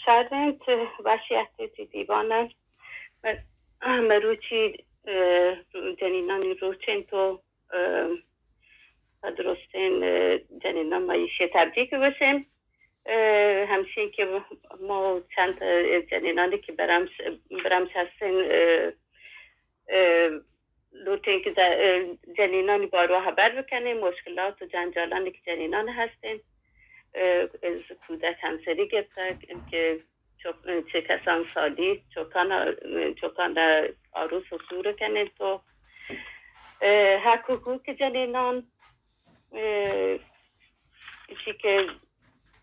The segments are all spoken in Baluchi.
سر انت، وشی است تی دیوان است. م-، مروچی، اه، جنینانی روچ انت و، اه، پہ درستین، اه، جنینان ما ایشی تبریک گوشیم. اه، همچین که ما چند جنینانی که برمش، برمش هستین، اه، اه، لوٹین که ج-، اه، جنینانی باروا خبر بکنین، مشکلات و جنجالانی که جنینان هستین، اه، از کودک همسری گرفته که چک-، چه کسان سالی، چکان، چکان عروس و سور کنین تو، اه، حق و حقوق جنینان، اه، چی که،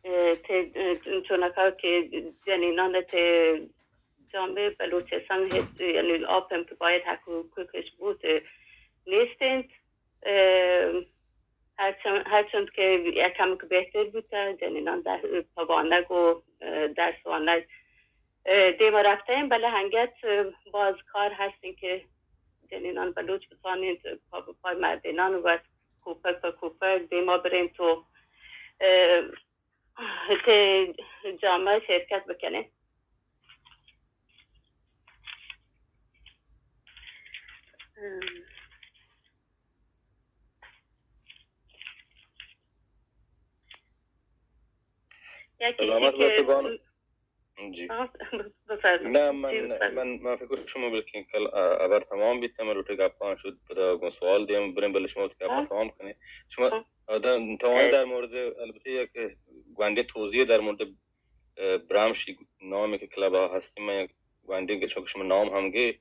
اه، ته، اه، چونکا که جنینان ته جامعه بلوچستان هیچ، یعنی آپ هم که باید حق و حقوقش بود، اه، نیستند. اه، هرچند، هرچند که یک کمک بهتر بوده، جنینان در، پوانگ و، اه، درس وانگ، اه، دیما رفتین، بله هنگت، اه، باز کار هستین که جنینان بلوچ بتوانین پا به پای مردینان و کوپک به کوپک دیما برین تو، اه، تی جامعه شرکت بکنین. ام. یکی سلامت دیگه باتین بانو. جی. آه، بفرمایید. نه، من، جی، بفرمایید. من، من فکر کنم شما بلکن کل، اه، ابر تمام بیت، من لوٹے گپان شد، پدا گوں سوال دیم، بریم بلے شما وتی گپا آه. تمام کنی. شما، آه. اه، در، توانی اه. در مورد، البته یک گونڈے توضیح در مورد، اه، برامشی نامی که کلب ها هستی، من یک گونڈے که چون که شما نام هم گی،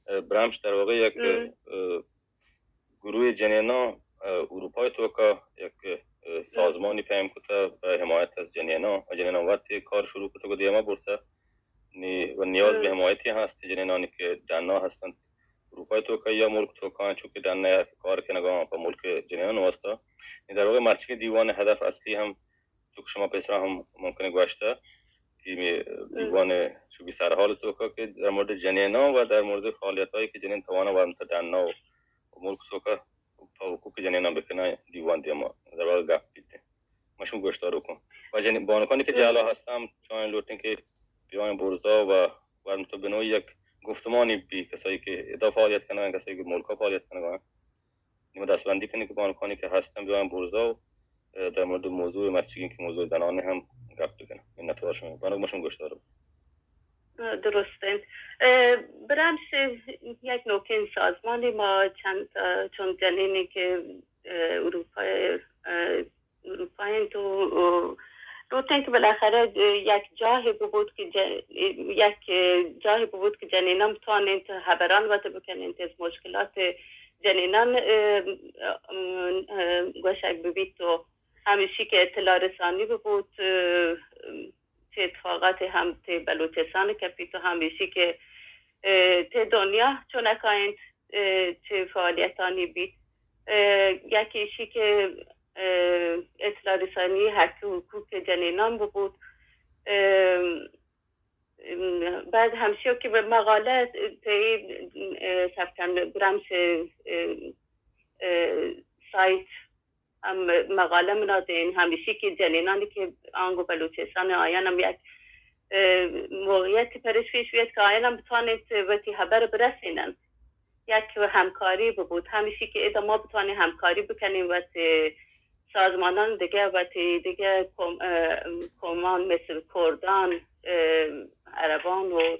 اه، برامش در واقع یک، ام. اه، گروه جنینان، اه، اروپای توکا یک، اه، سازمانی پیم کتا به حمایت از جنینان و جنینان وقتی کار شروع کتا و دیما برتا نی-، و نیاز به ام. حمایتی هست جنینانی که ڈنا هستند اروپای توکا یا ملک توکا، چون که ڈنا کار کنگا په ملک جنینان واسطه. نی در واقع مرچی دیوان هدف اصلی هم چون که شما پیسرا هم ممکنه گوشته که می دیوان چوبی سرحال توکا که در مورد جنینان و در مورد فعالیتایی که جنین توانا ورمت ڈنا و ملک توکا پہ حقوق جنینان بکنن دیوان دیما در واقع گپ بیت. مشمو گوشدار بکن. و جن-، بانکانی که جهلا هستم، چون لوٹن که بیاین برزا و ورمت بنوی یک گفتمانی بی کسایی که ادا فعالیت کنن، کسایی که ملکا فعالیت کنن. نیمه دستبندی کنی که بانکانی که هستن بیاین برزا و، اه، در مورد موضوع مرچیگین که موضوع زنانه هم گپ بکنن. منتوار شما. بانک مشمو گوشدار بکن. درست انت. اه، برامش یک نوکین سازمانی ما چند، اه، چون جنینی که، اه، اروپا، اه، اروپا انت و، اه، لوٹن که بالاخره یک جاهی ببود که ج-، یک جاهی ببود که جنینان بتوانند هبران وت بکنند از مشکلات جنینان، اه، اه، اه، گوشگ ببیت و همیشی که اطلاع رسانی ببود، اه، چه اتفاقاتی هم تی بلوچستان کپیت و همیشی که، اه، تی دنیا چونکا انت، اه، چه فعالیتانی بیت. اه، یکی ایشی که، اه، اطلاع رسانی حق و حقوق جنینان ببود. اه، ام، بعد همیشی که به مقاله تی، اه، سبکن برامش، اه، اه، سایت هم مقاله منادین، همیشی که جنینانی که آنگو بلوچستان آیان هم یک، اه، موقعیتی پرش پیش بیاد که آیان هم بتوانید وتی خبر برسینن. یک همکاری ببود، همیشی که ادا ما بتوانیم همکاری بکنیم وتی سازمانان دیگه، وتی دیگه قوم-، اه، قومان مثل کردان، اه، عربان و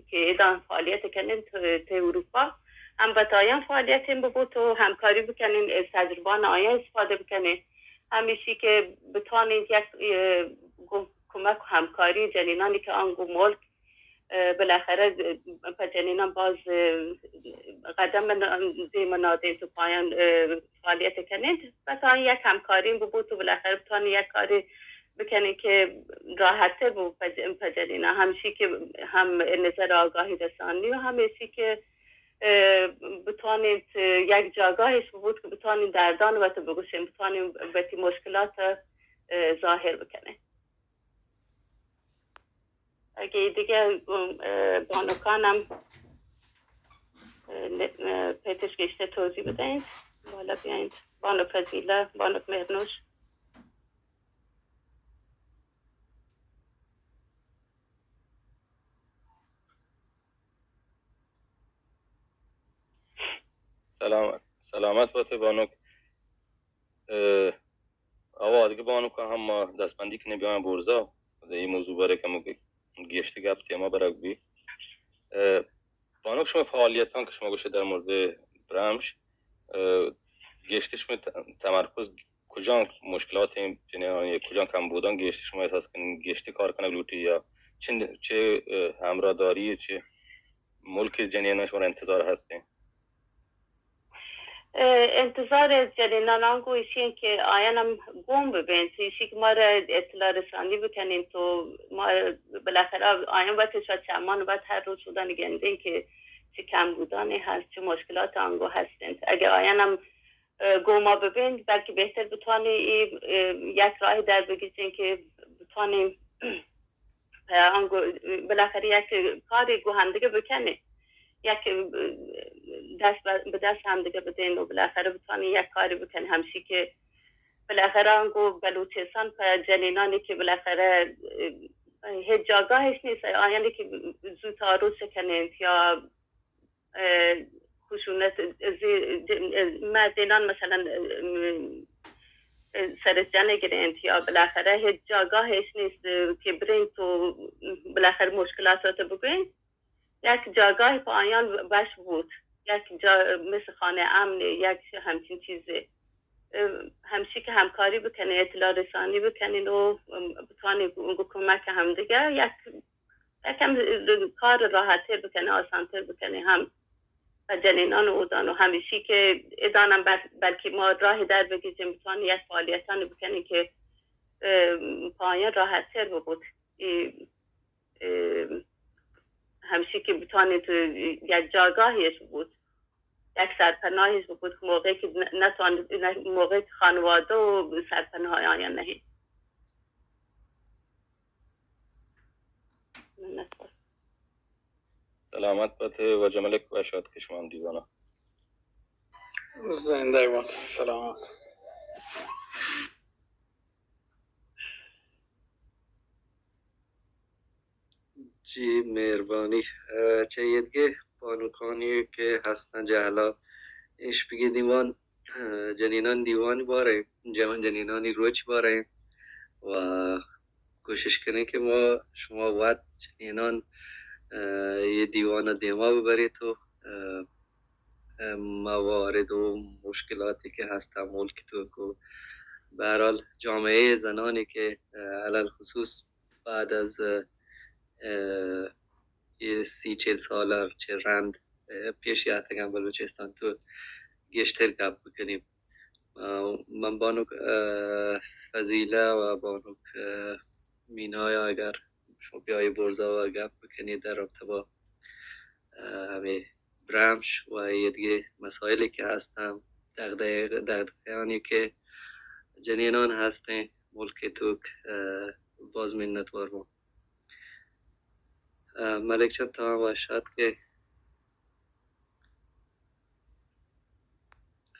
که ایدان فعالیت کنین تو، تو اروپا هم وت آیان فعالیت هم ببوت و همکاری بکنین، از تجربان آیان استفاده بکنین. همیشی که بتوانین یک، اه، گو-، کمک و همکاری جنینانی که آنگو ملک، اه، بالاخره، اه، په جنینان باز، اه، قدم ن-، دیم نادین تو پایان، اه، فعالیت کنین. بتوانین یک همکاری ببوت و بالاخره بتوانین یک کاری بکنین که راحت‌تر بو په ج-، په جنینا. همیشی که هم نظر آگاهی رسانی و همیشی که، اه، بتوانین یک جاگاهش ببوت که بتوانین دردان وت بگوشین، بتوانین وتی مشکلات، اه، ظاهر بکنین. اگه دیگه، اه، بانکانم، اه، ن-، اه، پیتش گیشتر توضیح بدهید، بالا بیایید. بانک فضیله، بانک مهرنوش. سلامت، سلامت بات بانک. اه، آوا دگہ بانک ہم ما دستبندی کنیں بیاں برزا. اے موضوع بارے کمو گیشتر گپ تیما برگ بی. اه، بانک شما فعالیتاں کہ شما گوشے در مورد برمش، اه، گیشتر شما ت-، تمرکز کجام مشکلات ہیں جنین یا کجام کم بودن گیشتر شما احساس کنیں گیشتر کار کنگ لوٹی یا چند، چہ، اه، ہمراہ داری چہ ملک جنین شما انتظار ہستیں؟ اه، انتظار جنینان آنگو ایشی انت کہ آیان ہم گون ببینت، ایشی کہ ما را اطلاع رسانی بکنین تو ما بالاخره آیان وت شا چمان وت ہر روچ بودن گندین کہ چه کم بودانی ہست، چه مشکلات آنگو ہستنت. اگه آیان ہم، اه، گون ما ببینت، بلکه بہتر بتوانین ای، اه، یک راہ در بگیجین کہ بتوانین پہ آنگو بالاخره یک کاری گو ہمدیگه بکنه، یک دست به، به دست ہمدیگه بدین و بالاخره بتوانین یک کاری بکنه. ہمشی که بالاخره آنگو بلوچستان پہ جنینانی که بالاخره، اه، هیچ جاگاهش نیست، آیانی که زود تعارض کنین یا اه، خشونت زی-، ج-، مردینان مثلاً، اه، سر جن گرینت یا بالاخره هیچ جاگاهش نیست که برین تو بالاخره مشکلاتات بگوین. یک جاگاهی پہ آیان وش بود، یک جا مثل خانه امنی، یک همچین چیزی. اه، همشی که همکاری بکنین، اطلاع رسانی بکنین و بتوانین گو کمک همدیگه یک یکم کار راحت‌تر بکنه، آسان‌تر بکنه هم و جنینان و اودان و همیشی که ادانم بل-، بلکه ما راه در بگیجیم، بتوانیم یک فعالیتانی بکنیم که، اه، پایان راحت‌تر ببود. ای، اه، همیشی که بتوانید یک جاگاهیش بود. یک سرپناهیش ببود که موقعی که ن-، نتوان-، نه-، موقعی که خانواده و سرپناه آیان نهی. منتوار. سلامت بات واجہ ملک، وش آتک شما دیوانا. زندہ بات، سلامت. جی، مہربانی. اه، چہ ایدگہ بانکانی کہ ہستاں جہلا، ایش بگی دیوان، اه، جنینان دیوانی بارے، جوان جنینانی روچ بارے و کوشش کنیں کہ ما شما وت جنینان، اه، یہ دیوان دیما ببری تو، اه، اه، موارد و مشکلاتی کہ ہستاں ملک تو کو، بہرحال جامعہ زنانی کہ، اه، علی الخصوص بعد از، اه، یہ سی چل سال چہ رند، اه، پیش یاتگاں بلوچستان تو گیشتر گپ بکنیم. اه، من بانک، اه، فضیلہ و بانک، اه، مینایا اگر شما بیائی برزا و گپ بکنید در رابطہ با، اه، ہمیں برمش و ایدگہ مسائلی کہ ہستاں، دغدغہ-، دغدغہانی کہ جنینان ہستیں ملک توک، اه، باز منتوار بوں. اه، ملک جان، تاں وش آتکے.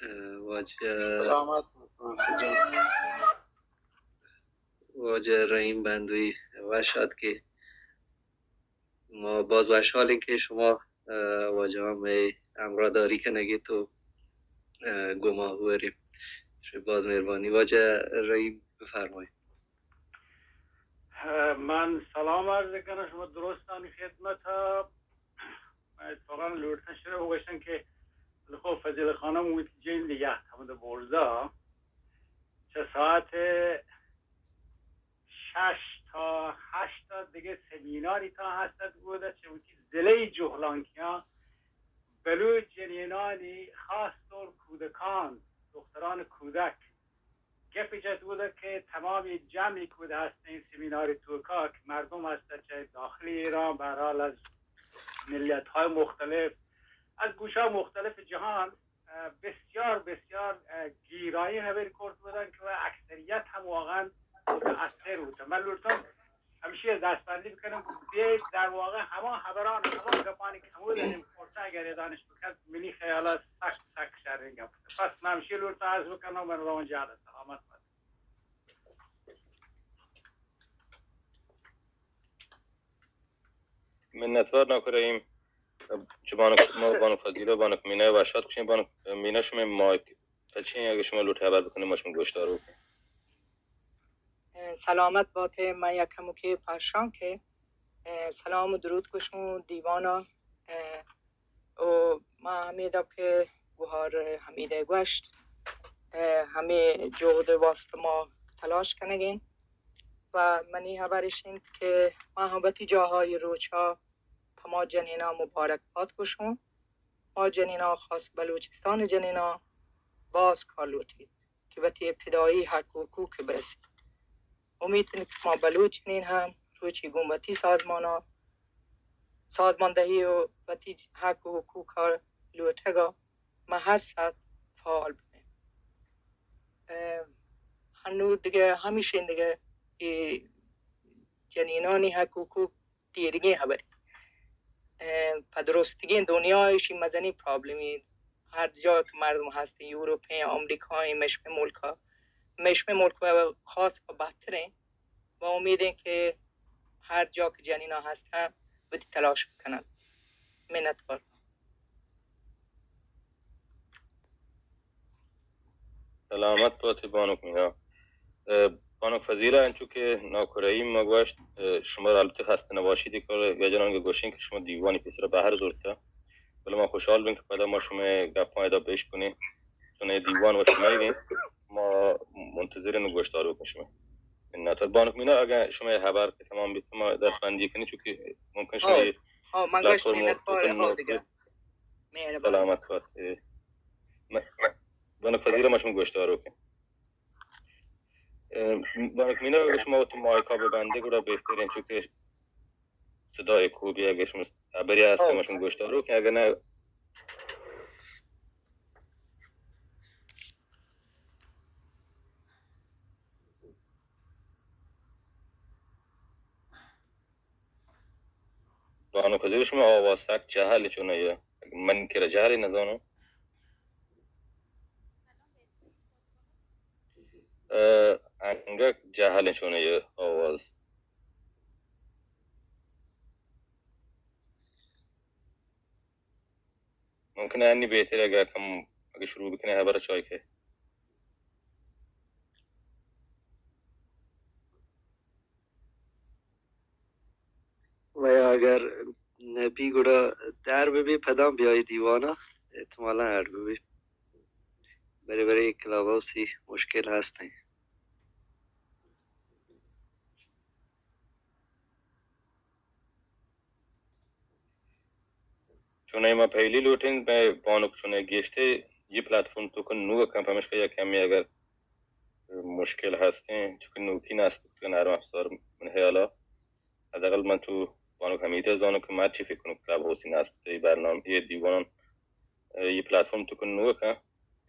اه، واجہ، سلامت بات، ناصر جان. واجہ رحیم بندوی، وش آتکے. ما باز وشحالیں کہ شما، اه، واجہ ہم مئے ہمراہ داری کنگے تو، اه، گما ہوری. شما باز مہربانی. واجہ رحیم، بفرمائیں. من سلام عرض کنم شما درستانی خدمت ء. من اتفاقا لوٹتاں شرف گوشتن کہ خو فضل خانم وتی جند یات ہمد برزا چہ ساعت شش تا ہشت تا دگہ سمیناری تا ہستت گودا چہ وتی ضلعی جہلانکیاں بلوچ جنینانی خاص طور کودکان دختران کودک گپے جت بوتگ کہ تمامی جمعی کہ اود ہستیں سیمیناری توکا کہ مردم ہست چہ داخل ایران، بہرحال از ملیت‌های مختلف، از گوشه‌های مختلف جهان، اه، بسیار، بسیار، اه، گیرایی خبر کرد بودن که و اکثریت هم واقعاً متأثر بود. من لوٹتم ہمشی ء دستبندی بکنم، بیایید در واقع ہما خبران، ہما گپانی کہ ہمود ء نیم کرتہ اگر ادانش بکن، منی خیال ء سک، سک شریں گپ. پس من ہمشی لوٹتاں عرض بکنم، من روان جہد سلامت بات. منتوار ناکو رحیم. چہ بانک، ما بانک فضیلہ، بانک مینا ء وش آتک گوشیں۔ بانک مینا، شمئے مائک تچیں، اگہ شما لوٹے ہبر بکنیں، ما شمئے گوشداروکیں۔ اه، سلامت باتے، من یک کمکے پرشان کہ، اه، سلام و درود گوشوں دیوانا، اه، و ما ہمے دپ کہ گوہار حمیدے گوشت، اه، ہمے جہد واسطہ ما تلاش کنگیں۔ و منی ہبر اش انت کہ ما ہم وتی جاہا اے روچا پہ ما جنیناں مبارک بات گوشوں۔ ما جنیناں، خاص بلوچستان جنیناں، باز کار لوٹیت کہ وتی ابتدائی حق و حقوق برسیت۔ امیت انت کہ ما بلوچ جنین ہم روچی گوں وتی سازماناں، سازماندہی و وتی حق و حقوقا لوٹگا ما ہر ساعت فعال ببیں۔ اه، ہنو دگہ ہمیشیں دگہ اے جنینانی حق و حقوق دیرگیں ہبرے۔ اه، پہ درستگیں دنیا ایشی مزنیں پرابلمے۔ ہر جا کہ مردم ہست، یورپ ہیں، امریکہ ہیں، مشمے ملکا، مشمے ملک و خاص و بہتریں۔ و امیدیں کہ ہر جا کہ جنینا ہستن، وتی تلاش بکنن۔ منتوار۔ سلامت باتی بانک مینا۔ اه، بانک فضیلہ، انچو کہ ناکو رحیم ما گوشت، اه، شما را البتہ خستے نباشیت، کہ گجنان کہ گوشیں کہ شما دیوانی پیسرا بہر زرتہ، بلے ما خوشحال بیں کہ پدا ما شمئے گپاں ادا پیش کنیں، چون اے دیوان و شمئیگیں، ما منتظریں و گوشداروکیں شمئے۔ منتوار۔ بانک مینا، اگاں شمئے ہبر کہ تمام بیت، ما دست بندی کنیں، چونکہ ممکن شمئے ہو، ہو، من گوشت پلیٹفارم منتوار، ہو، دگہ۔ مہربانی۔ سلامت بات۔ م-، بانک فضیلہ، ما شما گوشداروکیں۔ اه، بانک مینا، اگہ شما وتی مائکا ببندے، گڑا بہتریں، چونکہ صدای خوبی، اگہ شما ہبری ہست، ما شما گوشداروکیں، اگہ نہ، بانک فضیلہ، شمئے آواز سک جہل چون اے، من کرا جہل نزانوں۔ اه، انگت جہل چون اے آواز۔ ممکن ہے انی بہتر اگہ کم، اگہ شروع بکنے ہبر چای کہ۔ و یا اگر نبی گڑا در ببی، پدام بیای دیوانا، احتمالاً اڈ ببی۔ برے برے کلاب ہاؤسی مشکل ہستیں۔ چونائی ما پہلی لوٹیں، مئے بانک چونائی گیشتے یہ پلیٹفارم تو کن نوک ہیں، پمیشکا یک کمی اگر مشکل ہستیں، چونکہ نوکی نصب کتگ، نرم افزار من خیالا۔ حداقل من تو بانک حمیدہ زانوں کہ مرچی فکر کنوں کلاب ہاؤسی نصب کتگ، یہ برنامہ، یہ دیوانان، یہ پلیٹفارم تو کن نوک ہیں،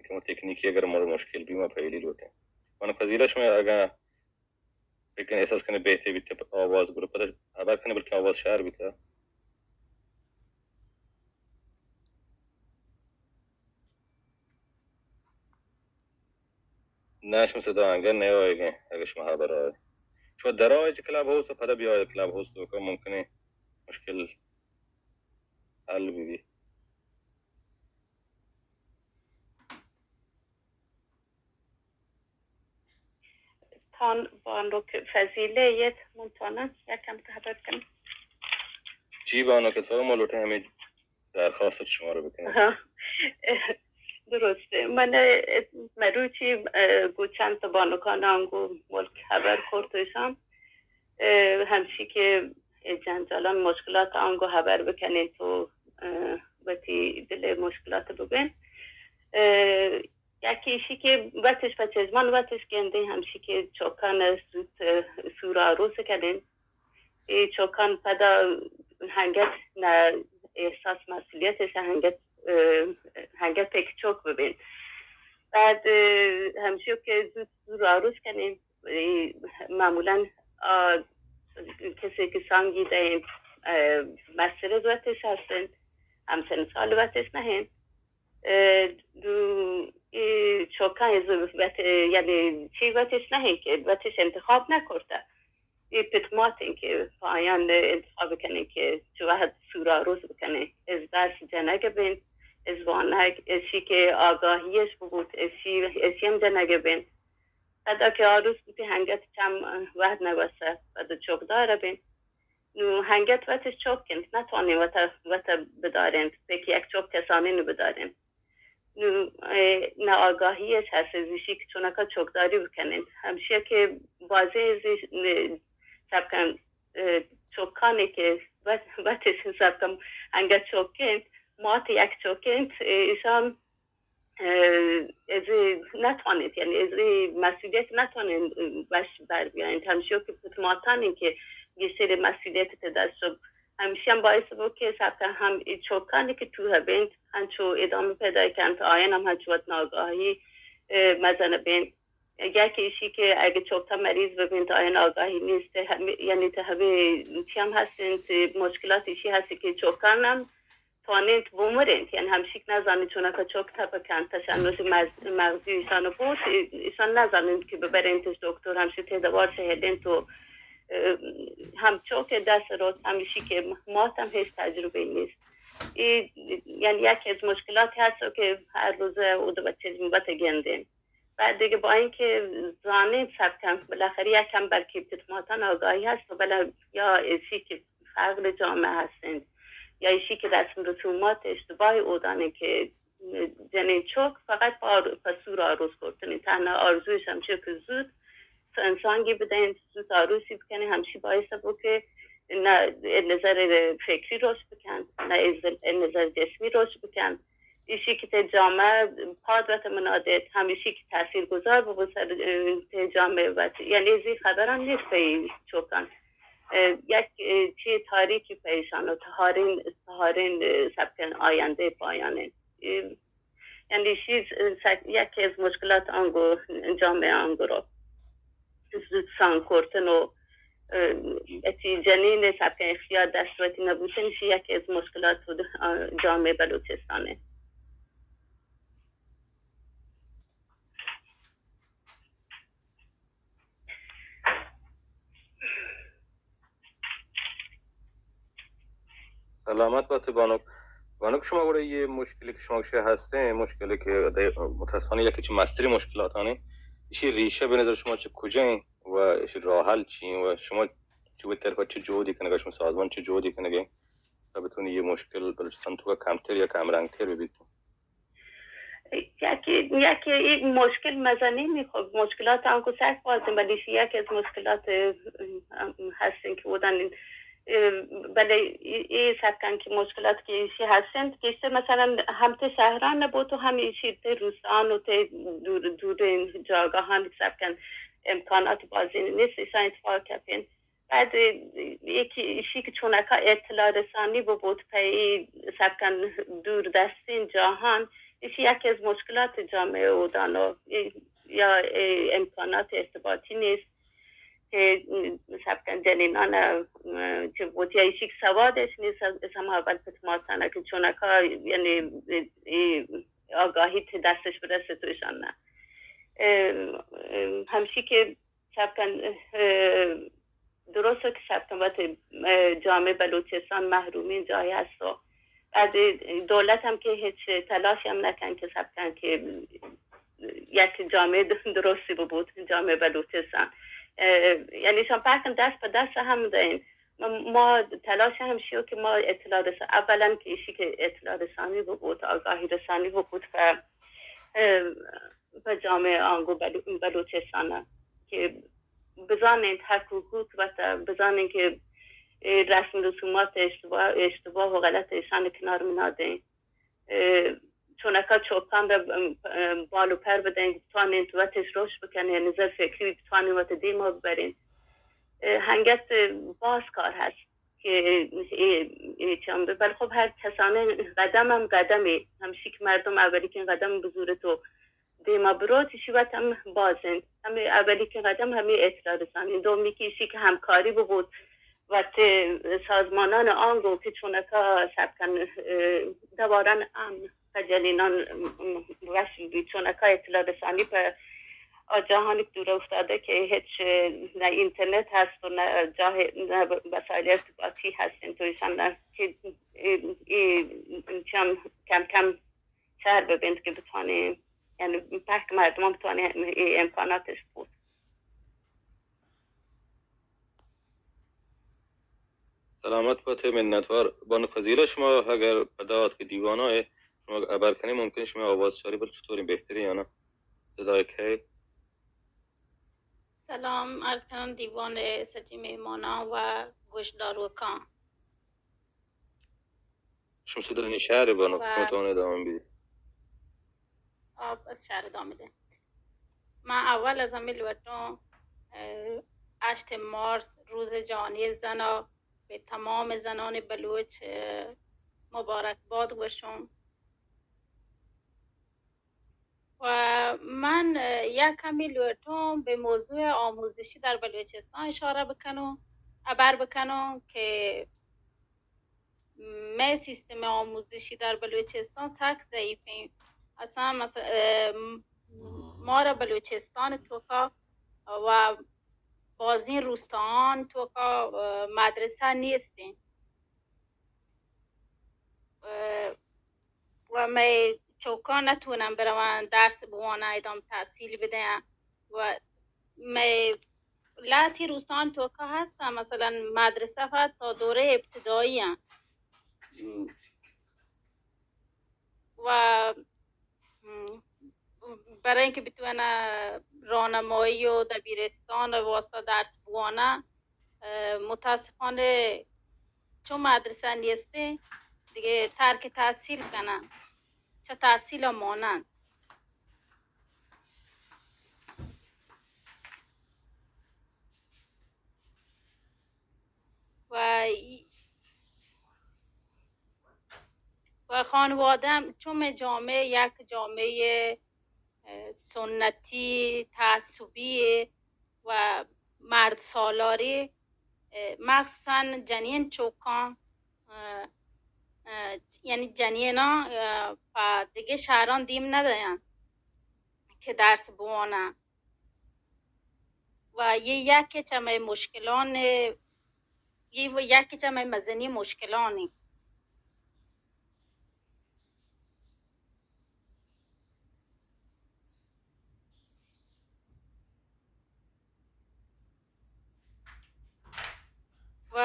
کہ تکنیکی اگر مورد مشکل بی، ما پہلی لوٹیں۔ بانک فضیلہ، شما اگر بکن احساس کنے بہتر بیت، آواز گروپ پدا ہبر کنے، بلکہ آواز شہر بیت۔ نہ، شما صدا انگہ نہ آئیگیں، اگر شما ہبر آئے۔ شما در آئے چہ کلاب ہاؤس، پدا بیائے کلاب ہاؤس تو کہ ممکن ہے مشکل حل بی۔ تان بانک فضیلہ یت، من تانم یکم تحبت کنم۔ جی بانک، تو ما لوٹیں ہمیں درخواست شما رو بکنیں۔ ہاں۔ درسته۔ من، اه، مروچی، اه، گو چند تا بانکان آنگو ملک خبر کرد ایشان، اه، ہمشی کہ جنجالان مشکلات آنگو خبر بکنین تو، اه، وتی دل مشکلات بگن۔ اه، یکی ایشی کہ وتش پہ چشمان وتش گندیں، ہمشی کہ چوکان زوت، اه، سور آروس کنین۔ اے چوکان پدا ہنگت نہ احساس مسئولیت اش ہنگت، اه، ہنگت ایک چوک ببین۔ بعد، اه، ہمشی کہ زوت سور آروس کنین۔ اے معمولاً، آ، کسی کہ سانگی دین، اه، مستر وتش ہستن، ہم سن سال وتش نہ انت۔ اه، دو، اے چوکاں از وت، یعنی چی وتش نہ انت کہ وتش انتخاب نہ کرتا۔ اے پت مات انت کہ پایان انتخاب کنیں کہ چو وقت سورا روز بکنیں۔ از بس جنگ بنت، از وانگ، اشی که آگاهیش ببوت، اشی، اشی هم جنگ بنت. پدا که آروس بوتی هنگت چم وهد نوسه، پدا چوکدار بنت. نو هنگت وتش چوک انت، نتوانین وتا، وتا بدارین، پکی یک چوک کسانی نو بدارین. نو، اه، ناآگاهیش هست، از ایشی که چونکا چوکداری بکنین. همشیه که بازی ازی، اه، سبکن، اه، چوکانی که وت-، وتش سبکن انگه چوک انت، مات یک چوک انت، اه، ایشان اه، از نتوانید، یعنی از مسئولیت نتوانید، اه، وش بر بیاین. همیشه که پت ماتانی که گیشتر مسئولیت ته دست شد. همیشه هم باعث بود که سبکن هم ای چوکانی که تو بنت، هنچو ادامه پیدا کنت، آیان هم هنچو وت ناگاهی، اه، مزن بنت. یکی ایشی که اگه چوکتا مریض ببنت، آیان آگاهی نیست، هم-، یعنی ته همه چی هم هستن، ته مشکلات ایشی هستی که چوکان هم توانینت بمرینت، یعنی همشیک نزانینت چونکا چوک تپکن، تشنج مز-، مغزی ایشان بود، ایشان نزانینت که ببرینتش دکتر، همشی ته دوار شهدینت و، اه، هم چوک دست روت، همیشی که ماتم هیچ تجربه نیست. ای، یعنی یکی از مشکلات هست که هر روزه او دو بچه جمعت گندین. بعد دیگه با اینکه زانین سبکن، بالاخره یکم بلکه پت ماتان آگاهی هست و بلا یا ایشی که فقر جامعه هستند، یا ایشی که رسم رسومات اشتباه اودانه که جنین چوک فقط با آر-، پسور آروس کرتنی. تنها آرزویش همشه که زود انسانگی بدین، زود آروسی بکنی، همشی باعث بود که نه نظر فکری رشد بکن، نه از نظر جسمی رشد بکن. ایشی که ته جامعه پاد وت منادت، همیشی که تأثیر گذار ببو سر، اه، ته جامعه وت. یعنی زی خبران نیست پی چوکان. اه، یک، اه، چی تاریکی پیشان و تهارین، تهارین، اه، سبکن آینده پایانه. اه، یعنی چیز، اه، سک-، یکی از مشکلات آنگو جامعه آنگو رو زود سان کرتن و، اه، اتی جنین سبک اختیار دست وتی نبوتن، شی یکی از مشکلات بود، اه، جامعه بلوچستانه. سلامت بات بانک. بانک، شما گوڑا یہ مشکلی کہ شما گوشے ہستیں، مشکلی کہ دے-، متاسفانہ یکی چہ مستری مشکلاتانی، ایشی ریشہ بہ نظر شما چہ کجا ایں و ایشی راہ حل چی ایں و شما چہ وتی طرفا چہ جہدی کنگا، شما سازمان چہ جہدی کنگے تا بتونی یہ مشکل بلوچستان توکا کمتر یا کم رنگ تر ببیت؟ یکی، یکی ای مشکل مزنی می، خب مشکلات آنکو سک بازیں، ولی ایشی یکی از مشکلات، اه، اه، هستن که بودن، اه، بله ای، ای سکن که مشکلات که ایشی هستن، که ایشی مثلاً هم ته شهران نبود و هم ایشی ته روستان و ته دور، دور جاگاهان سکن امکانات بازی نیست، ایشان اتفاق کپین. بعد، اه، یکی ایشی که چونکا اطلاع رسانی ببود پہ ای سبکن دور دستین جاهان، ایشی یکی از مشکلات جامعه اودانو، اه، یا، اه، امکانات ارتباطی نیست که، اه، سبکن جنینان، اه، چه بوت یا ایشی که سوادش نیست، از، از همه اول پت ماتانه که چونکا، یعنی، اه، اه، آگاهی ته دستش برسه توشان نه. اه، اه، همشی که سبکن، اه، درست که سبکن وت، اه، جامعه بلوچستان محرومین جای هست و بعد دولت هم که هیچ تلاشی هم نکن که سبکن که یک جامعه درستی ببود، جامعه بلوچستان. اه، یعنی شان پکن دست به دست هم دین. ما، ما تلاش هم شیو که ما اطلاع رسانی، اولاً که ایشی که اطلاع رسانی ببود، آگاهی رسانی ببود که، اه، پہ جامعہ آنگو بلو-، بلوچستان ءَ کہ بزانینت حق و حقوق وتا، بزانینت کہ اے رسم رسومات اشتباہ، اشتباہ و غلط ایشان کنار منادیں۔ اے چونکا چوکان را، ام، ام، بال و پر بدئیں، بتوانینت وتش رشد بکنیں، نظر فکری بتوانینت وت دیما ببرینت۔ اے ہنگت باز کار ہست کہ اے، اے چم بہ، بل خب ہر کسانیں قدم ہم قدمے، ہمشی کہ مردم اولیکیں قدم بزورت و دیما بروت، ایشی وت ہم باز انت۔ ہمے اولیکیں قدم ہمے اطلاع رسانی۔ دومی کہ ایشی کہ ہمکاری ببوت وت سازمانان آنگو کہ چونکا سبکن، اه، دوارن امن پہ جنینان وش ببیت، چونکا اطلاع رسانی پہ آ جاہانی دور افتادہ کہ ہچ نہ انٹرنیٹ ہست و نہ جاہ، نہ وسائل ارتباطی ہست انت و ایشان نہ کہ اے، اے چم کم کم شهر ببینت که بتوانیم، یعنی پهک مردمان بتوانیم این امکاناتش بود. سلامت باتے، منتوار. بانک فضیلہ، شما اگر پدا آتکے دیوانا ءَ شما ہبر کنیں، ممکن شما آواز چاری، بل چطوریں، بہتریں یا نا؟ صدای کئے؟ سلام عرض کنم دیوان سجی مہماناں و گوشداروکاں. شما صدای نی شہر بانک، و شما تونے دام بی. آ، از شہر ادامہ دیں. من اول از ہمے لوٹوں، اه، ہشت مارس روز جہانی زنا به تمام زنان بلوچ، اه، مبارکباد گوشوں. و من، اه، یک کمی لوٹوں به موضوع آموزشی در بلوچستان اشاره بکنوں، ہبر بکنوں که مئے سیستم آموزشی در بلوچستان سک ضعیفیں. اصلاً مثلاً، اه، مارا بلوچستان توکا و بازیں روستاہان توکا، اه، مدرسہ نیستیں. اه، و مئے چوکاں نتونن برون درس بوانن، ادام تحصیل بدین. و مئے لہتی روستان توکا ہستن، مثلاً مدرسہ فقط تا دورہ ابتدائی ہن. و، م، برای اینکہ بتوانا راہنمایی و دبیرستان واسطہ درس بوانا، اه، متاسفانہ چون مدرسہ نیستیں، دیگہ ترک تحصیل کنن، چہ تحصیل مانن. و ای-، و خانواده هم چون مئے جامعه یک جامعه، اه، سنتی، تعصبی و مرد سالاری، اه، مخصوصاً جنین چوکان، اه، اه، یعنی جنینان، اه، پہ دگہ شہران دیم ندیان کہ درس بوانن. و یہ یکے چہ مئے مشکلان، یہ و یکے چہ مئے مزنی مشکلان. و،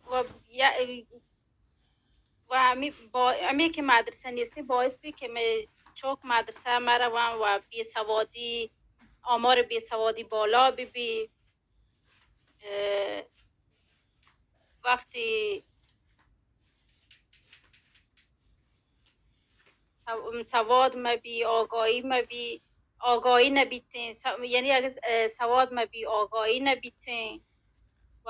و یا-، و ہمے با-، ہمے کہ مدرسہ نیستیں باعث بی کہ مئے چوک مدرسہ مروان و بے سوادی، آمار بے سوادی بالا ببی. اه، وقتی سو-، سواد مبی، آگاہی مبی، آگاہی نبیتیں، س-، یعنی اگر، اه، سواد مبی، آگاہی نبیتیں و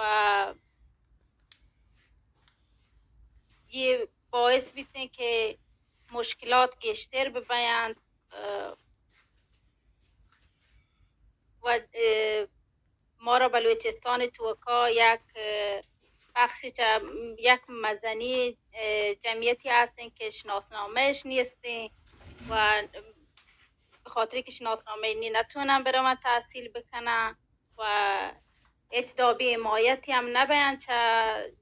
یہ باعث بیتیں کہ مشکلات گیشتر ببیانت، اه، و، اه، مارا بلوچستان توکا یک، اه، بخشی چہ یک مزنی، اه، جمعیتی هستن که شناسنامه‌اش نیستن و به خاطر که شناسنامه نی نتونن برون تحصیل بکنن و هیچ دابی حمایتی هم نبین چه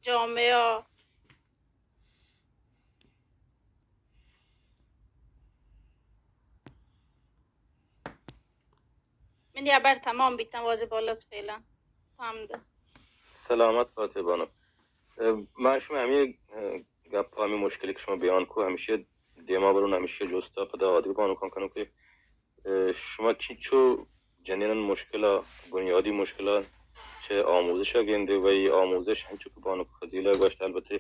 جامعه. منی ہبر تمام بیتن واجہ بالاچ فعلاً. تمام ده. سلامت باتے بانک. اه، من شما ہمے، اه، گپ، ہمے مشکلی کہ شما بیان کو، ہمیشی دیما برون، ہمیشی جستا پدا آدگہ بانکان کنوں کہ، اه، شما چنچو جنینان مشکلا، بنیادی مشکلا چہ آموزشا گندے و ای آموزش ہنچو کہ بانک فضیلہ گوشت، البتہ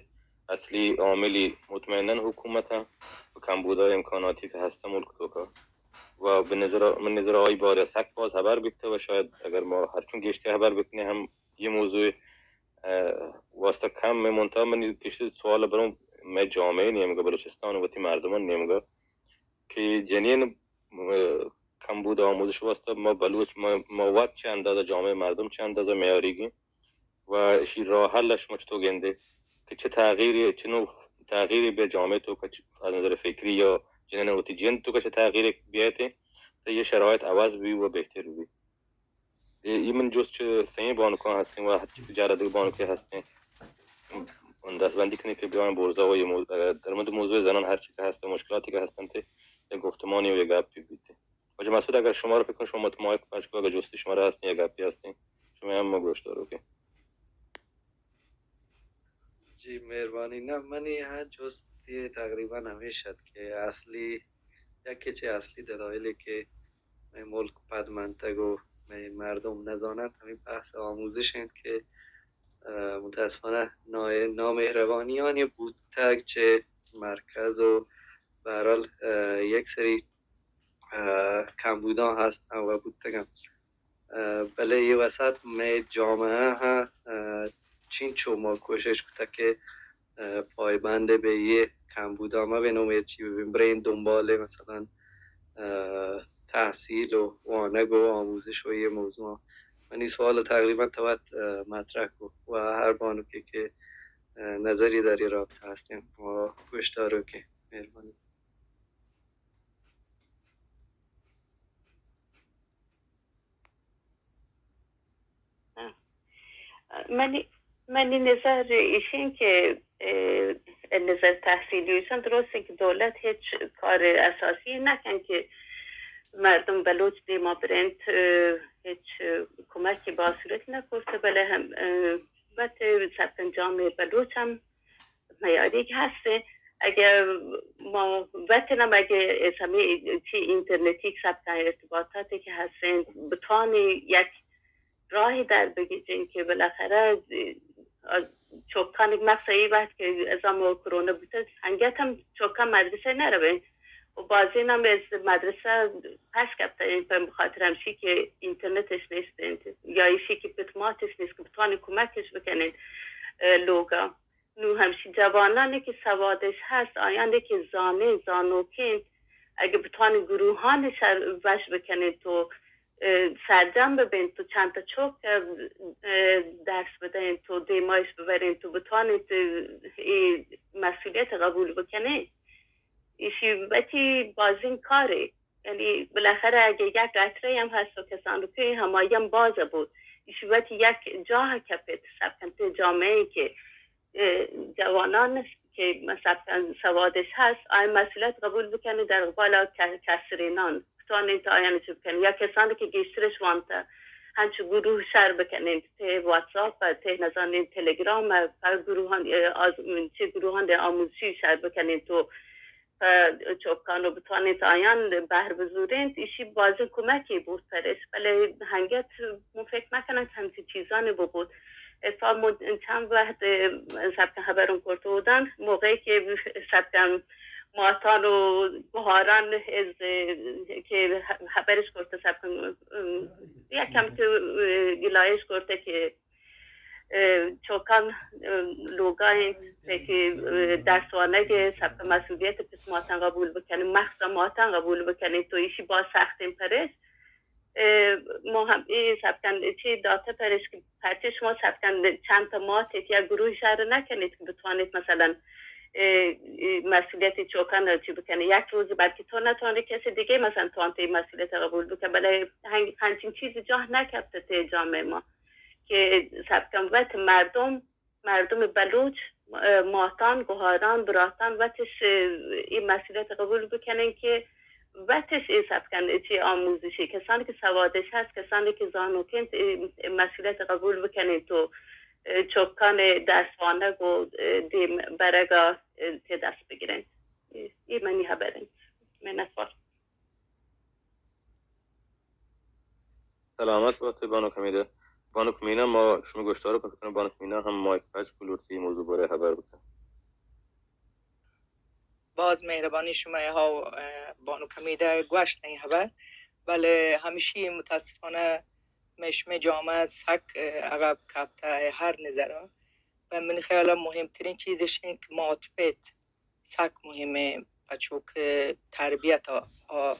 اصلی عاملی مطمئناً حکومت و کمبودا امکاناتی کہ ہستہ ملک توکا. و به نظر، من نظر آئی بارہ سک باز ہبر بیتہ و شاید اگر ما ہرچون گیشتر ہبر بکنیں ہم یہ موضوع، اه، واسطہ کم میں منتہا من گیشتر سوال بروں میں جامعہ نیمگا، بلوچستان و وتی مردمان نیمگا کہ جنین، اه، کمبود آموزش واسطہ ما بلوچ، ما، ما وت چہ اندازہ جامعہ مردم چہ اندازہ میاریگیں و اشی راہ حل شما چطور گندے کہ چہ تغییری، چہ نوع تغییری بہ جامعہ توکا چہ، از نظر فکری یا جنین وتی جند توکا چہ تغییر بیایتیں تا یہ شرایط عوض بی و بہتر بی؟ اے، اے من جست چہ سئیں بانکاں ہستیں و ہرچی کہ جارا دگہ بانکے ہستیں، دستبندی کنیں کہ بیایں برزا و اے مو-، درمد موضوع زنان ہرچی کہ ہستیں، مشکلاتی کہ ہستنت، یک گفتمانی و یک گپی بیت۔ واجہ مسعود، اگر شما را فکر کنم شما مت مایک پچ کو، اگر جستی شما را ہستیں یا گپی ہستیں، شما ہم گوشدار اوکے۔ جی، مہربانی۔ نہ، منی ہاں جستی تقریباً ہمیش ات کہ اصلی، یکی چہ اصلی دلائلی کہ مئے ملک پد منتگ و مئے مردم نزانت، ہمیں بحث آموزش انت کہ، اه، متاسفانہ نا-، نامہربانیانی بوتگ چہ مرکز و بہرحال، اه، یک سری، اه، کمبوداں ہست و بوتگاں۔ اه، بلے اے وسعت مئے جامعہ ہاں، اه، چینچو ما کوشش کتگ کہ، اه، پایبند بہ اے کمبوداں مہ بین و اے چی بہ بین، برین دنبال مثلاً، اه، تحصیل و وانگ و آموزش و اے موضوع۔ منی سوال تقریباً تو وت، اه، مطرح کو و ہر بانکے کہ، اه، نظری در اے رابطہ ہستیں، ما گوشدار اوکیں۔ مہربانی۔ منی، منی نظر ایشین کہ، اه، نظر تحصیلی ایشان درست انت کہ دولت ہچ کار اساسی نکن کہ مردم بلوچ دیما برنت، اه، ہچ کمکی با صورت نکرت، بلے ہم، اه، وت سرپنجام بلوچ ہم میاریگ ہستیں۔ اگہ ما وت نم اگہ ہمے چی انٹرنیٹی سبکاں ارتباطاتے کہ ہستیں بتوانی یک راہی در بگیجیں کہ بالاخرہ، اه، چکان یک مخصوص ای وقت کہ ازام و کرونا بوتگ، انگت ہم چکان مدرسہ نرویں و بازین ہم از مدرسہ پس کپتگ، پہ بخاطر ہمشی کہ انٹرنیٹش نیست انت یا ایشی کہ پت ماتش نیست کہ بتوانی کمکش بکنین، اه، لوگا۔ نوں ہمشی جوانانی کہ سوادش ہست، آیانی کہ زانیں، زانوکیں، اگہ بتوانیں گروہانی سر وش بکنیں تو، اه، سرجم ببیں تو چند تا چک، اه، درس بدیں تو دیمایش ببریں تو بتوانیں تو اے مسئولیت قبول بکنیں۔ ایشی وتی بازیں کارے۔ یعنی بالاخرہ اگہ یک قطرہ ہم ہست و کسانوکیں، ہمائی ہم باز بوت۔ ایشی وتی یک جاہ کپت، سب کنت جامعہ کہ، اه، جوانان کہ سب کن سوادش ہست، آئی مسئولیت قبول بکنی در قبال ک-، کسرینان، بتوانین تا آیان چی بکنی۔ یا کسانی کہ گیشترش وانتا، ہنچو گروہ شر بکنین، تے واتساپ، تے نزانین تلگرام، پر گروہان، اه، آز-، چی گروہان دے آموزشی شر بکنین تو پہ چکان و بتوانیت آیان بہر بزورینت، ایشی بازیں کمکے بوت پرش، بلے ہنگت من فکر نکنم کہ ہمچین چیزانی ببوت۔ اتفاق من چند وہد سبکن خبرم کرت اودان، موقعی کہ سبکن ماتان و گہاران از کہ خبرش کرت سبکن یکم کہ گلایش کرت کہ اه، چکان، اه، لوگا انت، کہ، اه، درس وانگ سبک مسئولیت پس ماتان قبول بکنی، مخصوصا ماتان قبول بکنی، تو ایشی باز سختیں پرش۔ اه، ما ہم ای سبکن چی داتا پرش کہ پرچه شما سبکن چند تا مات یا گروه شر نکنید که بتوانید مثلاً، اه، اه، مسئولیت چکان را چی بکنید. یک روز بلکه تو نتوانی کسی دیگه مثلاً تو انت مسئولیت قبول بکن، بلے ہن-، ہنچین چیز جاہ نکپته تے جامعه ما. کہ سب کن وت مردم، مردم بلوچ، اه، ماتان، گوهاران، براتان وتش، اه، ای مسئولیت قبول بکنن که وتش ای سب کن چی آموزشی، کسانی که سوادش هست، کسانی که زانوکن، ای مسئولیت قبول بکنن تو، اه، چکان درس وانگ و، اه، دیم برگا، اه، تی دست بگیرن. ای، ای منی خبرن. منتوار. سلامت بات بانک حمیدہ. بانک مینا، ما شما گوشدار کن، بانک مینا ہم مایک پچ کو، لوٹتی موضوع بارے خبر بکن. باز مہربانی شما ها، اه، بانک حمیدہ گوشت این خبر، بلے ہمشی متاسفانہ مئے شمئے جامعہ سک، اه، عقب کپتہ ہر نظرا. و من خیالا مہمترین چیزش این کہ مات پت سک مہمیں، پچو کہ تربیت ء، آ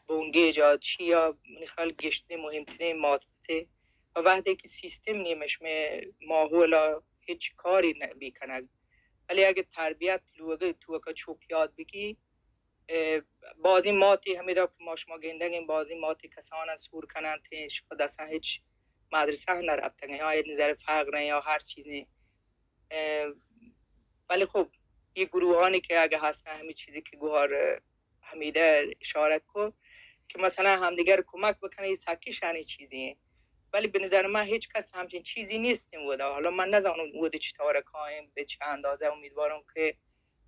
بنگیج ء چی ء منی خیال گیشتریں مہمتریں مات پتے. و وہدے کہ سیستم نی مئے شمئے ماحول ء ہچ کاری نہ بی کنگ، بلے اگہ تربیت لوگ ء توک ء چوک یاد بگی، اه، بازیں ماتی ہمیدا کہ ما شما گندگیں، بازیں ماتی کسان سور کننت، شما دستاں ہچ مدرسہ نہ رفتگیں، یا نظر فقر یا ہر چیزی. اه، ولی خب، یہ گروہانی کہ اگہ ہستن، ہمیں چیزی کہ گوہر ہمیدہ اشارت کو کہ مثلاً ہمدیگر کمک بکنن، یہ سکی شانی چیزی ہیں. ولی به نظر من هیچ کس همچین چیزی نیستیم ودا. حالا من نزانم ودا چی طور کایم، به چه اندازه. امیدوارم که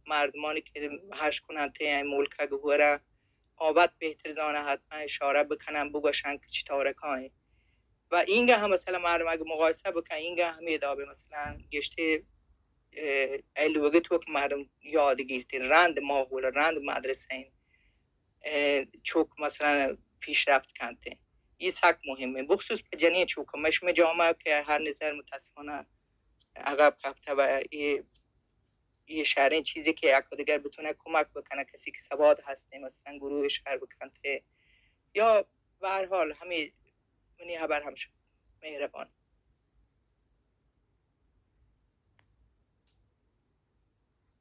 مردمانی که هش کنن تی این ملک گهوره آبت بهتر زانه، حتما اشاره بکنن، بگوشن که چی طور کایم. و اینگه هم مثلاً مردم اگه مقایسه بکن، اینگه هم یه دابه مثلاً گشته، اه، ای لوگه تو که مردم یاد گیرتین، رند ماحول، رند مدرسه این، اه، چوک مثلاً پیشرفت کنته. این سک مهمه، بخصوص په جنین چوک. مش میں جامعه که هر نظر متاسفانه عقب کپته و یہ، یہ شریں چیزی که یک دیگر بتونه کمک بکنه، کسی که سواد هسته، مثلاً گروه شر بکنته، یا به هر حال همین منی خبر هم شد. مهربان.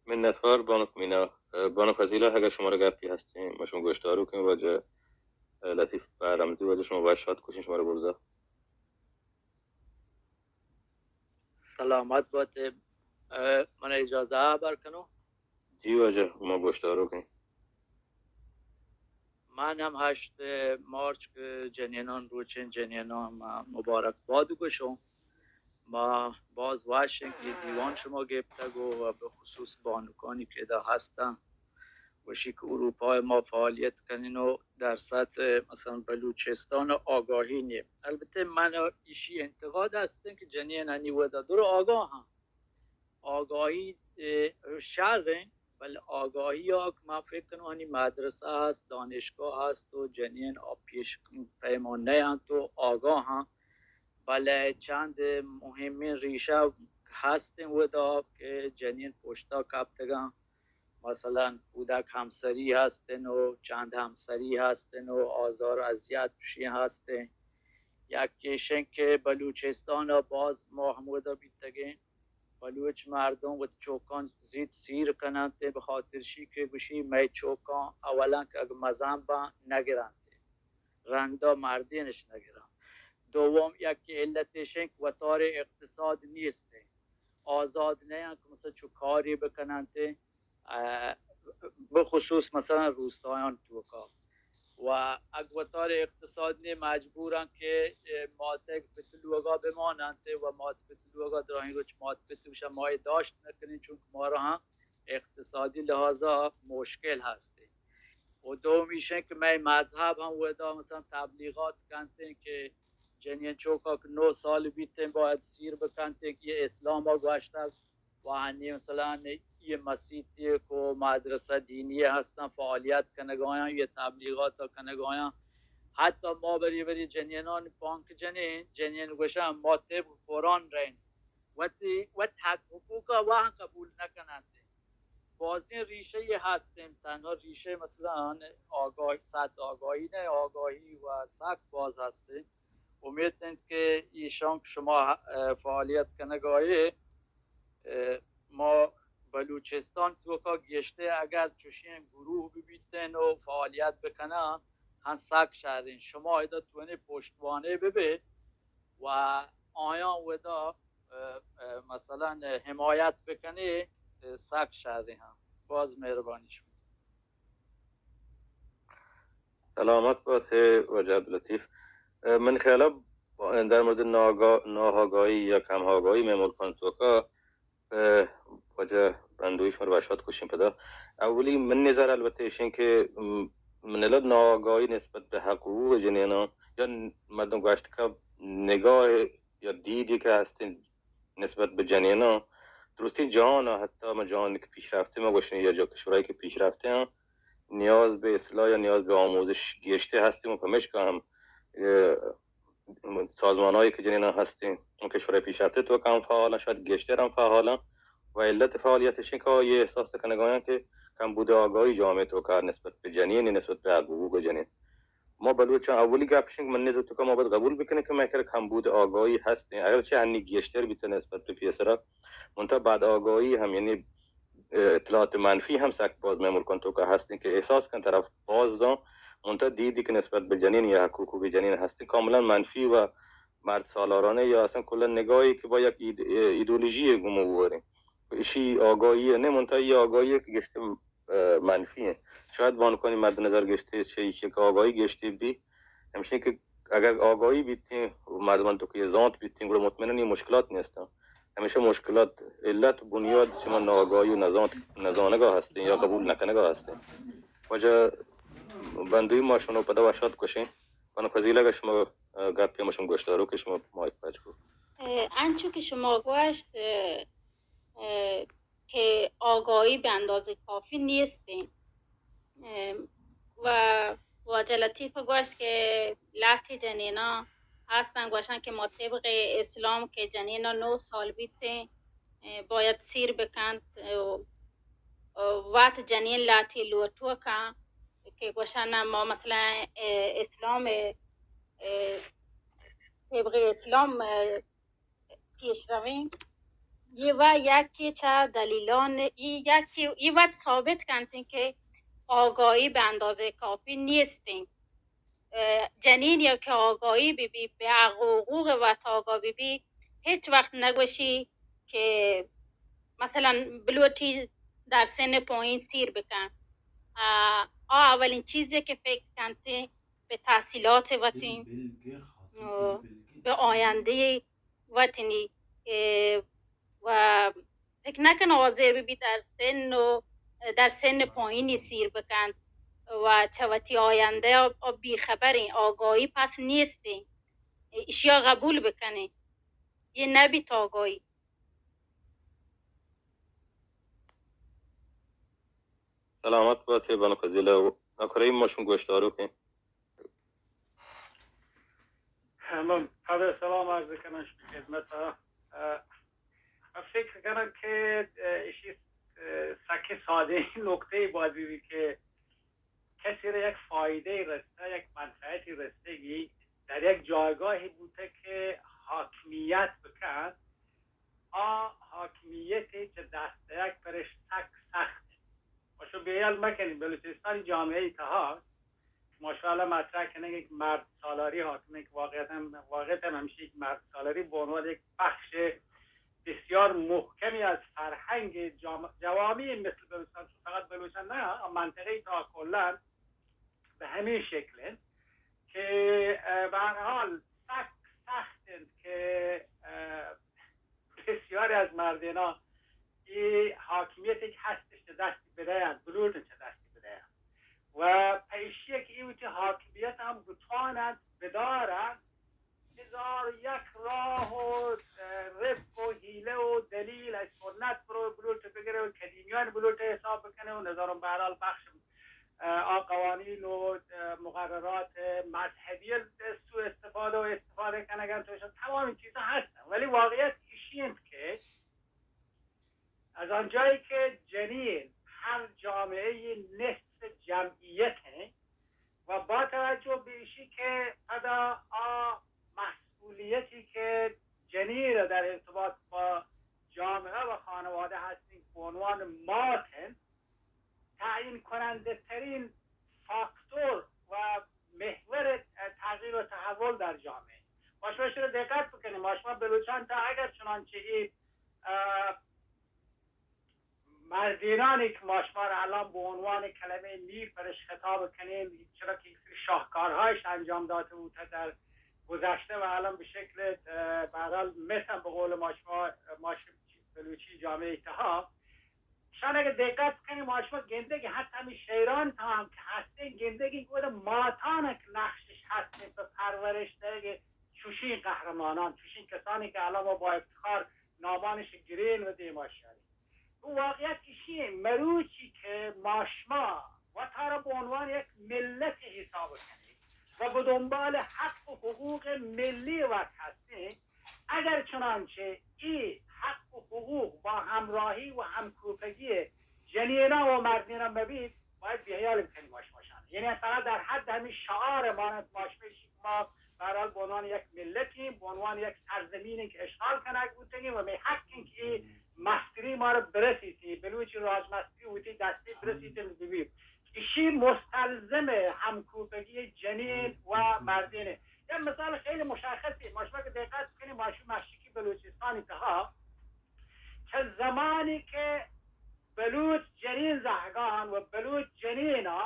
منتوار بانک مینا. اه، بانک فضیلہ، اگر شما را گپی هستین، ما شما گوشدارو کنیم. واجہ، اه، لطیف بهرمدی، واجہ شما باید شاد کشین، شما را برزا. سلامت باتے. اه، من اجازہ ہبر کنو؟ جی واجہ، ما گوشدارو کنیم. من ہم ہشت مارچ کہ جنینان روچیں، جنینان ما مبارکباد گوشوں. ما باز وش ایں کہ دیوان شما گپتگ و بخصوص بانکانی کہ ادا ہستن، گوشی کہ اروپا ما فعالیت کنین و در سطح مثلاً بلوچستان آگاہی نیست. البتہ من ایشی انتقاد ہستیں کہ جنینانی ودا در آگاہ ہاں، آگاہی، اه، شر ایں، بلے آگاہی ءَ کہ من فکر کنوں آنی مدرسہ ہست، دانشگاہ ہست و جنین آ پیش پیمان نہ انت و آگاہ انت، بلے چند مہمیں ریشہ ہستیں اودا کہ جنین پشتا کپتگاں. مثلاً کودک ہمسری ہستن و چند ہمسری ہستن و آزار و اذیت چشیں ہستیں. یک ایشیں کہ بلوچستان ءَ باز ما ہمودا بیتگیں، بلوچ مردم وتی چوکاں زیت سیر کننت، بہ خاطر شی کہ گوشی مئے چوکاں اولاً کہ اگہ مزن باں نگرنت، رندا مردینش نگرنت. دوم یک علت ایشیں کہ وتارے اقتصاد نیست، آزاد نیاں کہ مثلاً چو کاری بکننت، اه، بخصوص مثلاً روستایان توکا. و اگہ وتارے اقتصاد نے مجبوراں کہ، اه، ماتگ پت لوگا بماننت و مات پت لوگا دراہیں روچ مات پت گوشاں ما اے داشت نکنیں، چونکہ مارا ہم اقتصادی لحاظا مشکل ہستے. و دوم ایشیں کہ مئے مذہب ہم ودا مثلاً تبلیغات کنتیں کہ جنین چوکا کہ نو سال بیتیں باید سیر بکنتیں کہ یہ اسلام ءَ گوشتگ و ہنی مثلاً یہ مسیتی کو مدرسہ دینی ہستن فعالیت کنگایاں، یہ تبلیغات کنگایاں. حتی ما بری بری جنینان پانک جنین، جنین گوشن ما طبق قرآن رئین، وتی، وت حق حقوق وہاں قبول نکننت. بازیں ریشہ یہ ہستیں، تنہا ریشہ مثلاً آگاہی، سطح آگاہی نہ، آگاہی و سک باز ہستیں. امید انت کہ ایشان کہ شما، اه، فعالیت کنگائے، اه، ما بلوچستان توکا گیشتے اگر چوشیں گروہ ببیتن و فعالیت بکنن، ہن سک شریں. شما ادا تونے پشتوانے ببے و آیاں ودا، اه، اه، مثلاً حمایت بکنے، اه، سک شریں ہن. باز مہربانی شما. سلامت بات ئے واجہ عبداللطیف. اه، من خیال ءَ در مورد ناگا-، ناآگاہی یا کم آگاہی مئے ملکان توکا، اه، واجہ بندوی شمار وشات کشیں پدا. اولی من نظر البتہ ایشیں کہ، م، من البت ناآگاہی نسبت بہ حقوق جنیناں یا مردم گوشت کہ نگاہ یا دیدی کہ ہستیں نسبت بہ جنیناں، درستیں جہان ءَ، حتی ما جہان کہ پیشرفتے ما گوشیں یا جا کشورہائی کہ پیشرفتے آں، نیاز بہ اصلاح یا نیاز بہ آموزش گیشتے ہستیں و پمیشکا ہم، اه، سازمانہایی کہ جنیناں ہستیں، اون کشورہائی پیشرفتے توکا ہم فعالاں، شاید گیشتر ہم فعالاں و علت فعالیت ایشیں کہ آئی احساس کنگایاں کہ کمبود آگاہی جامعہ توکا نسبت بہ جنین، نسبت بہ حقوق جنین. ما بلوچاں اولی گپ ایش انت کہ من نزتکا ما باید قبول بکنیں کہ مئے کرا کمبود آگاہی ہستیں، اگرچہ ہنی گیشتر بیتہ نسبت بہ پیسرا، منتہا بد آگاہی ہم، یعنی اطلاعات منفی هم سک باز مئے ملکان توکا هستین که احساس کن طرف باز زان، منتها دیدی که نسبت به جنین یا حقوق جنین هستین کاملا منفی و مرد سالارانه یا اصلا کلا نگاهی که با یک اید-، ایدئولوژی گمو بورین. اشی آگاهی نه، منتها یه آگاهی که گشته، اه، منفی انت. شاید بانکانی مد نظر گشته چه ایشی که آگاهی گشته بی، همیشه که اگر آگاهی بیتین و مردمان توکا یه زانت بیتین، گڑا مطمئنا یه مشکلات نیستن. همیشه مشکلات علت و بنیاد چه من ناآگاهی و نزانت، نزانگا هستین یا قبول نکنگا هستین. واجه بندوی ما شما پدا وشات کشین. بانو فضیله اگر شما، اه، گپی ما شما گوشدارو که شما مایک پچ کو. اه، انچو که شما گوشت، اه، اه، که آگاهی به اندازهٔ کافی نیستین. اه، و واجه لطیف گوشت که لهتی جنینا هستن گوشن که ما طبق اسلام که جنینا نه سال بیتین، اه، باید سیر بکنت، اه، اه، وت جنین لهتی لوٹو کن که گوشن ما مثلا، اه، اسلام، اه، طبق اسلام، اه، پیش رویں. یہ و یکی چه دلیلان، ای یکی، ای وت ثابت کنتین که آگاهی به اندازهٔ کافی نیستین. اه، جنین یا که آگاهی ببی، به حق و حقوق وت آگاه ببی، هیچ وقت نگوشی که مثلا بلوٹی در سن پایین سیر بکن. اه، آ اولین چیزی که فکر کنتین به تحصیلات وتین، اه، به آیندهٔ وطنی، اه، و فکر نکن حاضر ببی در سن و در سن پایینی سیر بکنت و چه وتی آینده آ، آ بیخبرین، آگاهی پس نیستین. اشیا قبول بکنین. یه نبیت آگاهی. سلامت باتین بانو فضیله. ناکرئی ما شما گوشدارو کن. من پد سلام عرض کنم شما خدمت. اه، من فکر کنم که، اه، اشی، اه، سکه ساده نکته بازی که کسی را یک فایده رسته، یک منفعتی رستگی، در یک جایگاهی بوده که حاکمیت بکن، آ حاکمیت چه دست یک پرش سک سخت. و شو بیال مکنی بلوچستان جامعه تها ماشاءالله مطرح کنگ یک مرد سالاری حاکمه که واقعیت هم، واقعیت هم همیشه یک مرد سالاری به عنوان یک بخش بسیار محکمی از فرهنگ جام-، جوامع مثل بلوچستان، چون فقط بلوچستان نه، منطقه تا کلا به همین شکل انت که، اه، به هر حال سخت، سخت انت که، اه، بسیاری از مردینا ای حاکمیتی که هستش چه دستی بدهند، بلوٹن چه دستی بدهند. و پیشی که ای وتی حاکمیت هم بتوانند بدارند، هزار و یک راه و، اه، رفق و حیله و دلیل از سنت برو بلوٹ بگره و قدیمیان بلوٹ حساب بکنه و نظرم به هر حال بخش، اه، آ قوانین و، اه، مقررات مذهبی سوء استفاده و استفاده کنگن توش تمام این چیزا هستن، ولی واقعیت ایشی انت که از آنجایی که جنین هر جامعه نصف جمعیت انت و با توجه به ایشی که پدا آ مسئولیتی که جنین را در ارتباط با جامعه و خانواده هستیم به عنوان مات انت، تعیین کننده ترین فاکتور و محور تغییر و تحول در جامعه. ما شما شده دقت بکنیم، ما شما بلوچان تا اگر چنانچه این، اه، مردینانی که ما شما را الان به عنوان کلمهٔ میر پرش خطاب کنیم، چرا که یک سری شاهکارهایش انجام داده بود در گذشته و الان به شکل، اه، به هر حال مثل به قول ما شما، ما شما بلوچی جامعه تها، شان اگه دقت کنیم، ما شما گندگی حتی همین شعران تا هم که هستین، گندگی که بوده ماتان که نقشش هستین به پرورش دهگ چوشین قهرمانان، چوشین کسانی که الان ما با افتخار نامانش گرین و دیما شارین. و واقعیت ایشی مروچی که ما شما وتارا به عنوان یک ملت حساب کنیم و به دنبال حق و حقوق ملی وت هستیم، اگر چنانچه ای حق و حقوق با همراهی و همکوپگی جنینا و مردینا مبید، باید بی‌حیال بکنیم ما شما شان. یعنی فقط در حد همین شعار مانند ما شما شما بہرحال بہ عنوان یک ملتی، بہ عنوان یک سرزمینی کہ اشغال کنگ بوتگیں و مئے حق انت کہ اے مستری مارا برسیتی، بلوچی راج مستری وتی دستی برسیتی ببی. ایشی مستلزم ہمکوپگی جنین و مردین. یک مثال خیلی مشخصی، ما شما کہ دقت کنی، ما شما مشرقی بلوچستانی تہا چہ زمانی کہ بلوچ جنین زہگان و بلوچ جنینا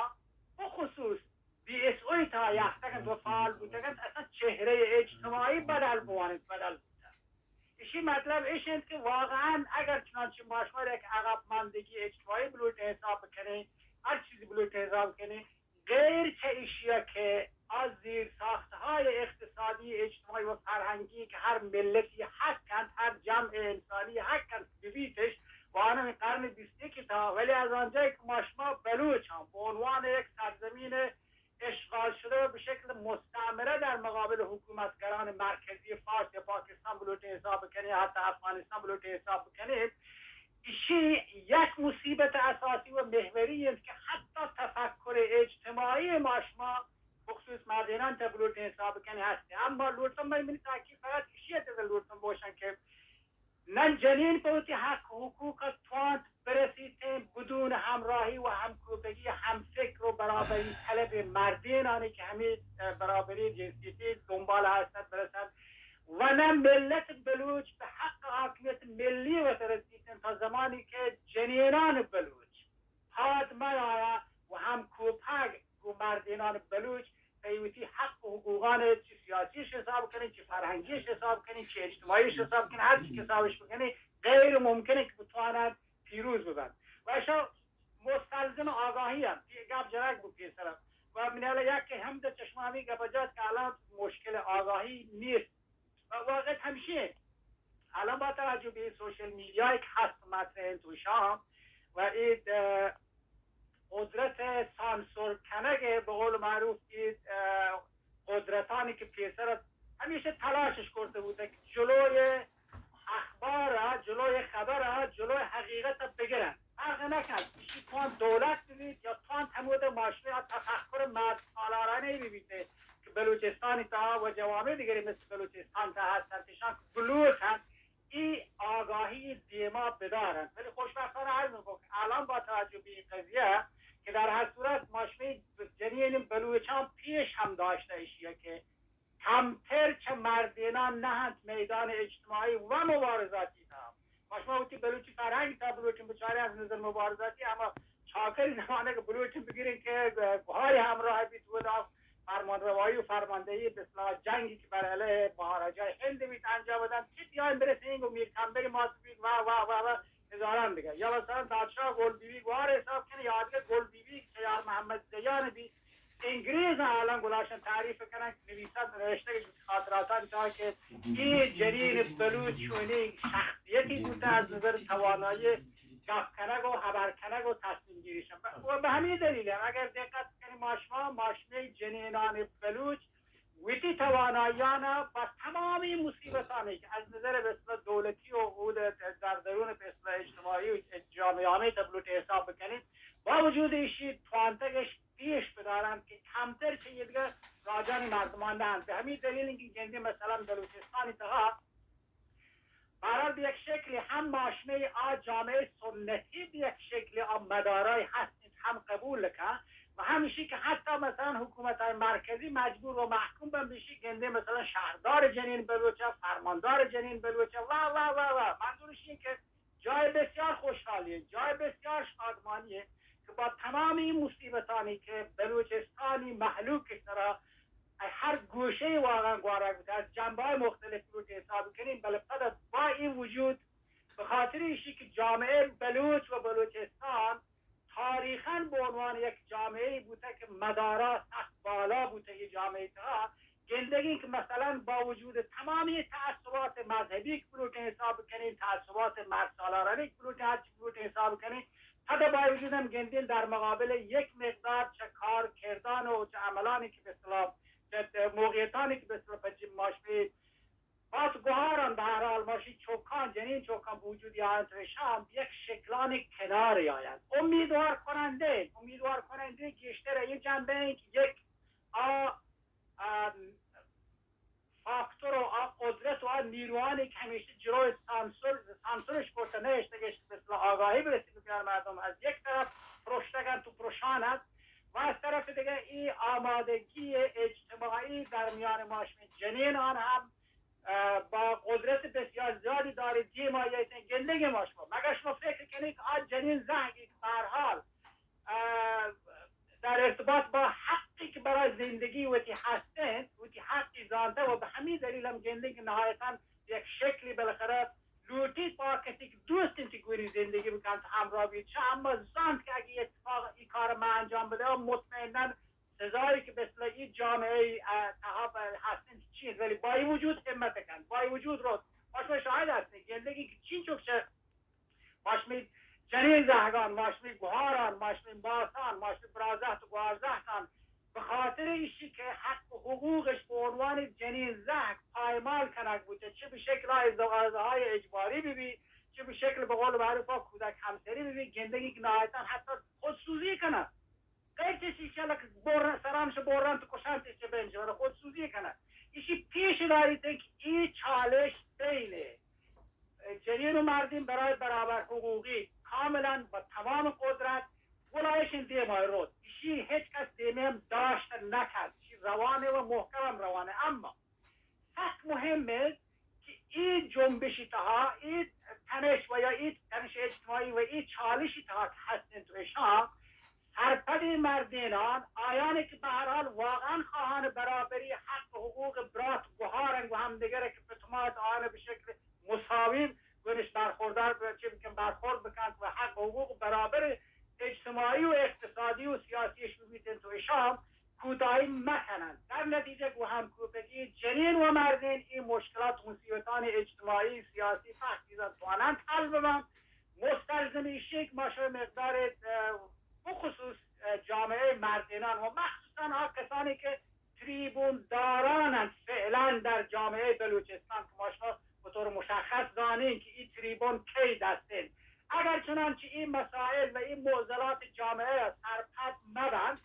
بخصوص بی ایس او تہا یافتگ انت و فعال بوتگ انت، اصلاً چہرہ اجتماعی بدل بوان انت، بدل بوتگ. ایشی مطلب ایش انت کہ واقعاً اگر چنانچہ ما شما یک عقب ماندگی اجتماعی بلوٹیں حساب بکنیں، ہر چیزی بلوٹیں حساب بکنیں، غیر چہ ایشیا کہ آ زیرساخت‌های اقتصادی، اجتماعی و فرهنگی که هر ملتی حق انت، هر جمع انسانی حق انت ببیتش، و آنان قرن بیست و یک تا، ولی از آنجایی که ما شما بلوچان به عنوان یک سرزمین اشغال شده و به شکل مستعمره در مقابل حکومتگران مرکزی فارس یا پاکستان بلوٹیں حساب بکنیں، حتی افغانستان بلوٹیں حساب بکنیں، ایشی یک مصیبت اساسی و محوری انت که حتی تفکر اجتماعی ما شما بخصوص مردینان تا بلوٹیں حساب کنی هستی. اما لوٹم من منی تاکید فقط ایشی ات لوٹم بوشن که نن جنین په وتی حق و حقوق توانت برسیتیں بدون همراهی و همکوپگی همفکر و برابری طلب مردینانی که همین، اه، برابری جنسیتی دنبال هستند برسند و نه ملت بلوچ به حق حاکمیت ملی و رسیتن تا زمانی که جنینان بلوچ پاد می‌آید و هم کوپگ گوں مردینان بلوچ پہ وتی حق و حقوقان چی سیاسیش حساب کنی، چی فرهنگیش حساب کنی، چی اجتماعیش حساب کنی، هر چی حسابش بکنی، غیر ممکنه که بتواند پیروز ببند. و اشا مستلزم آگاهی هم، گپ جرگ بو پیسر هم. و من حالا یک که هم در چشم همی گپ جات که الان مشکل آگاهی نیست. و واقعیت همیشه الان با توجه به این سوشل میدیایی که هست مطرح انت و شام و این، اه، قدرت سانسور کنگ به قول معروف این، اه، قدرتانی که پیسر همیشه تلاشش کرده بوده که جلوی اخبار را، جلوی خبر را، جلوی حقیقت را بگیرن. فرق نکن ایشی توان دولت ببید یا توان تمود ماشین یا تفکر مرد سالارانه ببید که بلوچستانی تا و جوامع دیگری مثل بلوچستان تا هستند، ایشان که بلوچ هست، این آگاهی دیما بدارند. ولی خوشبختانه عرض می‌کنم که الان با توجه به این قضیه که در هر صورت ماشین جنین بلوچان پیش هم داشته ایشیه که کمتر چه مردینان نه انت میدان اجتماعی و مبارزاتی تا. ما شما وتی بلوچی فرهنگ تا بلوچی بچاری از نظر مبارزاتی، اما چاکری زمانه که بلوچی بگیرین که گوهاری همراه بیت و دا فرمان روایی و فرماندهی به اصطلاح جنگی که بر علیه مهاراجای هند بیت انجام بدن، چی بیاین برسین و میر کمبر ما بیت و، و، و، و هزاران دیگه. یا مثلاً بادشاه گل بیبی گوار حساب کنه، یا دیگه گل بیبی که یار محمد زیان بیت، انگریز الان گلاشن تعریف کنن، نویسند، نوشته که خاطراتان تا که این جنین بلوچ چونی شخصیتی بوده از نظر توانایی گپ کنگ و خبر کنگ و تصمیم گیریش. و به همین دلیل هم اگر دقت کنیم ما شما، ما شما جنینان بلوچ وتی تواناییان با تمامی مصیبتانی که از نظر به اصطلاح دولتی و عود در درون به اصطلاح اجتماعی و جامعه‌انه تبلوت حساب بکنیم، با وجود ایشی توانتگش پیش بدارن که کمتر چه یه دیگه راجانی مردمان نهند. به همین دلیل اینکه گندی مثلاً بلوچستانی تها بهرحال به یک شکلی هم ماشمه آ جامعه سنتی به یک شکلی آ مدارای هست هم قبول کن و همیشی که حتی مثلاً حکومت مرکزی مجبور و محکوم بن بشی گنده مثلاً شهردار جنین بلوچه، فرماندار جنین بلوچه و، و، و، و. منظورش این که جای بسیار خوشحالیه، جای بسیار شادمانیه که با تمام این مصیبتانی که بلوچستانی مهلوک سرا هر گوشه واقعاً گوارا بوده، از جنبه‌های مختلف بلوچ حساب کنیم، بله پد با این وجود به خاطر ایشی که جامعه بلوچ و بلوچستان تاریخاً به عنوان یک جامعه بوته که مدارا سخت بالا بوته، یه جامعه تا گندگین که مثلاً با وجود تمامی تعصبات مذهبی که بلوچ حساب کنیم، تعصبات مرد سالارانی که بلوچ هر چی بلوچ حساب کنیم، پد با وجود هم گندین در مقابل یک مقدار چه کار کردان و چه عملانی که به اصطلاح چه موقعیتانی که به اصطلاح په جیب ماش بید، باز گوهاران به هر حال ماشی چوکان، جنین چوکان به وجود آیند، رشان به یک شکلان کنار آیند. امیدوار کننده، امیدوار کننده گیشتر این جنبه این که یک آ، آ، فاکتور و آ قدرت و آ نیروانی که همیشه جلوی سانسور، سانسورش کرده نهشتگش، مثل آگاهی برسی بکن مردم از یک طرف پرشتگن تو پرشانت و از طرف دیگه این آمادگی اجتماعی در میان ما شما جنینان هم اه، با قدرت بسیار زیادی داره. دیما یه گندگی ما شما، مگر شما فکر کنید که آ جنین زهگی که به هر حال اه، در ارتباط با حقی که برای زندگی وتی هستند، وتی حقی زانته و به همین دلیل هم گندگی نهایتاً یک شکلی بالاخره لوٹی با کسی که دوست انت گوری زندگی بکنت، همراه بیت. چه اما زانت که اگه اتفاق این کار ما انجام بده، مطمئناً سزایی که مثل این جامعه اه، تها هستند چی، ولی با این وجود همت کن، با این وجود رو ما شما شاهد هستیم. گندگی که چین چک چه ماشمی جنین زهگان، ماشمی گوهاران، ماشمی ماسان، ماشمی برازهت و گوارزهتان به خاطر ایشی که حق و حقوقش به عنوان جنین زهگ پایمال کنگ بوده، چه به شکل ازدواج‌های اجباری ببی، چه به شکل به قول معروف ها کودک همسری ببی، گندگی که نهایتاً حتی خودسوزی کنه. غیر چیزی که الک بر-، سرانش برنت و کشنت چه بنج و خودسوزی کنه. ایشی پیش داریت که این چالش بین جنین و مردین برای برابر حقوقی کاملاً با تمام قدرت ولایش دیما رود. ایشی هیچ کس دیمه هم داشت نکرد. ایشی روانه و محکم هم روانه. اما سک مهم است که این جنبشی تها، این تنش و یا این تنش اجتماعی و این چالشی تها که هستن تو اشان، سرپدی مردینان، آیانی که به هر حال واقعاً خواهان برابری حق و حقوق برات گوهارن و همدیگر که به تمام آیان به شکل مساوی گونش برخوردار، چه بکن برخورد بکنت و حق و حقوق برابر اجتماعی و اقتصادی و سیاسیش ببیتن تو اشان کوتاهی مکنند. در نتیجه گو همکوپگی جنین و مردین این مشکلات و مصیبتان اجتماعی، سیاسی، فقط توانند حل ببند. مستلزم ایشی که ما شما مقدار، اه، بخصوص، اه، جامعه مردینان و مخصوصاً آ کسانی که تریبون دارانند فعلاً در جامعه بلوچستان که ما شما به طور مشخص دانین که این تریبون کی دستین. اگر چنانچه این مسائل و این معضلات جامعه سرپد مبند،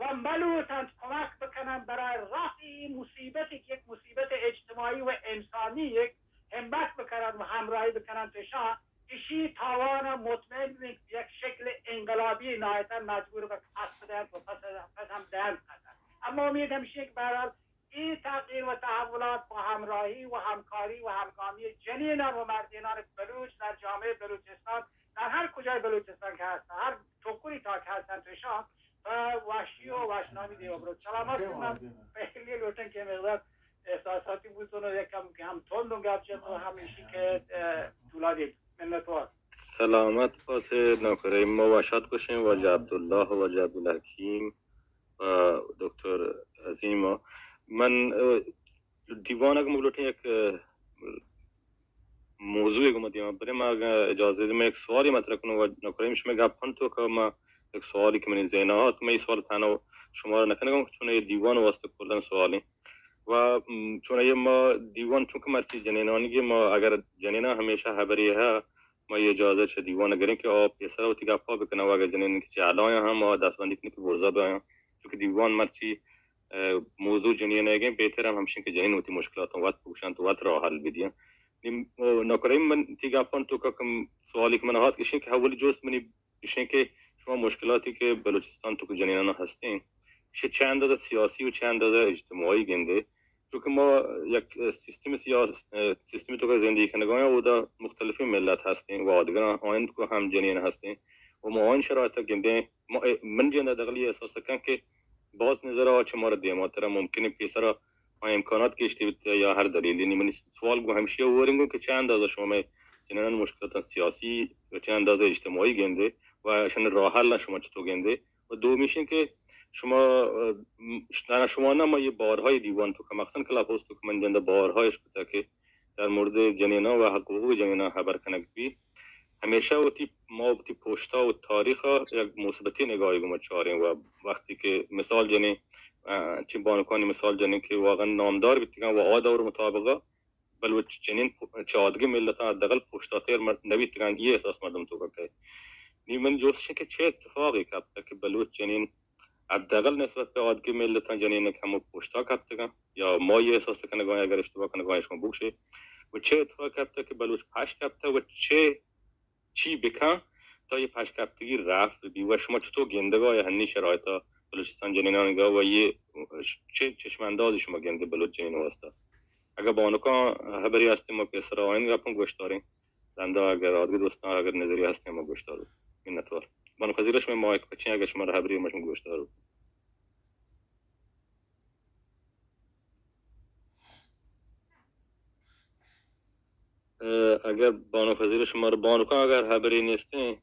و ملوتند کمک بکنند برای رفع این مصیبتی که یک مصیبت اجتماعی و انسانی یک همت بکنند و همراهی بکنند پیشان، ایشی تاوان مطمئن ببین که یک شکل انقلابی نهایتاً مجبور به پس بدهند و پس، پس هم دهند قطر. اما امید همیشه که به هر حال این تغییر و تحولات با همراهی و همکاری و همگامی جنینان و مردینان بلوچ در جامعه بلوچستان، در هر کجای بلوچستان که هستن، هر ٹکری تا که هستن پیشان، پہ وحشی و وحشنامی دیما برو. سلامت بمن. پہلی لوٹن کہ مقدار احساساتی بوتن و یک کم کہ ہم تند گپ جت و ہم ایشی کہ، اه، طولا دیت. منتوار. سلامت بات نوکرے. ما وشات گوشیں واجہ عبداللہ و واجہ عبدالحکیم و دکتر عظیم. من، اه، دیوان اگہ ما لوٹیں یک، اه، موضوعے گوما دیما بریں، ما اگہ اجازت دے، من یک سوالے مطرح کنوں و نوکریم شمئے گپان توکا ما یک سوالے کہ منی ذہنا آت، من اے سوال تہنا شمارا نکنگاں کہ چون اے دیوان واسطہ کلاں سوالے. و، م، چون اے ما دیوان چونکہ مرچی جنینانی گے، ما اگر جنیناں ہمیشہ ہبرے ہے، ما اے اجازت چہ دیوان گریں کہ آ پیسرا وتی گپا بکناں و اگر جنین کہ چہ الایاں ہم ما دستبندی کنیں کہ برزا بیایاں. چونکہ دیوان مرچی، اه، موضوع جنین ئیگیں، بہتر ہم ہمشیں کہ جنین وتی مشکلاتاں وت بگوشنت و وت راہ حل بدیاں. نی، اه، نوکریم من تی گپان توکا کم سوالی کہ من آت اشیں کہ اولی جست منی اشیں کہ شما مشکلاتی کہ بلوچستان توکا جنینانا ہستیں، شہ چہ اندازہ سیاسی و چہ اندازہ اجتماعی گندے؟ چونکہ ما یک سیستم سیاس-، سیستم توکا زندگی کنگایاں، اودا مختلفیں ملت ہستیں، وادگراں آئند کو ہم جنین ہستیں و ما آئین شرائط گندیں. ما، من جند دغلی احساس کن کہ باز نظر آ چہ مارا دیما ترا ممکن ہے پیسرا آ امکانات گیشتے بیت یا ہر دلیلی. نی منی سوال گو ہمشی ورنگو کہ چند از شما جنان مشکلات سیاسی و چند از اجتماعی گندے و اشان راہ حل شما چطور گندے؟ و دومیشن کہ شما، اه، م-، تنها شما نه، ما یه بارهای دیوان تو که مخصوصاً کلاب هاوس تو که من جنده بارهایش بوده که در مورد جنینا و حقوق جنینا خبر کنگ بی. همیشه وتی ما وتی پشتا و تاریخا یک مثبتی نگاهی گما چاریں و وقتی که مثال جنیں، اه، چه بانکانی مثال جنیں که واقعاً نامدار بیتگن و آ دور مطابقا بلوچ جنین پ-، چہ آدگہ ملتاں حداقل پشتاتر مر-، نہ بیتگاں، یہ احساس مردم توکا کئے. نی من جوستش کہ چہ اتفاقی کپتہ کہ بلوچ جنین حداقل نسبت به آدگه ملتان جنین کمو پشتا کپتگن، یا ما یه احساس کنگان، اگر اشتباه کنگان شما بگوشے، و چه اتفاق کپته که بلوچ پش کپته و چه چی بکن تا یه پشکپتگی رفت بی؟ و شما چطور گندگا یا هنی شرایطا بلوچستان جنینان گا و یه چه چشماندازی شما گنده بلوچ جنین واسطه؟ اگر بانکان خبری هستی ما پیسر آین گپن گوشتارین، دنده اگر آدگه دوستان اگر نظری هستی ما گوشتارو. منتوار. بانک وزیر شما مایک پچین اگر شما را خبری ما شما گوشتارو. اه، اگر بانک وزیر شما رو بانکان اگر خبری نیستین،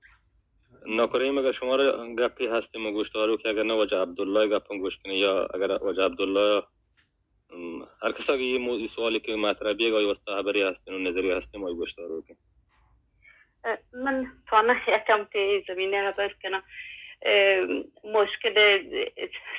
ناکریم اگر شما رو گپی هستی ما گوشتارو که اگر نه واجه عبدالله گپان گوش کنی یا اگر واجه عبدالله، ام، هر کسا که یه مو-، یه سوالی که مطرح بیه، اگه واسطه خبری هستین و نظری هستین ما گوشتارو کن. اه، من تانه یکم تی زمینه خبر کنم. اه، مشکل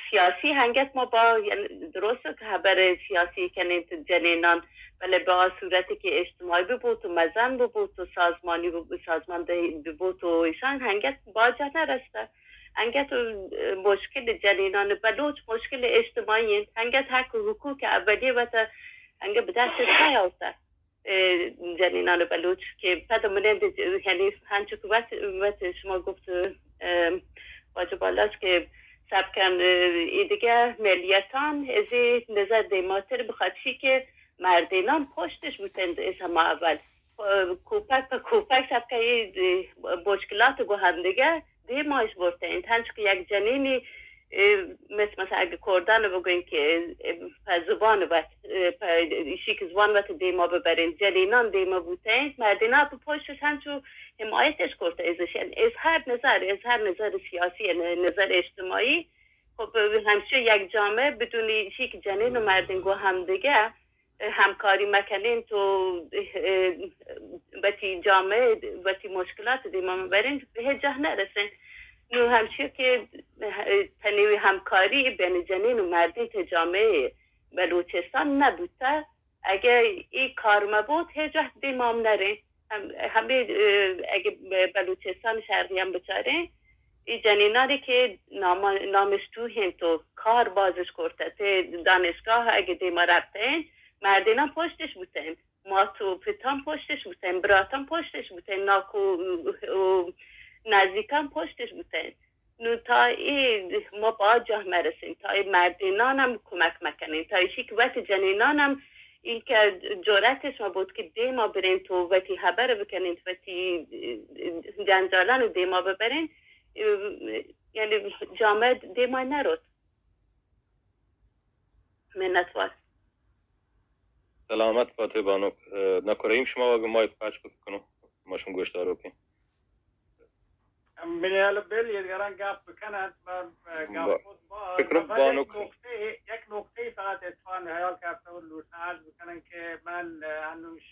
سیاسی هنگت ما با، یعنی درست که خبر سیاسی کنین تو جنینان، ولی به آ صورتی که اجتماعی ببوت و مزن ببوت و سازمانی ببوت، سازمان دهی ببوت و ایشان هنگت با جه نرسته. هنگت، اه، مشکل جنینان بلوچ مشکل اجتماعی انت. هنگت حق و حقوق اولی وت هنگت به دست نیاورته. اه، جنینان بلوچ که پد منند، یعنی هنچو که وت، وت شما گفت، اه، واجه بالاچ که سبکن، اه، ای دیگه ملیتان ازی نظر دیماتر بخاطر که مردینان پشتش بوتند از همه اول. اه، کوپک په کوپک سبکه ای، اه، مشکلات گو هم دیگه دیمایش برتند. هنچو که یک جنینی اه، مثل، مثلا اگه کردان بگوین که، اه، په زبان وت، اه، په ایشی که زبان وت دیما ببرین، جنینان دیما بوتین، مردینان په پشتش هنچو حمایتش کرته ازش. یعنی از هر نظر، از هر نظر سیاسی، یعنی نظر اجتماعی، خب همیشه یک جامعه بدون ایشی که جنین و مردین گو هم دیگه همکاری مکنین تو، اه، وتی جامعه، وتی مشکلات دیما مبرین، به هیچ جا نرسین. نو همچی که، اه، تنیوی همکاری بین جنین و مردین ته جامعه بلوچستان نبوتا، اگه ای کار مبود، هیچ وقت دیما هم نرین. هم، همه، اه، اگه به بلوچستان شرقی هم بچارین، ای جنینانی که نام، نامش تو هین تو کار بازش کرته، ته دانشگاه اگه دیما رفتین، مردینان پشتش بوتین، مات و پتان پشتش بوتین، براتان پشتش بوتین، ناکو و نزدیکان پشتش بوتین. نو تا ای ما با جاه مرسین، تا ای مردینان هم کمک مکنین، تا ایشی که وقت جنینان هم این که جرأتش ما بود که دیما برین تو وتی خبر بکنین، تو وتی جنجالان دیما ببرین، یعنی جامعه دیما نروت. منتوار. سلامت باتے بانک. اه، نکو رحیم شما وگہ مایک پچ کت کنو، ما شما گوشدارو کن. منی حال بل یہ گران گپ بکنن، من، اه، گپ با-، کت با، فکر من فقط یک بانک. نقطه، یک نقطه فقط اتفاقاً حیال کرده و لوٹن عرض بکنن که من، اه، انوش،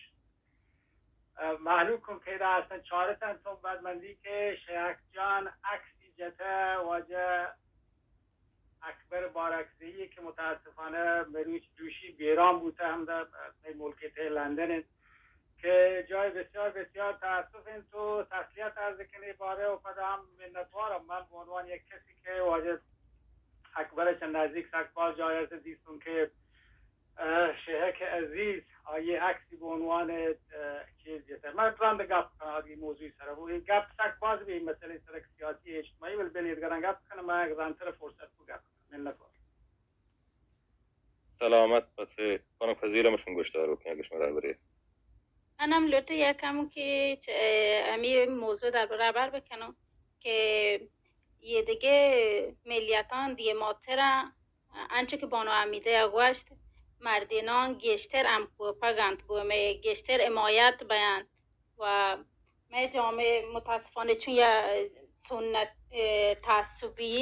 اه، مهلوکم پیدا هستن چارتن تون بعد من دی که شیخ جان عکسی جته واجه اکبر بارکزئی که متاسفانه مروچ دوشی بیران بوته هم در ملک ته لندن انت که جای بسیار بسیار تاسف انت و تسلیت عرض کنی باره و پدا هم منتوارم من به عنوان یک کسی که واجه اکبر چند نزدیک سک باز جای است دیستون که اه، شیخ عزیز، آئی عکسی به عنوان، اه، چیز جته. من رند گپ کنم آدگی موضوعی سر. و این گپ سک باز به این مسئله سر سیاسی اجتماعی، ولی بلی ادگران گپ کنم، من یک رندتر فرصت کو گپ کنم. منت وار. سلامت بسه. خانم فضیله مشون گوشدارو کن، اگه شما رهبری. انم لوٹه یکم که چه، اه، امی موضوع در برابر بکنم که یه دیگه ملیتان دیه ماتره انچو کہ بانو حمیدہ ء گوشت، مردینان گیشتر ہمکوپگ انت، گوں مئے گیشتر حمایت بینت و مئے جامعہ متاسفانہ چون یا سنت، ء، تعصبی،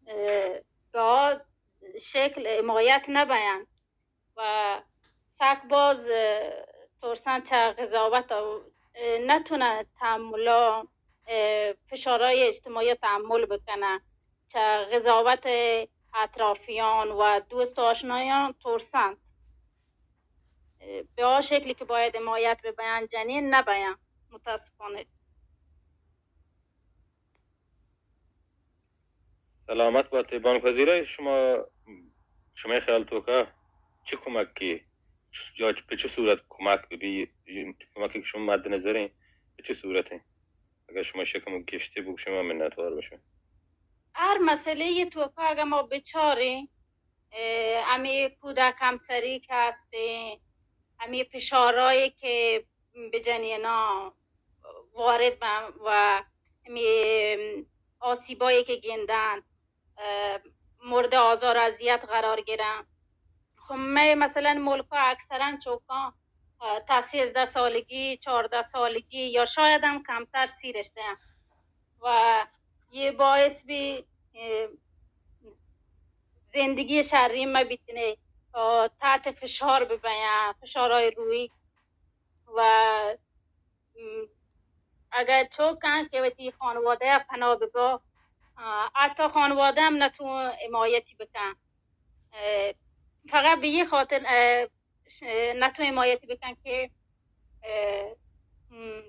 ء، با شکل حمایت نہ بینت. و سک باز، اه، ترسن چہ قضاوت، اه، نتونن تحمل، اه، فشارهای اجتماعی تحمل بکنن. چہ قضاوت اطرافیان و دوست آشنایان ترسند. اه، به آ شکلی که باید حمایت ببین جنین نبین، متاسفانه. سلامت باتے بانک وزیرہ، شما، شمئے خیال توکا چہ کمکے یا پہ چہ صورت کمک بہ بی، کمکے کہ شما مد نظریں پہ چہ صورتیں؟ اگر شما شکم گشتے بگو، شما منتوار بشن۔ ہر مسئلہ یہ توکا اگر ما بچاریں، اے، ہمیں کودک ہمسری کہ ہستیں، ہمیں فشارایی کہ بہ جنینا وارد بن و ہمیں آسیبایی کہ گندن، اه، مورد آزار و اذیت قرار گرن. خب مئے مثلاً ملکا اکثراً چوکاں، اه، تا سیزدہ سالگی، چاردہ سالگی یا شاید ہم کمتر سیرش دیں و یہ باعث بی، اه، زندگی شرین مہ بیتنے، اه، تحت فشار ببیاں، فشارهای روحی و م، اگر چوکاں کہ وتی خانواده ءَ پناہ ببا، آ، حتی خانواده ہم نتون حمایتی بکن. اه، فقط به یه خاطر، اه، ش-، نتون حمایتی بکن که، اه، م،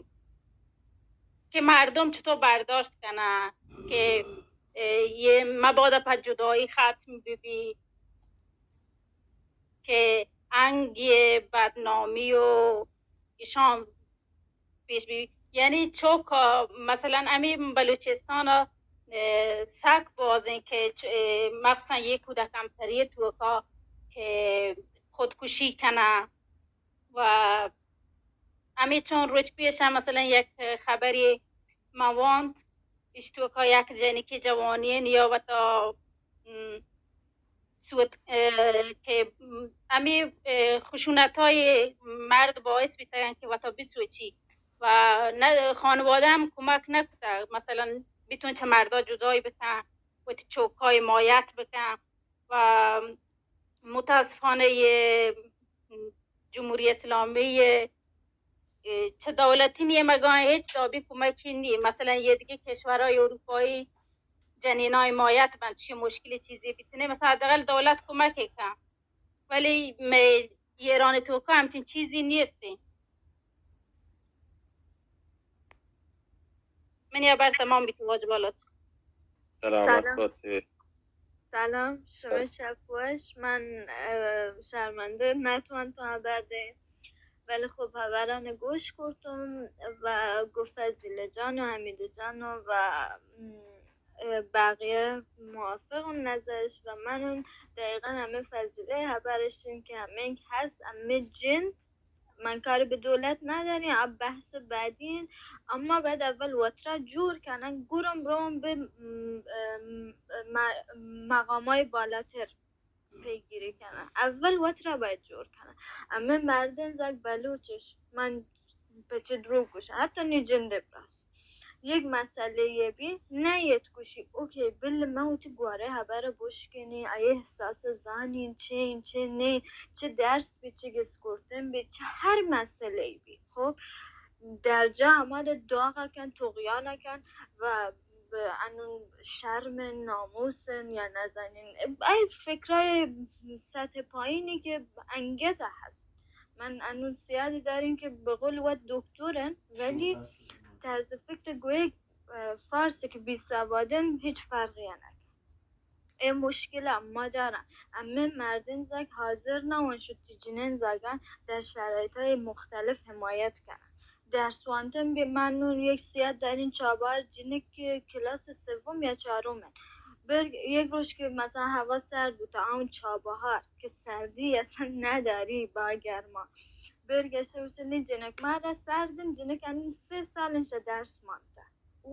که مردم چطور برداشت کنن که، اه، یه مبادا پہ جدایی ختم ببی، که انگ یه بدنامی و ایشان پیش بی. یعنی چوکا مثلاً ہمیں بلوچستان، اه، سک بازیں کہ چ-، اه، مخصوصاً یہ کودک کمتری توکا کہ خودکشی کنن و ہمیں چون روچ پیش ہم مثلاً یک خبری من وانت، ایش توکا یک جنکی جوانی نیا وتا، م، سوت، اه، کہ، م، ہمیں، اه، خشونت‌های مرد باعث بیتگن کہ وتا بسوچی و نه، خانواده ہم کمک نکتگ، مثلاً بیتون چہ مردا جدای بکن، وتی چوکای حمایت بکن و متاسفانه یہ جمهوری اسلامی یہ اه، چہ دولتی نیمگاں ہچ دابی کمکی نی. مثلاً یہ دیگه کشورهای اروپایی جنینا حمایت بنت، چی مشکل چیزی بیتنے، مثلاً حداقل دولت کمک کن، ولی مئے ایران توکا ہمچین چیزی نیستیں. منی ہبر تمام بیت واجہ بالات. سلامت سلام. باتے. سلام، شما شپ وش. من، اه، شرمنده نتوانتم خبر دیم، ولی خب خبران گوش کرتم و گفت فضیله جان و حمیده جان و، م، اه، بقیه موافقم نظرش و من اون دقیقاً همه فضیله خبرشیم که همه هست، همه جند من کاری به دولت نداریم، اب بحث بعدی این. اما باید اول وترا جور کنن، گرم روم به، م، م، م، مقامای بالاتر پیگیری کنن. اول وترا باید جور کنن. اما مردن زگ بلوچش، من پچه دروگ گوشم، حتی نی جنده براس. یک مسئله یه بی، نه یت گوشی، اوکی، بل من وتی گواره خبر بشکنی، ای احساس زانین، چه این، چه نه، چه درس بی، چه گس کرتن بی، چه هر مسئله بی. خب، در جا اما ده داغ کن، طغیان کن و به انون شرم، ناموس یا نزنین، ای فکرای سطح پایینی که انگت هست. من انون سیادی داریم که به قول و دکترن، ولی طرز فکر گوی، اه، فارس که بی سوادن هیچ فرقی نکن. ای مشکل اما دارن. اما مردین زک حاضر نوان شد تی جنین زگن در شرایط های مختلف حمایت کنن. درس وانتن بی من نون یک سیاد در این چابار جنک که کلاس سوم یا چهارم. بر یک روز که مثلاً هوا سرد بود، تا اون چابهار که سردی اصلاً نداری با گرما. برگشته گوشته، نی جنک، من را سردم، جنک همین سه سال انشا درس مانده.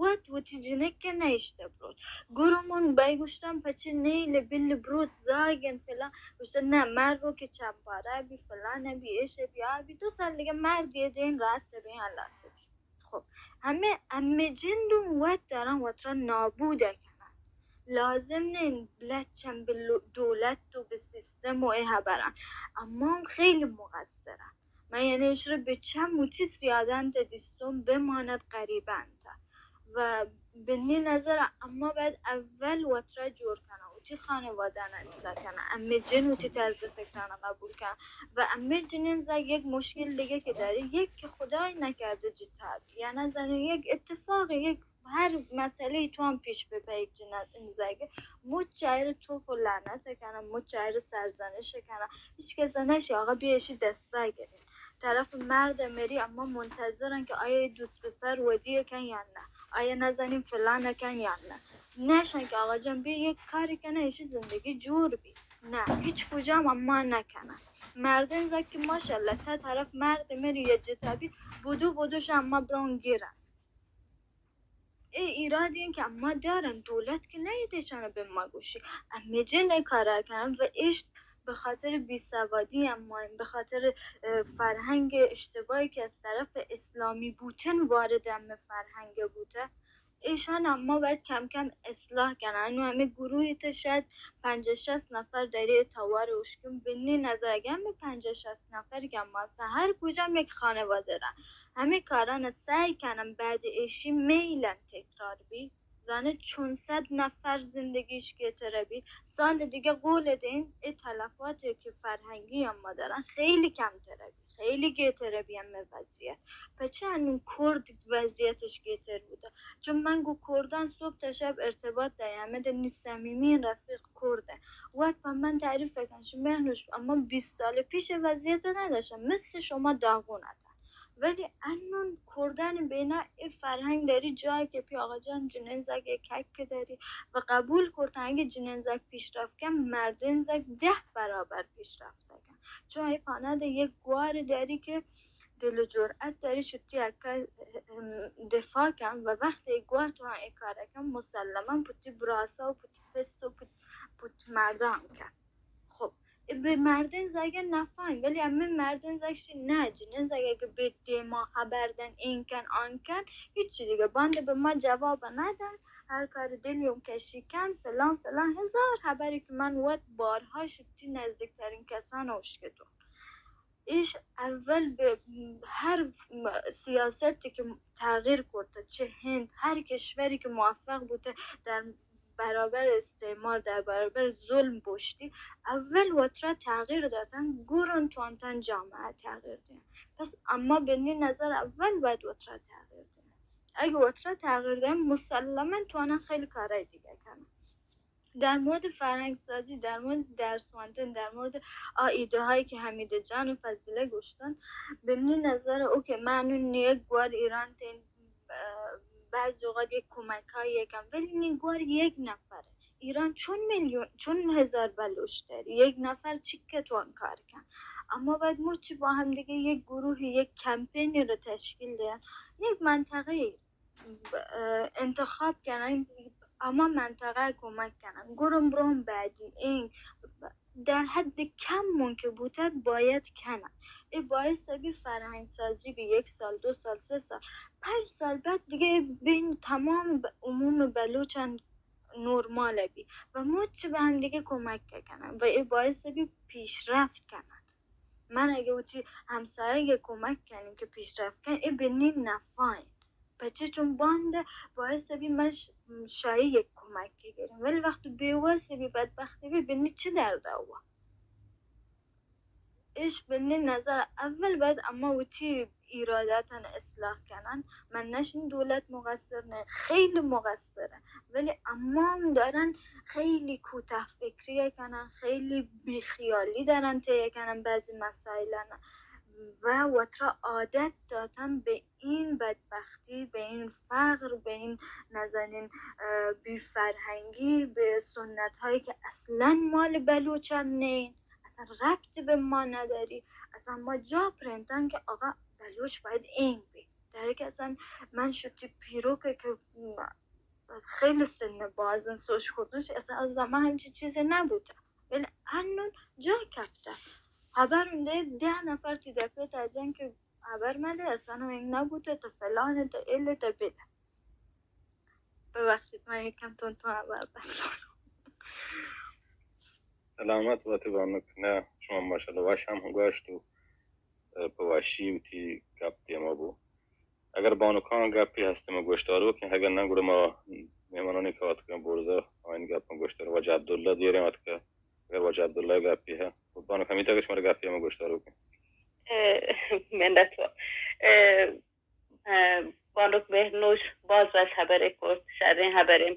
وت وتی جنک که نیشته بروت. گرومون بای گوشتم، پچه نیل بل بروت زاگن فلان. گوشته، نه، من رو که چند پاره بی فلان بی، ایش بی، آ بی، دو سال دیگه مرد یه دین راحت بی، خلاص بی. خب، همه، همه جندون وت دارن وت را نابود کنن. لازم نین لچن به لو-، دولت و به سیستم و ای خبرن. اما اون خیلی مقصرن. من یعنی ایش رو به چم و چی سیادن ته دیستون بماند غریبن ته. و به نی نظر اما باید اول وترا جور کنن و چی خانواده اصلاح کنن. امی جن و چی طرز فکران قبول کنن. و امی جنین زن یک مشکل دیگه که داری، یک که خدای نکرده جتا بی. یعنی زن یک اتفاق، یک ہر مسئلہ ای توان پیش ببری یک جنین زاگے، مچ آئرا توف و لعنت کنن، مچ آئرا سرزنش کنن، ہچ کس نشی آقا بیا اشی دستا گرین. طرف مرد مری، اما منتظرن که آیا ای دوست پسر ودی کن یا نه، آیا نزنین فلان کن یا نه. نشن که آقا جان بیا یک کاری کنه، اشی زندگی جور بی. نه، هیچ کجام اما نکنن. مردین زاگ که ماشاءالله تا طرف مرد مری یا جتا بی، بدو بدوش اما برون گیرن. ای ایرادی که اما دارن، دولت که نیده چانه به ما گوشی. امی جن ای کارا کنن و ایش به خاطر بیسوادی اما، به خاطر، اه، فرهنگ اشتباهی که از طرف اسلامی بوتن وارد امی فرهنگ بوته، ایشان اما باید کم کم اصلاح کنن. انو امی گروهی ته شاید پنجاه شصت نفر داری توار اوشکن. بنی نظر اگه امی پنجاه شصت نفر که اما هستن، هر کجام یک خانواده را همه کاران سعی کنن، بعد ایشی میلن تکرار بی. زانه چون صد نفر زندگیش گیتره بی. سال دیگه قول دین ای تلفاتی که فرهنگی اما دارن خیلی کمتره بی، خیلی گیتره بی امی وضعیت. پچه انون کرد وضعیتش گیتر بوده؟ چون من گو کردان صبح تا شب ارتباط دارم، امی ده نی صمیمی رفیق کرده. وقت با من تعریف کن شو مهنوش، اما بیست سال پیش وضعیت نداشتن، مثل شما داغون اتن. ولی انون کردان بینا ای فرهنگ داری جای که پی آقا جان جنین زاگ کک داری و قبول کرتن اگه جنین زاگ پیشرفت کن، مردین زاگ ده برابر پیشرفت کن. چون ای پاناد یک گوار داری که دل و جرأت داری شتی اکا، ام، دفاع کن و وقت یک گوار تو ای کار کن، مسلما پتی براسا و پتی پست و پت، پت مردان کن. خب، ای به مردین زاگه نفاین، ولی امی مردین زاگ شی نه، جنین زاگه که به دیما خبر دن، این کن، آن کن، هیچی دیگه. بانده به ما جواب ندن، هر کار دل یوم کشی کن، فلان، فلان، هزار خبری که من وقت بارها شتی نزدیکترین کسان اوشکتون. ایش اول به هر سیاستی که تغییر کرده، چه هند، هر کشوری که موفق بوده در برابر استعمار، در برابر ظلم بوشتی، اول وترا تغییر داتن، گرون توانتن جامعه تغییر دین. پس اما بنی نظر اول باید وترا تغییر دین. اگه وترا تغییر دین، مسلما توانن خیلی کارهای دیگه کنن. در مورد فرهنگ سازی، در مورد درس خواندن، در مورد آ ایده هایی که حمیده جان و فضیله گوشتن، به نی نظر او که من اون یک گوار ایران تین، اه، بعض اوقات یک کمک های یکم، ولی نی گوار یک نفره. ایران چون میلیون، چون هزار بلوچ داری، یک نفر چی که توان کار کن؟ اما باید مچ با هم دیگه یک گروه، یک کمپینی رو تشکیل دهن، یک منطقه اه، انتخاب کنن، اما منطقه کمک کنن، گرم برون بعدی این در حد کم مون که بوته باید کنن. ای باعث بی فرهنگ سازی بی یک سال، دو سال، سه سال، پنج سال بعد دیگه بین تمام ب-، عموم بلوچان نرمال بی و مچ به هم دیگه کمک کنن و ای باعث بی پیشرفت کنن. من اگه وتی همسایه کمک کنیم که پیشرفت کن، ای بنی نفاین. پچه چون باند باعث بی من ش-، شایی یک کمک گریم، ولی وقت بیوس بی، بدبختی بی، بنی چه درد آوا؟ ایش بنی نظر اول باید اما وتی ایراداتان اصلاح کنن. من نشین دولت مقصر نه، خیلی مقصره، ولی اما هم دارن خیلی کوتاه فکری کنن، خیلی بیخیالی دارن طی کنن بعضی مسائلان و وترا عادت داتن به این بدبختی، به این فقر، به این نزنین، اه، بی‌فرهنگی، به سنت‌هایی که اصلاً مال بلوچان نین، اصلاً ربطی به ما نداری، اصلاً ما جا پرنتن که آقا بلوچ باید این بی. در حالی که اصلاً من شتی پیروکه که خیلی سن بازن سوچ کردنش، اصلاً از زمان همچین چیزی نبوده. ولی انون جا کپته. خبر اون ده ده نفر تی دفعه تا جنگ که خبر مده، اصلاً این نبوده، تا فلان، تا ال، تا بله. ببخشید، من یکم تون تون خبر بدلم. سلامت باتی بانک. نه، شما ماشاءالله وش هم گوشت و، اه، په وشی وتی گپ دیما بو. اگر بانکان گپی هست، ما گوشدار بکنین، اگر نه، گڑا ما مهمانانی که آتکن برزا، آین گپ گوشدار، واجه عبدالله دیرین آتکه، اگر واجه عبدالله گپی هه، خب بانک همیتا که شما گپی ما گوشدار بکنین. اه، منت وا. اه، اه، بانک مهرنوش باز وش هبرے کرد، شرین هبرے.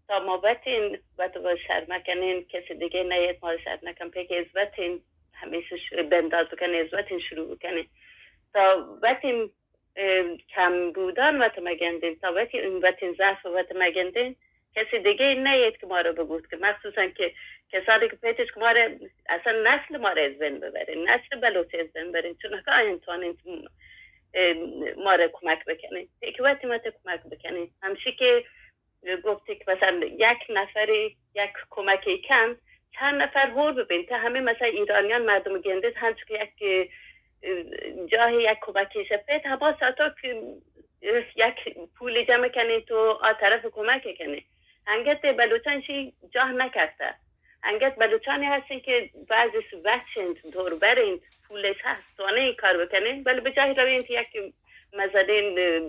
تا ما وتین وت و شر مکنین، کسی دیگه نیت ما شر نکن، پیک از وتین همیشه ش-، بنداز بکنین، از وتین شروع بکنین. تا وتین، اه، کم بودن وت مگندین، تا وتین، وتین ضعف وت مگندین، کسی دیگه نیت که ما رو بگوت که، مخصوصاً که کسانی که پیتش که ما رو، اصلاً نسل ما رو از بین ببرین، نسل بلوچ از بین ببرین، چون که آیان توانین، اه، ما رو کمک بکنین، که وقتی ما رو کمک بکنین، همشی که گفتی که مثلاً یک نفری یک کمکی کن، چند نفر هور ببین، تا همه مثلاً ایرانیان مردم گندید، هنچو که یک، اه، جاهی یک کمکی شپید، هما ساعتا که، اه، یک پول جمع کنین تو آ طرف کمک کنین. انگت بلوچان شی جاه نکرده. انگت بلوچانی هستین که بعضش وچنت، دور برنت، پولش هست، توانین کار بکنین، ولی به جای روین که یک مزنین، اه،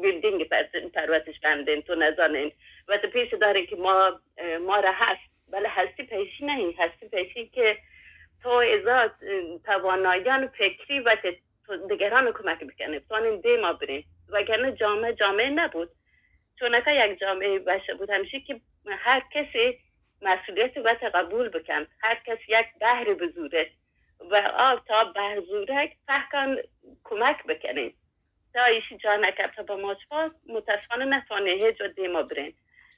بیلدینگ پر-، پروتش بندین، تو نزانین. و تو پیش دارین که ما، اه، ما را هست، ولی هستی پیشی نه، هستی پیشی که تو ازا، اه، تواناییان فکری و ت-، تو دیگران کمک بکنین، توانین دیما برین، وگرنه جامعه جامعه نبود. چونکه یک جامعه باشه بود، همیشه که هر کسی مسئولیت وت قبول بکن، هر کس یک بهر بزوره و آ تا بهر زورگ فهکان کمک بکنین. تا ایشی جا نکفته به ما چپا، متاسفانه نتوانین هیچ جا دیما برین.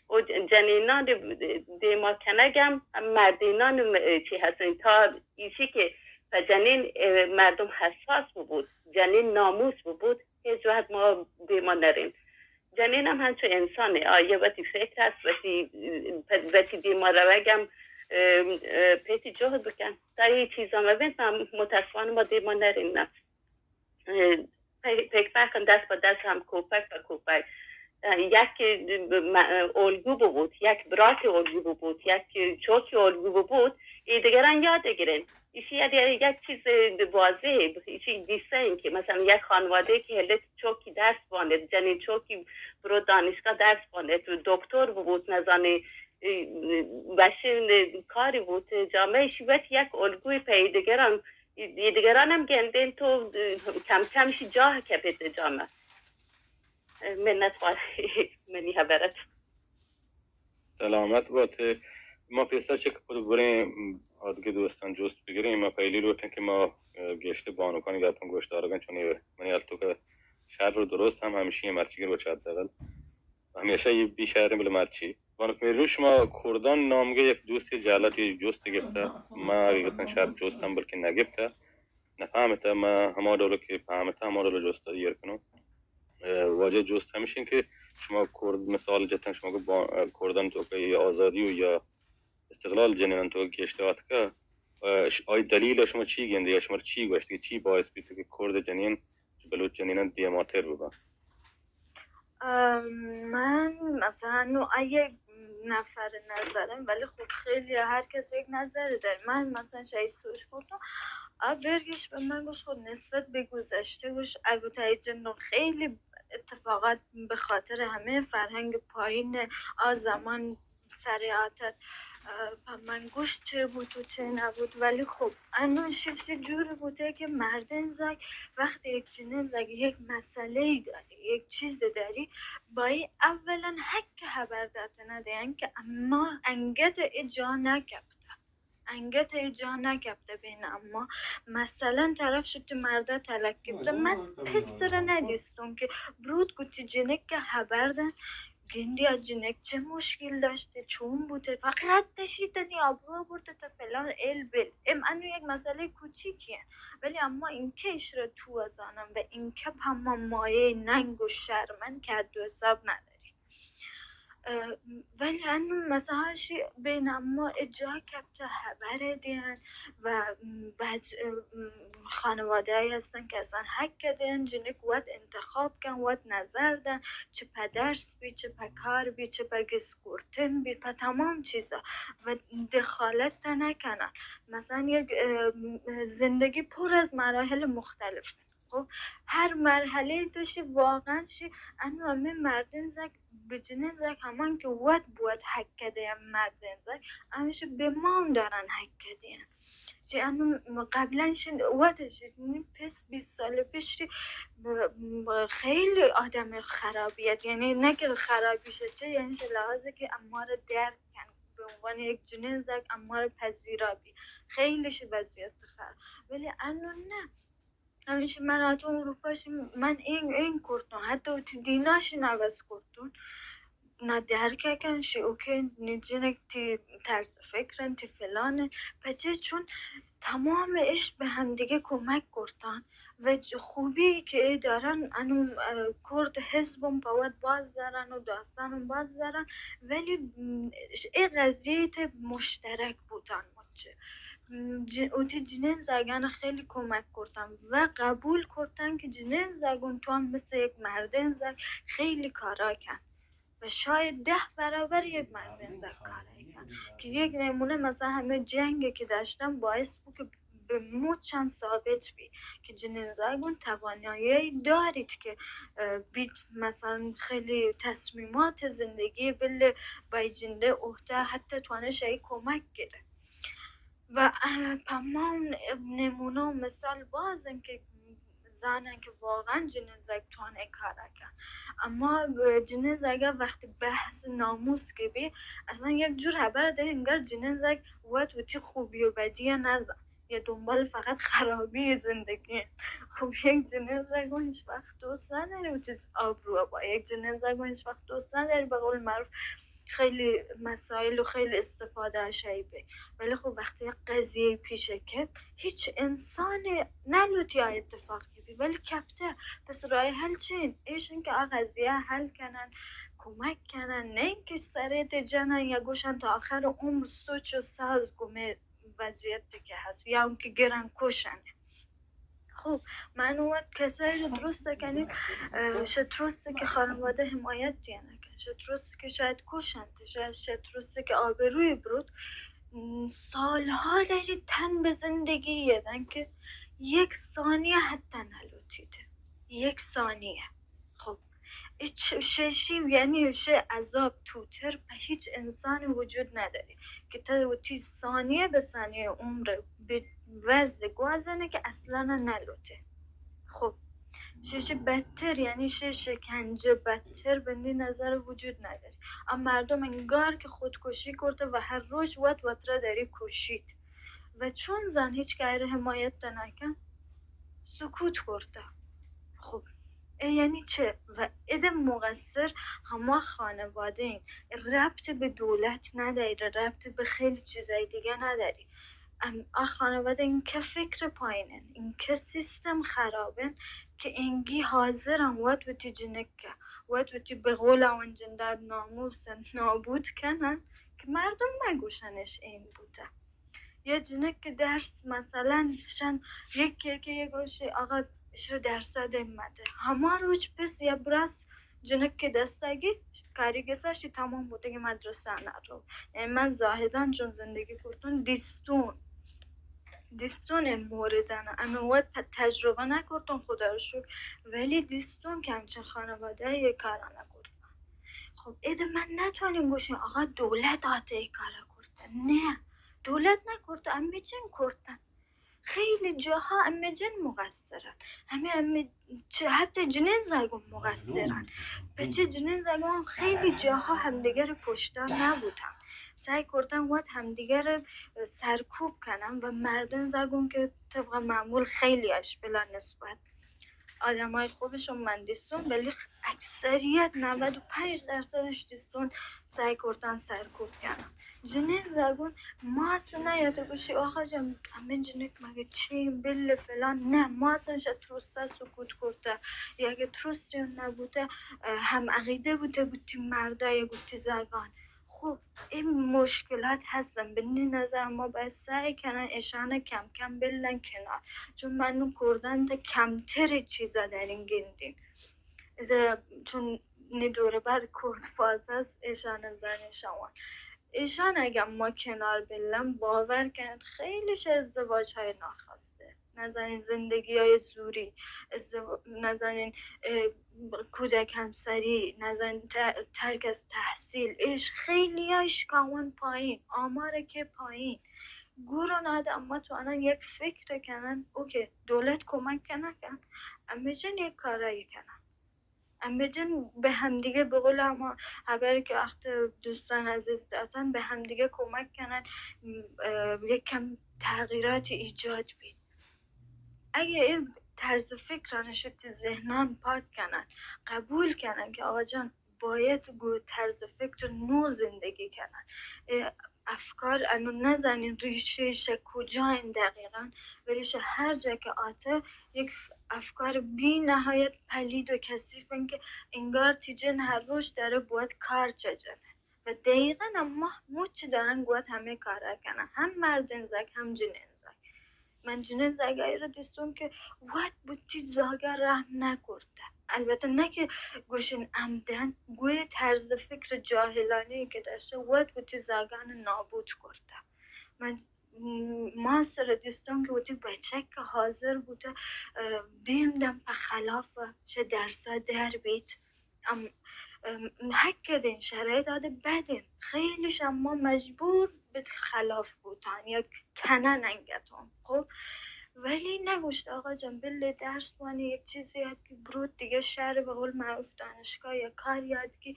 و ج-، جنینان دی-، دیما کنگم مردینان م-، چی هستین، تا ایشی که په جنین، اه، مردم حساس ببود، جنین ناموس ببود، هیچ وقت ما دیما نرین. جنین هم همچو انسانه، آ، یه وتی فکر است، وتی، وتی دیما روگم، اه، اه، پیتی جهد بکن. تا این چیزا مبین، تا متاسفانه ما دیما نرین، نه. اه، پی-، پیک پکن دست با دست هم، کوپک با کوپک. اه، یک م-، الگو ببود، یک برات الگو ببود، یک چوکی الگو ببود، ای دیگران یاد گرین. ایشی یک، یک چیز واضح، ایشی دیسته این که مثلاً یک خانواده که هلت چوکی درس بانه، جنین چوکی برو دانشگاه درس بانه، تو دکتر ببود، نزانه، اه، بشه کاری بود، جامعه ایشی وت یک الگوی پی دیگران، ای دیگران هم گندین تو، اه، کم کم ایشی جاه کپیت جامعه. منت وار منی خبرت. سلامت بات. ما پیسر چہ پد بریں آدگہ دوستان جست بگریں. ما پہلی لوٹیں کہ ما، اه، گیشتر بانکانی گپاں گوش دارگاں، چون اے منی ہیال توکا شر و درست ہم ہمشی ہیں، مرچی گر بچہ حداقل. ہمیشہ یہ بھی شر ہیں، بلے مرچی. بانک مہرنوش، شما کردان نامگہ یک دوستی جہلت یک جست گپتا. ما حقیقتاً شر جست ہم بلکہ نہ گپتا، نہ پہمتا. ما ہما ڈول کہ پہمتا ہما ڈول جست ایر کنوں. اه، واجہ جست ہمش انت کہ شما کرد مثال جتن، شما کہ با-، اه، کردن تو کہ آزادی و یا استقلال جنینان تو کہ گیشتر آتکا، اه، ش-، آئی دلیل شما چی گندی یا شما چی گوشت کہ چی باعث بیت کہ کرد جنین بلوچ جنینان دیماتر ببا؟ اه، من مثلاً نو آئی نفر نظرم، ولی خب خیلی هر کس یک نظری داره. من مثلاً شایستوش گفتم، آ برگش به من گوش خود نسبت به گذشته گوش البته ای جنو خیلی اتفاقات به خاطر همه فرهنگ پایین آ زمان سر آتت، اه، په من گوشت چه بود و چه نبود، ولی خب انو شش جوری بوده که مردین زاگ وقتی یک جنین زاگ یک مسئله ای داری، یک چیز داری، بایی اولاً حق خبر داتنه دین که اما انگت ای جا نکپته. انگت ای جا نکپته بین اما مثلاً طرف شتی مرده تلک کپته. من پسر ندیستون که برود گوتی جنک که خبر دن گندی ا جنک چه مشکل داشته، چون بوته، فقط تشی تنی آبرو برده تا فلان ال بل. ام انو یک مسئله کوچیکیه، ولی اما اینکه ایش را تو ازانم و اینکه په ما مایه ننگ و شرمن که حد و حساب نداری. اه، ولی انو مثلاً شی بین اما اجا کپته خبر دین و بعض، اه، خانواده هایی هستن که اصلاً حق دین جنک وت انتخاب کن، وت نظر دن، چه په درس بی، چه په کار بی، چه په گس کرتن بی، په تمام چیزا و دخالت نکنن. مثلاً یک، اه، زندگی پر از مراحل مختلف. خب، هر مرحله داشی واقعاً شی انو همه مردین زاگ، بجنین زاگ همان که وت بوت حق دیم مردین زاگ، همیشه به ما هم دارن حق دیم. چه انو قبلا شن وقت شد، نی پس بیست سال پیش ب-، ب-، خیلی آدم خرابیت، یعنی نه که خرابی شد، چه یعنی چه لحاظه که اما رو درک کن، به عنوان یک جنین زگ اما رو پذیرا بی، خیلی شی وضعیت خراب. ولی انو نه، همیشه من حتی اروپا شی من این، این کرتون، حتی تی دیناشی نوز کرتون. نه درک کن شی، اوکی، نی جنک تی طرز فکرن، تی فلانه. پچه چون تمام اش به همدیگه کمک کرتن و ج-، خوبی که ای دارن، انو، اه، کرد حزبم پوت باز دارن و داستانم باز دارن، ولی، م، ای قضیه ته مشترک بوتن مچه. م، ج-، اوتی جنین زگان خیلی کمک کرتن و قبول کرتن که جنین زگون تو هم مثل یک مردین زگ خیلی کارا کن. و شاید ده برابر یک مردین زگ کار کن. که یک نمونه مثلا همه جنگ که داشتن باعث بود که به مچ ثابت بی که جنین زگون توانایی دارید که، اه، بیت مثلا خیلی تصمیمات زندگی بل بای جنده عهده حتی توانه شی کمک گره. و، اه، پمان نمونه و مثال بازن که زانن که واقعا جنین زگ توانه کار کن. اما جنین زگ وقتی بحث ناموس که بی، اصلا یک جور خبر داری انگار جنین زگ وت وتی خوبی و بدی نزن یا دنبال فقط خرابی زندگی. خب یک جنین زگ هیچ وقت دوست نداری و چیز آبرو با، یک جنین زگ هیچ وقت دوست نداری به قول معروف خیلی مسائل و خیلی استفاده شی بی. ولی خب وقتی یک قضیه پیشه که هیچ انسان نلوتی آ اتفاق بی، ولی کپته. پس راه حل چین؟ ایشن که آ قضیه حل کنن، کمک کنن، نه اینکه سرت جنن یا گوشن تا آخر عمر سوچ و ساز گمه وضعیت که هست یا اون که گرن کشنه. خب، من اومد کسایی رو درست کنیم، اه، شاید درسته که خانواده حمایت دیگه نکن، شاید درسته که شاید کشنت، شاید، شاید درسته که آبروی برود. م، سالها داری تن به زندگی یدن که یک ثانیه حتی نلوتیده، یک ثانیه. خب، هیچ ششی، یعنی چه عذاب توتر به هیچ انسان وجود نداری که تا وتی ثانیه به ثانیه عمر به وضع گوازنه که اصلا نلوته. خب، شش بدتر، یعنی شش شکنجه بدتر بندی نظر وجود نداری. اما مردم انگار که خودکشی کرده و هر روز وت وتره داری کشید. و چون زن هیچ کاری حمایت نکن، سکوت کرده. خب، ای یعنی چه؟ و اده مقصر هما خانواده این. ربط به دولت نداری، ربط به خیلی چیزای دیگه نداری. ام، آ خانواده این که فکر پایینن، این که سیستم خرابن که انگی حاضرن وت وتی جنکه، وت وتی به قول اون جندر ناموس نابود کنن که مردم نگوشنش این بوده. یا جنک که درس مثلا شن یکی که یه گوشی آقا شو درس ده مده. هما روچ پس یا براس جنک که دستگی کاری گسا شی تمام بوده که مدرسه نرو. یعنی من زاهدان چون زندگی کرتون دیستون. دیستون این موردن. اما وقت پ-، تجربه نکرتون خدا رو شکر. ولی دیستون که همچین خانواده یه کارا نکرتون. خب، اده من نتونیم گوشیم آقا دولت آته ای کارا کرتن. نه، دولت نکرتن، امی جن کرتن. خیلی جاها امی جن مقصرن. همه، همه چه، حتی جنین زگون مقصرن. پچه جنین زگون خیلی جاها همدیگر پشتا نبودن. سعی کردن وقت همدیگر سرکوب کنن و مردین زگون که طبق معمول خیلی اش بلا نسبت آدمای خوبشون من دیستون، ولی اکثریت نود و پنج درصدش دیستون سعی کردن سرکوب کنن. جنین زگون ماس نه یا تو گوشی آقا جان همین جنک مگه چی بل فلان، نه، ماسن شا تروسته سکوت کرده یا اگه تروسی نبوده، اه، هم عقیده بوده گوتی مرده یا گوتی زگان. خب، این مشکلات هستن. به نی نظر ما باید سعی کنن ایشان کم کم بلن کنار. چون من اون کردن تا کمتر چیزا در این گندین. از چون نی دور بر کرد باز است، ایشان زن شوان. ایشان اگر ما کنار بلن، باور کنید خیلی شه ازدواج های ناخواسته. نزنین زندگی های زوری، ازدو-، نزنین، اه، کودک همسری، نزنین ت-، ترک از تحصیل، ایش خیلی های شکاون پایین، آمار که پایین. گوران آد اما توانن یک فکر کنن، اوکی، دولت کمک کنن کن، اما جن یک کارایی کنن. اما جن به همدیگه، به قول اما خبری که وقت دوستان عزیز داتن، به همدیگه کمک کنن، م، اه، یک کم تغییرات ایجاد بی. اگه این طرز فکرانش تی ذهنان پاک کنن، قبول کنن که آقا جان، باید گو طرز فکر نو زندگی کنن. اه، افکار انو نزانین ریشه ش کجا این دقیقا، ولی ش هر جا که آته یک ف-، افکار بی نهایت پلید و کثیف این که انگار تی جن هر روز داره باید کار چه جنه. و دقیقا اما مچ دارن گوات همه کارا کنن، هم مردین زاگ، هم جنین زاگ. من جنین زاگایی را دیستون که وت بوتی زاگا رحم نکرده. البته نه که گوشین عمدن، گوی طرز فکر جاهلانی که داشته، وت بوتی زاگان نابود کرده. من م-، ما سر دیستون که وتی بچک که حاضر بوده، اه، دیم دم په خلاف چه درسا در بیت. ام، ام، حق دین شرایط آده بدین. خیلیش اما مجبور به خلاف بوتن یا کنن انگتون. خب، ولی نگوشت آقا جان، بله درس وانی، یک چیزی یاد کی، برو دیگه شهر، به قول معروف دانشگاه یا کار یاد کی،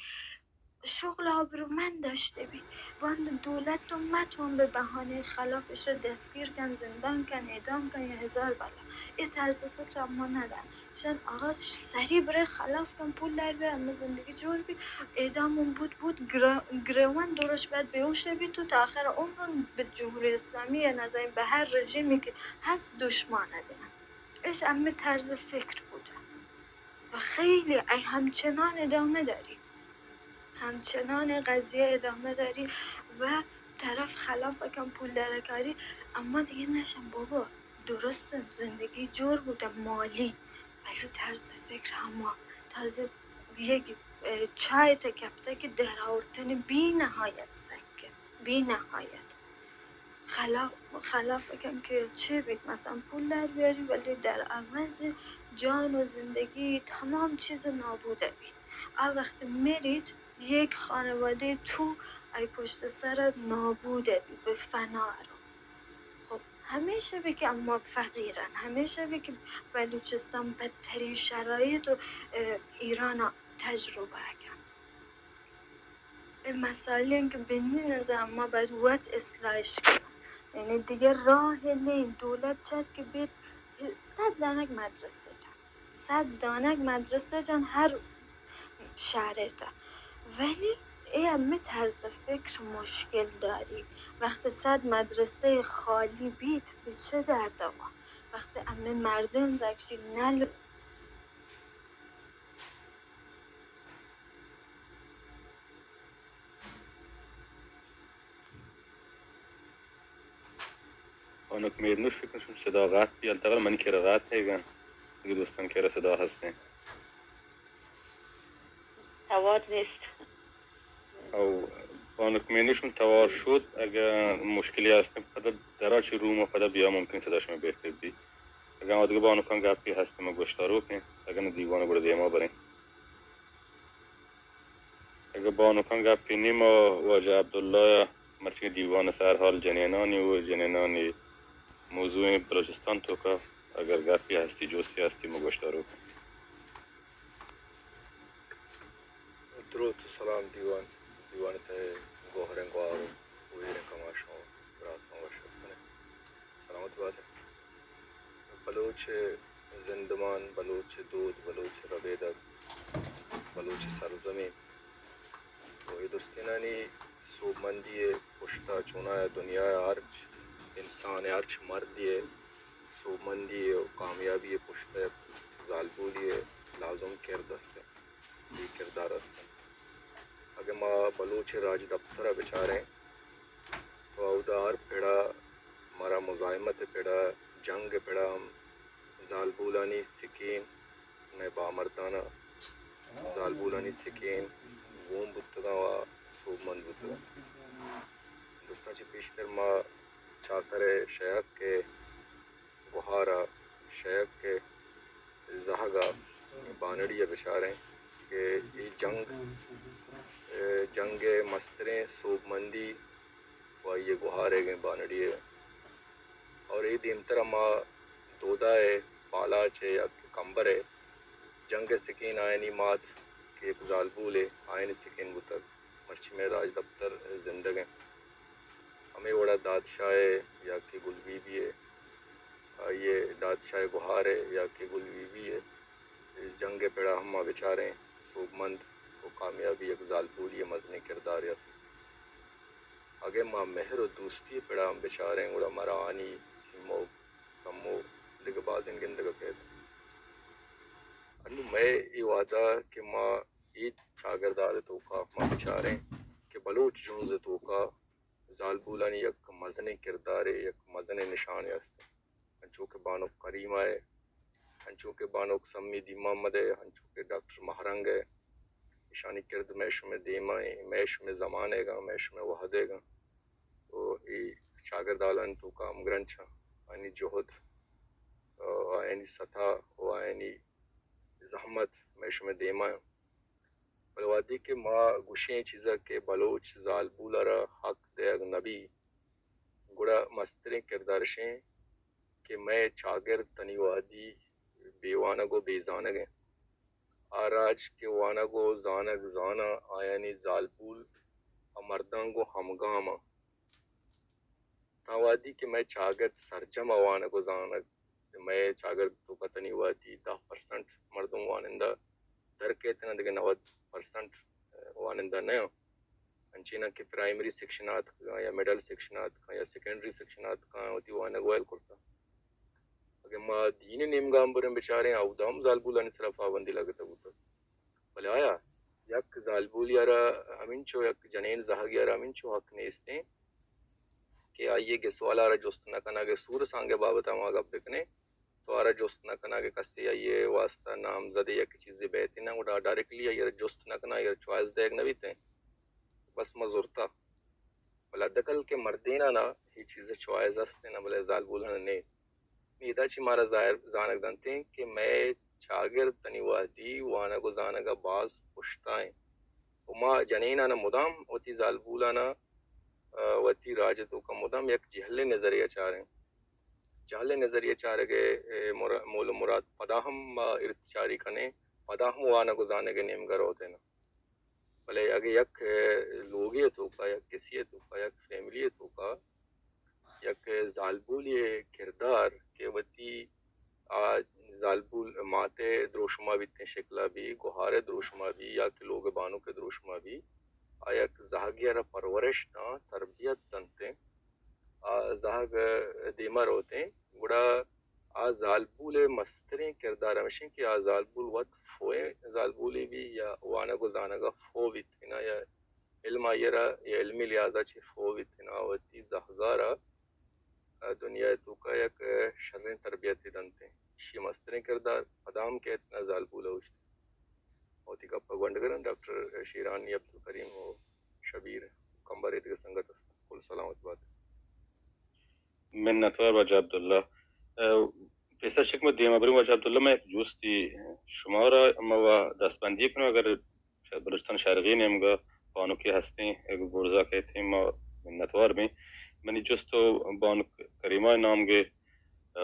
شغل آبرومند داشته بی. باند دولت تو متون به بهانهٔ خلافش رو دستگیر کن، زندان کن، اعدام کن یا هزار بلا. ای طرز فکر اما ندن. شن آقا سری بره خلاف کن، پول در بیار، اما زندگی جور بی. اعدامون بود بود، گره-، گروان دورش بعد بیهوش بی تو تا آخر عمرون به جمهوری اسلامی یا نزنین به هر رژیمی که هست دشمن دین. اش همه طرز فکر بوده و خیلی ای همچنان ادامه داری. همچنان قضیه ادامه داری و طرف خلاف کن پول درکاری، اما دیگه نشم بابا. درست زندگی جور بوده مالی، ولی طرز فکر هما. تازه یک، اه، چای تا کپته که در آوردن بی نهایت سکه، بی نهایت. خلاف، خلاف کن که چه بیت، مثلا پول در بیاری ولی در عوض جان و زندگی تمام چیز نابوده بیت. آ وقت میرید یک خانواده تو ای پشت سر نابوده بیت، به فنا رو. خب همیشه بی که اما فقیرن، همیشه بی که بلوچستان بدترین شرایط و، اه، ایران تجربه کن. این مسائل این که بنی نظر ما باید وقت اصلاحش کنن. یعنی دیگه راه نیم. دولت چد که بید صد دانک مدرسه جن، صد دانک مدرسه جن هر شهر تا. ولی ای همه طرز فکر مشکل داری. وقت صد مدرسه خالی بیت، به چه درد آوا؟ وقت همه مردم زکشی نل بانک مهرنوش، فکر کنم صدا قطع بی، البته منی کرا قطع ہے گا. دیگه دوستان کرا صدا هستیں؟ توار نیست. او بانک مهرنوش، من توار شد، اگه مشکلی هستیں پدا درا چه روم پدا بیا، ممکن صدا شما بهتر بی. اگه ما دیگه بانکان گپی هستیں ما گوشتارو کنیں، اگه نه دیوان گڑا دیما بریں. اگہ بانکاں گپے نی، ما واجہ عبداللہ ءَ مرچی دیوان سر حال جنینانی و جنینانی موضوع بلوچستان توکا اگر گپے ہستی، جستے ہستی، ما گوشدارو کن. دروت و سلام دیوان، دیوان تہ گوہریں گوار و ویریں کماشاں و براتاں وش اتکنے. سلامت بات ئے. بلوچ ءِ زندمان، بلوچ ءِ دود، بلوچ ءِ ربیدگ، بلوچ ءِ سرزمین و اے درستینانی سوبمندی ءِ پشت ءَ چونایا دنیا ءِ ہرچ انسان ءِ، ہرچ مردے ءِ سوبمندی ءُ کامیابی ءِ پشت ءَ زالبولی ءِ لازم کرد است انت. بے کردار است انت. اگہ ما بلوچ راجدپتر ءَ بچاریں تو اودا ہر پڑ ءَ مارا مزاحمت ءِ پڑ ءَ، جنگ ءِ پڑ ءَ ہم زالبولانی سکین، مئے بامرداناں زالبولانی سکین گون بوتگاں و سوبمند بوتگاں. درستاں چہ پیشتر ما چاکر ءِ شہک ءِ گوہار ءَ، شہک ءِ زہگ ءَ بانڑی ءَ بچاریں کہ اے جنگ، اے جنگ ءِ مستریں سوبمندی و آئی ءِ گوہاریگیں بانڑی ءِ اور اے دیمتر ہما دودا ءِ بالاچ ءِ یا کہ کمبر ءِ جنگ ءِ سکین آیانی مات کہ یک زالبولے آیانی سکین بوتگ، مرچی مئے راجدپتر زندگ انت۔ ہمے وڑا دادشاہ ءِ یا کہ گل بی بی ءِ، آئی ءِ دادشاہ ءِ گہار ءِ یا کہ گل بی بی ءِ جنگ ءِ پڑا ہم ما بچاریں سوبمند و کامیابی یک زالبولی ءِ مزنیں کردارے است۔ اگہ ما مہر و دوستی ءِ پڑا ہم بچاریں گڑا مارا آنی سیمو سمو دگہ بازیں گندگ ءَ کیت۔ انوں مئے اے وہدا کہ ما اے چاگرداد ءِ توکا ما بچاریں کہ بلوچ جنز ءِ توکا زالبولانی یک مزنیں کردارے، یک مزنیں نشانے است۔ انچو کہ بانک کریمہ ءِ، انچو کہ بانک سمی دین محمد ءِ، انچو کہ ڈاکٹر مہرنگ ءِ، ایشانی کرد مئے شمئے دیما ایں، مئے شمئے زمانیگاں، مئے شمئے وہدیگاں۔ و اے چاگرد ہالانی توکا ہمگرنچاں، آیانی جہد، آ، آیانی ستا و آیانی زحمت مئے شمئے دیما انت۔ بلے وہدے کہ ما گوشیں چیزا کہ بلوچ زالبول ءَ را حق دئیگ نہ بی، گڑا مستریں کردار اش انت کہ مئے چاگرد تنی وہدی بے وانگ و بے زانگ انت۔ آ راج کہ وانگ و زانگ زاناں، آیانی زالبول ءُ مرداں گوں ہمگام انت۔ تاں وہدی کہ مئے چاگرد سرجم ءَ وانگ و زانگ، مئے چاگرد ءِ توکا تنی وہدی دہ پرسنٹ مردم وانندہ در کیت انت، دگہ نود پرسنٹ وانندہ نہ انت۔ انچیناں کہ پرائمری سیکشن ءَ اتکگاں یا مڈل سیکشن ءَ اتکاں یا سیکنڈری سیکشن ءَ اتکاں، وتی وانگ ویل کرتاں۔ اگہ ما دین ءِ نیمگا ہم بریں بچاریں، اودا ہم زالبولانی سرا پابندی لگتہ بوتگ۔ بلے آیا یک زالبولے ءَ را ہمینچو، یک جنین زہگے ءَ را ہمینچو حق نیست انت کہ آئی ءِ گسوال ءَ را جست نہ کناں؟ اگہ سور سانگ ءِ بابت ءَ ما گپ بکنیں تو آ را جست نہ کناں، اگہ کسے آئی ءِ واستا نامزدے یا کہ چیزے بیت اناں، گڑا ڈائریکٹلی آئی ءَ را جست نہ کناں، آئی ءَ را چوائس دئیگ نہ بیت انت، بس ما زرتہ۔ بلے حداقل کہ مردینانا اے چیز ءِ چوائس است انت، بلے زالبولان ءَ نہ انت۔ نی ادا چی مارا ظاہر زانگ دنت انت کہ مئے چاگرد تنی وہدی وانگ و زانگ ءَ باز پشتا انت و ما جنینان ءَ مدام وتی زالبولان ءَ، آ، وتی راج ءِ توکا مدام یک جہلیں نظرے ءَ چاریں۔ جہلیں نظرے ءَ چارگ ءِ، اے، مر-، مول و مراد پدا ہم ما ارتچاری کنیں، پدا ہم وانگ و زانگ ءِ نیمگا روتیں۔ بلے اگہ یک، اے، لوگے ءِ توکا، یک کسے ءِ توکا، یک فیملی ءِ توکا یک زالبولے ءِ کردار کہ وتی آ زالبول مات ءِ دروشما بیتیں شکلا بی، گہار ءِ دروشما بی یا کہ لوگ ءِ بانک ءِ دروشما بی، آ یک زہگے ءَ را پرورش داں، تربیت دنت انت، آ زہگ ءِ دیما روت انت، گڑا آ زالبول ءِ مستریں کردار ہمیش انت کہ آ زالبول وت فوئیں زالبولے بی یا وانگ و زانگ ءَ فو بیت اناں یا علم آئی ءَ را یا علمی لحاظ ءَ چہ فو بیت اناں، وتی زہگاں را دنیا ءِ توکا یک شریں تربیتے دنت انت۔ ایشی ءِ مستریں کردار پدا ہم کیت اناں زالبول ءَ اوشت۔ وتی گپ ءَ گونڈ گراں ڈاکٹر شیرانی، عبدالکریم و شبیر، کمبر ءِ دگہ سنگت است، کل سلامت بات۔ منتوار واجہ عبداللہ۔ ء، پیسر چک ما دیما بریں واجہ عبداللہ، من یک جستی شمارا، ما وا دستبندی کنوں، اگر ش-، بلوچستان شرقی نیمگا بانکے ہستیں، اگر برزا کیتیں، ما منتوار بیں۔ منی جست و بانک کریمہ نام گے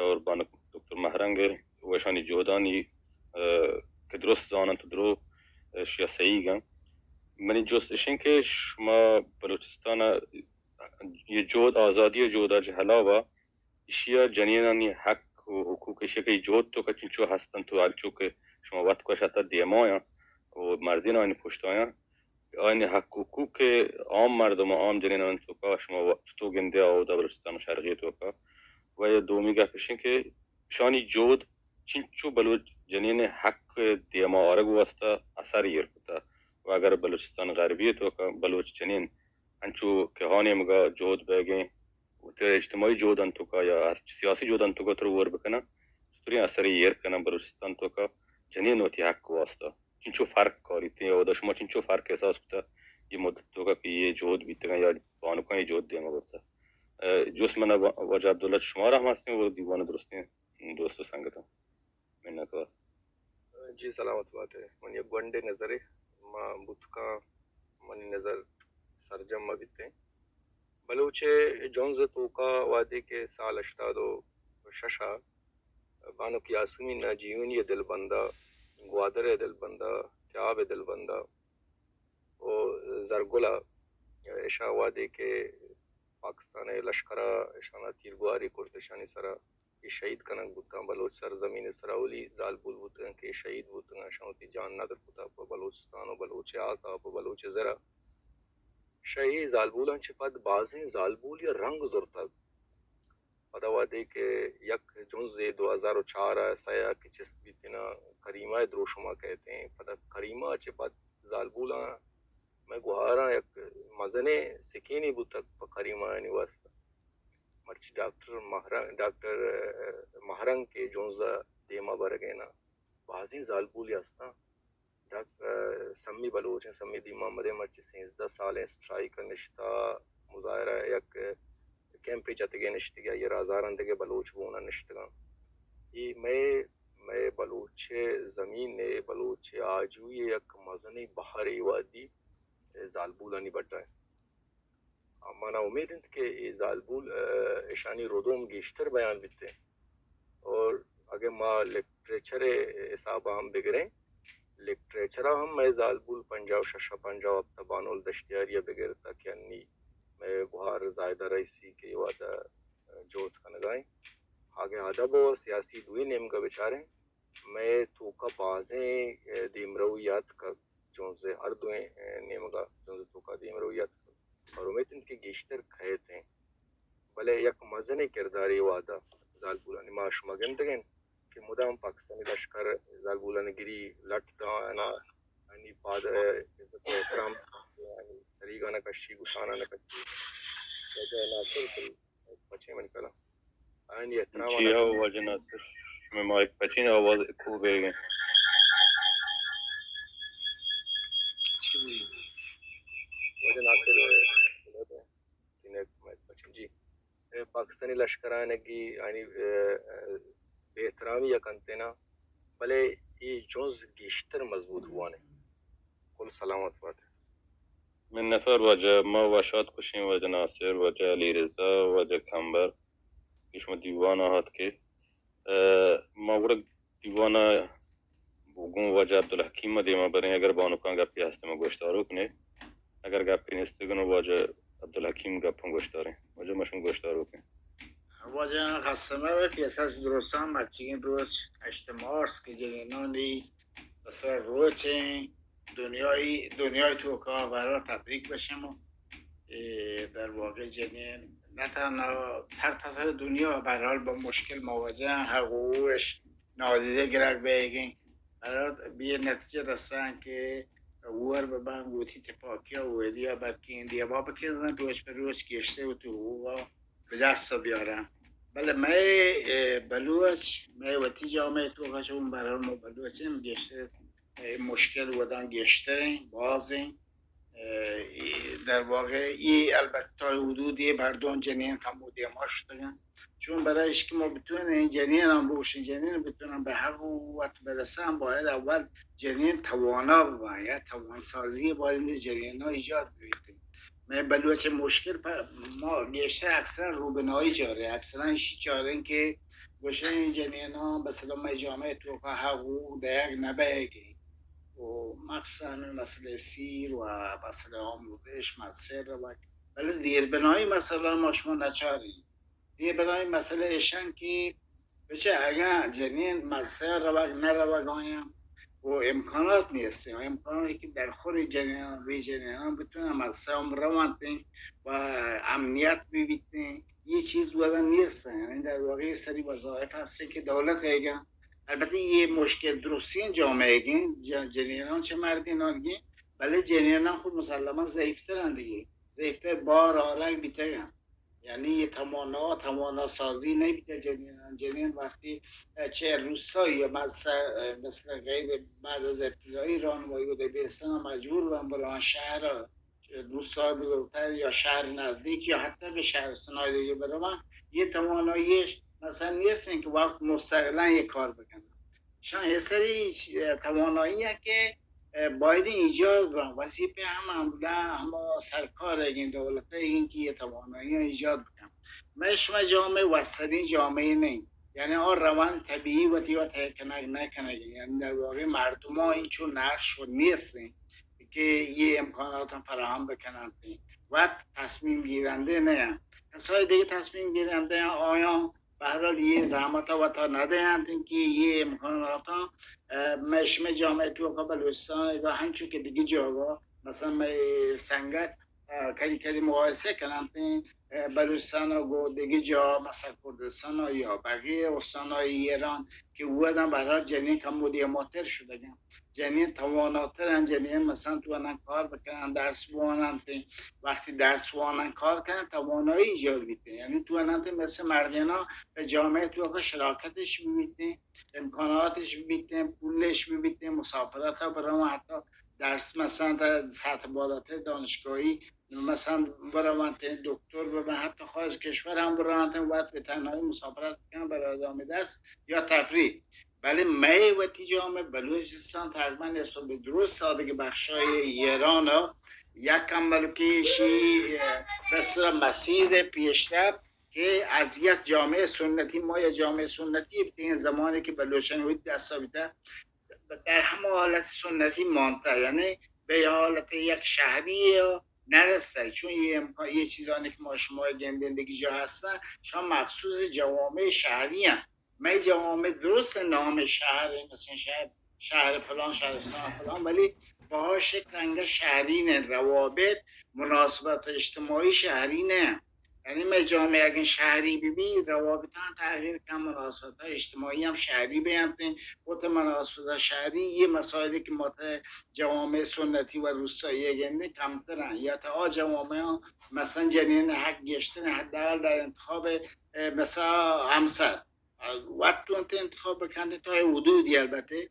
اور بانک دکتر مہرنگ و اشانی جہدانی، ء، کہ درست زاننت و درو اشیا سہیگ انت۔ منی جست اشیں کہ شما بلوچستان ء یہ جہد، آزادی ء جہد ء چہ علاوہ ایشی ء جنینانی حق و حقوق، ایشی ء کہ جہد توکا چنچو ہست انت و انچو کہ شما وت گوشت ء دیما یاں و مردین آنی پشت آیاں، آنی حق حقوق کہ عام مردم، عام جنینانی توکا شما و-، چطور گندے آ اودا بلوچستان شرقی توکا؟ و یا دومی گپ اشیں کہ شانی جہد چنچو بلوچ جنین حق دیما آرگ واسطہ اثر ایر کتا؟ و اگر بلوچستان غربی توکا بلوچ جنین انچو کہ ہا نیمگا جہد بیگیں، وتی اجتماعی جہد انتوکا یا ہر سیاسی جہد انتوکا تر ور بکنن، چطوری اثری ایر کنن بلوچستان توکا جنین وتی حق واسطہ؟ چنچو فرق کاریتیں یا اودا شما چنچو فرق احساس کتا یہ مدت توکا کہ یہ جہد بیتگن یا بانکان یہ جہد دیما برتا؟ ء، جست من وا-، واجہ عبداللہ شمارا ہم ہستیں و دیوان درستیں دوست و سنگتاں۔ منتوار۔ جی سلامت بات ئے۔ من یک گونڈے نظرے، ما بوتکاں، منی نظر سرجم مہ بیتیں۔ بلوچ ءِ جنز ءِ توکا وھدے کہ سال ہشتاد و شش ءَ بانک یاسمین ءِ جیونی ءِ دلبند ءَ، گوادر ءِ دلبند ءَ، تیاب ءِ دلبند ءَ و زرگل ءَ، اشاں وھدے کہ پاکستان ءِ لشکر ءَ اشاناں تیرگواری کرت، اشانی سرا اے شہید کنگ بوتاں۔ بلوچ سرزمین ءِ سرا اولی زالبول بوتگاں کہ شہید بوتگاں، اشاں وتی جان ندر کتا پہ بلوچستان و بلوچ ءِ ہاک ءَ، پہ بلوچ ءِ زر ءَ۔ شہ اے زالبولاں چہ پد بازیں زالبول ءَ رنگ زرتگ۔ پدا وھدے کہ یک جنزے دو ہزار و چار ءَ سئے ءَ کہ چست بیت اناں، کریمہ ءِ دروشم ءَ کئیت ایں۔ پدا کریمہ ءَ چہ پد زالبولاں مئے گوھاراں یک مزنیں سکینے بوتگ پہ کریمہ آنی واستہ۔ مرچی ڈاکٹر مہرنگ، ڈاکٹر، ءَ، مہرنگ کہ جنز ءَ دیما برگ ءَ اناں، بازیں زالبولے ہستاں۔ ڈاک-، ءَ، سمی بلوچ ایں، سمی دین محمد ایں، مرچی سیزدہ سال ایں اسٹرائیک ءَ نشتہ، مظاہرہ یک کیمپے جتگ ءَ نشتگ ءَ، آئی ءَ را ہزاراں دگہ بلوچ گون ءَ نشتگاں۔ اے مئے، مئے بلوچ ءِ زمین ءِ، بلوچ ءِ آجوئی ءِ یک مزنیں بہرے اے وہدی زالبولانی بڈا ایں۔ منا امید انت کہ اے زالبول، ءَ، اشانی ردوم گیشتر بیان بیت ایں۔ اور اگہ ما لٹریچر ءِ حساب ءَ ہم بگریں، لٹریچر ءَ ہم مئے زالبول پنجاہ و شش ءَ، پنجاہ و ہپت ءَ، بانول دشتیاری ءَ بگر تا کہ انی مئے گوھار زاہدہ رئیسی کہ اے وہد ءَ جہد کنگا ایں۔ اگہ ادب و سیاسی دوئیں نیمگ ءَ بچاریں، مئے توکا بازیں، ءَ، دیمروی اتکگ، جنز ءِ ہر دوئیں، ءَ، نیمگا جنز ءِ توکا دیمروی اتکگ۔ اور امیت انت کہ گیشتر کئیت ایں۔ بلے یک مزنیں کردارے اے وہدا زالبولانی، ما شما گندگ ایں کہ مدام پاکستانی لشکر زالبولانی گری لٹ داں، آنی پاد، ءَ، عزت و احترام، آنی سریگاں نہ کشی، گشاناں نہ کشی۔ واجہ ناصر بل پچیں منی کلام۔ آنی احترام جی ہو واجہ ناصر، شمئے مائک پچیں، آواز ایکو بیگ ایں۔ واجہ ناصر، تینے مائک پچیں۔ جی۔ اے پاکستانی لشکرانگی آنی، ءَ، ءَ، بے احترامی ءَ کنت اناں، بلے اے جنز گیشتر مضبوط بوان ایں۔ کل سلامت بات۔ منتوار واجہ، ما وشات کشیں واجہ ناصر، واجہ علی رضا، واجہ کمبر، کہ شما دیوان ءَ آتکے۔ ءَ، ما گڑا دیوان ءَ گوں واجہ عبدالحکیم ءَ دیما بریں، اگر بانکاں گپے ہست ما گوشداروک نے، اگر گپے نیست گنو واجہ عبدالحکیم گپاں گوشداریں۔ واجہ ما شما گوشداروک ایں۔ واجہ خستہ مہ بئے، پیسر درستاں مرچیگیں روچ ہشت مارچ کہ جنینانی پسر روچ ایں، دنیای، دنیای توکا برا تبریک بشم۔ اے در واقع جنین نہ تنہا سرتاسر دنیا بہرحال با مشکل مواجہ ایں، حقوقش نادیدہ گرگ بیگیں۔ برات بے نتیجہ رسان کہ وار ببان گوتی تپاکیا و ولیا بکیں دیما بکیں روچ پہ روچ گیشتر وتی حقوقا بہ دست بیارن۔ بلے مئے، اے، بلوچ، مئے وتی جامعہ توکا چون برحال ما بلوچ ایں گیشتر، اے، مشکل ودان گیشتر ایں، باز ایں۔ ءَ، اے در واقع اے البتہ تا حدودے مردم جنین کمو دیما شتگن۔ چون برای ایش کہ ما بتوانیں جنین ہم بوشیں، جنین بتوانن بہ حق و وت برسن، باید اول جنین توانا ببن، یا توانسازی باید جنین ایجاد بیت۔ مئے بلوچ مشکل پہ ما گیشتر اکثر روبنائی چاریں، اکثرا ایشی چاریں کہ گوشیں جنیناں مثلا مئے جامعہ توکا حقوق دیگ نہ بیگی و مخصوصا ہمیں مسئلہ سیر و مسئلہ آموزش مدرسہ روگ، بلے دیربنائی مسئلہ ما شما نچاریں۔ دیربنائی مسئلہ ایشان کہ بچہ اگاں جنین مدرسہ روگ نہ روگ آیاں و امکانات نیست، امکانات کہ درخور جنینان، بے جنینان بتونن مدرسہ ہم روانت و امنیت بھی بیتیں، یہ چیز ودا نیست، یعنی در واقع یہ سری وظائف ہستیں کہ دولت ایگا۔ البتہ یہ مشکل درستیں جامعہ گیں، ج-، جنینان چہ مردینان گیں، بلے جنینان خود مسلما ضعیفتر اند دیگه، ضعیفتر بار آرگ بیتگن۔ یعنی یہ توانا، توانا سازی نہ بیتہ جنینان۔ جنین وقتی چہ روستایی یا مثلا، مثلا غیر بعد از ابتدایی راهنمایی و در بیستن مجبور بن بران شهر، روستای بزرگتر یا شهر نزدیک یا حتی به شهرستان‌های دیگه بروان، یه تواناییش مثلا نیستن که وقت مستقلا یه کار بکنن. شان یه سری توانایی که اه، باید ایجاد بہ وظیفہ ہم ہم ہم سرکار اگیں دولت اگیں کہ یہ توانائی ایجاد بکن. میں شما جامعہ وسرین جامعہ نہیں، یعنی اور روان طبیعی وتی وت ہے کنگ نہ کنگ، یعنی در واقع مردمان این چون نقش و نیستیں کہ یہ امکانات ہم فراہم بکنن، وقت تصمیم گیرندے نہ ہیں، کسای دیگه تصمیم گیرندے ہیں، آیاں بہرحال یہ زحمت وتا نہ دینت کہ یہ امکانات، اه، میں شمے جامعہ توکا بلوچستان اگا ہنچو کہ دیگه جاگا، مثلاً میں سنگت، اه، کدی کدی مقایسہ کننت، اه، بلوچستان گو دیگه جا، مثلاً کردستان یا بقیہ استان ایران کہ وہداں بہرحال جنین کم مدیماتر شدگن. جنین تواناترن، جنین مثلاً توانن کار بکنن، درس بوانن، وقتی درس وانن کار کنن توانایی ایجاد بیتیں، یعنی توانن مثل مردینا به جامعه توکا شراکتش بیتیں، امکاناتش بیتیں، پولش بیتیں، مسافرت برون، حتی درس مثلاً در سطح بالاتر دانشگاهی مثلاً برون، دکتر ببن، حتی خارج کشور هم برون، وقت به تنهایی مسافرت بکنن برای ادامهٔ درس یا تفریح. بلے مئے وتی جامعہ بلوچستان تقریباً نسبت به درست سادگی بخشای ایران یک عمل که ایشی، اه، به اصطلاح مسیر پیشرفت که از یک جامعه سنتی، ما یک جامعه سنتی بودیم زمانی که بلوچان بود دستا بیده در همه حالت سنتی مانته، یعنی به حالت یک شهری نرسته، چون یه امکان، یه چیزانی که ما شما گندین دیگه جا هستن، شما مخصوص جوامع شهری هم. مئے جوامع درست نام شهر، مثلاً شهر، شهر فلان، شهرستان فلان، ولی باهاش یک رنگ شهری نه، روابط، مناسبت اجتماعی شهری نه. یعنی مئے جامعه اگن شهری ببی، روابطان تغییر کن، مناسبت اجتماعی هم شهری بیانتن، وت مناسبت شهری، یه مسائلی که ما تا جوامع سنتی و روستایی گندن کمترن، یا تا آ جوامع مثلاً جنین حق گشتن حداقل در انتخاب، اه، مثلاً همسر، اه، وقت تو انت انتخاب بکنت تا یه حدودی البته،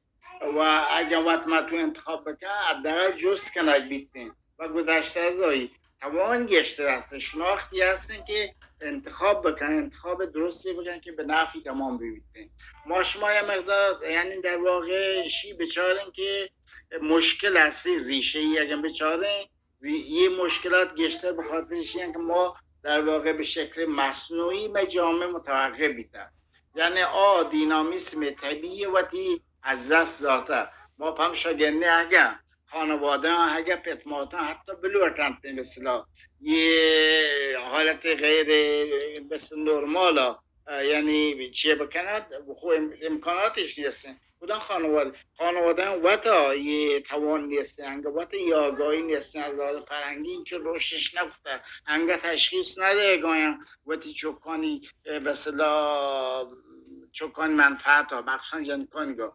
و اگه وقت ما تو انتخاب بکن حداقل جست کنگ بیتن و گذشته از آیی توان گشتر هستن، شناختی هستن که انتخاب بکن، انتخاب درستی بکن که به نفع تمام بیتن. ما شما یه مقدار یعنی در واقع شی بچارن که مشکل اصلی ریشه ای اگه بچارن، یہ مشکلات گیشتر بہ خاطر ایشی انت کہ ما در واقع بہ شکل مصنوعی مئے جامعہ متوقف بیتہ. یعنی آ دینامیسم طبیعی وتی از دست داتہ. ما پمشا گندیں اگہ خانوادہ آں، اگہ پت ماتاں حتی بلوٹنت مثلا یہ حالت غیر مثل نرمال، اه، یعنی چیہ بکنت، خو ام-، امکاناتش نیستن. کدام خانوادہ؟ خانوادہ وتا یہ توان نیستن، انگہ وتا یہ آگاهی نیستن، از لحاظ فرهنگی اینچو رشدش نکفتہ، انگہ تشخیص ندهگایاں وتی چکانی، اه، مثلا چکانی منفعت ها، مخصوصاً جنکانی گا.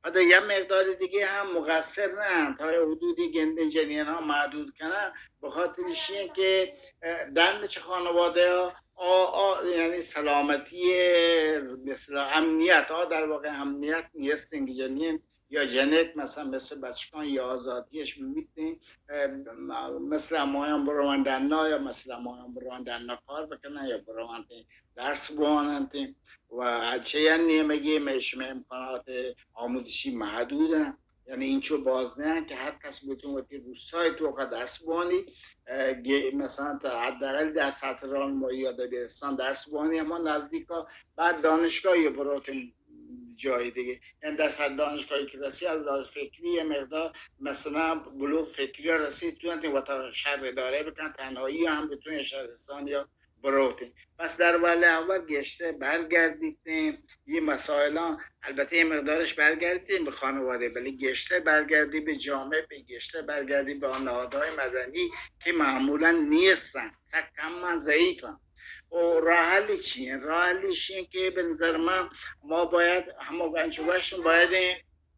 پدا یک مقدار دیگه هم مقصر نه، تا یه حدودی گندن جنین ها محدود کنن، بہ خاطر ایشی کہ، اه، ڈن چہ خانوادہ ها آ، آ، یعنی سلامتی مثلا امنیت، آ در واقع امنیت نیستن کہ جنین یا جنک مثلا مثل بچکان یا آزادیش ببیتن، اه، مثل امایان بروان ڈنا یا مثل امایان بروان ڈنا کار بکنن یا بروان درس بواننت و چہ یک نیمگی مئے شمئے امکانات آموزشی محدود انت. یعنی اینچو باز نہ انت کہ ہر کس بتون وتی روستای توکا درس بوانی، اه، گے-، مثلا تا حداقل در سطح راهنمایی یا دبیرستان درس بوانی، اما نزدیکا بعد دانشگاهی بروت جای دیگه. یعنی در سطح دانشگاهی که رسی از لحاظ فکری یه مقدار مثلا بلوغ فکری رسی، تو انت وتا شهر اداره بکن، تنهایی هم بتون شهرستان یا بروتیں. پس در وهلِ اول گیشتر برگردیتیں، یہ مسائلاں، البته یہ مقدارش برگردیتیں بہ خانوادہ، بلے گیشتر برگردی بہ جامعہ، بہ گیشتر برگردی بہ آن نهادهای مدنی که معمولا نیستن، سک کمن، ضعیفن. و راه حل چی انت؟ راه حل ایشی انت که بہ نظر من ما باید همو انچو گوشتم، باید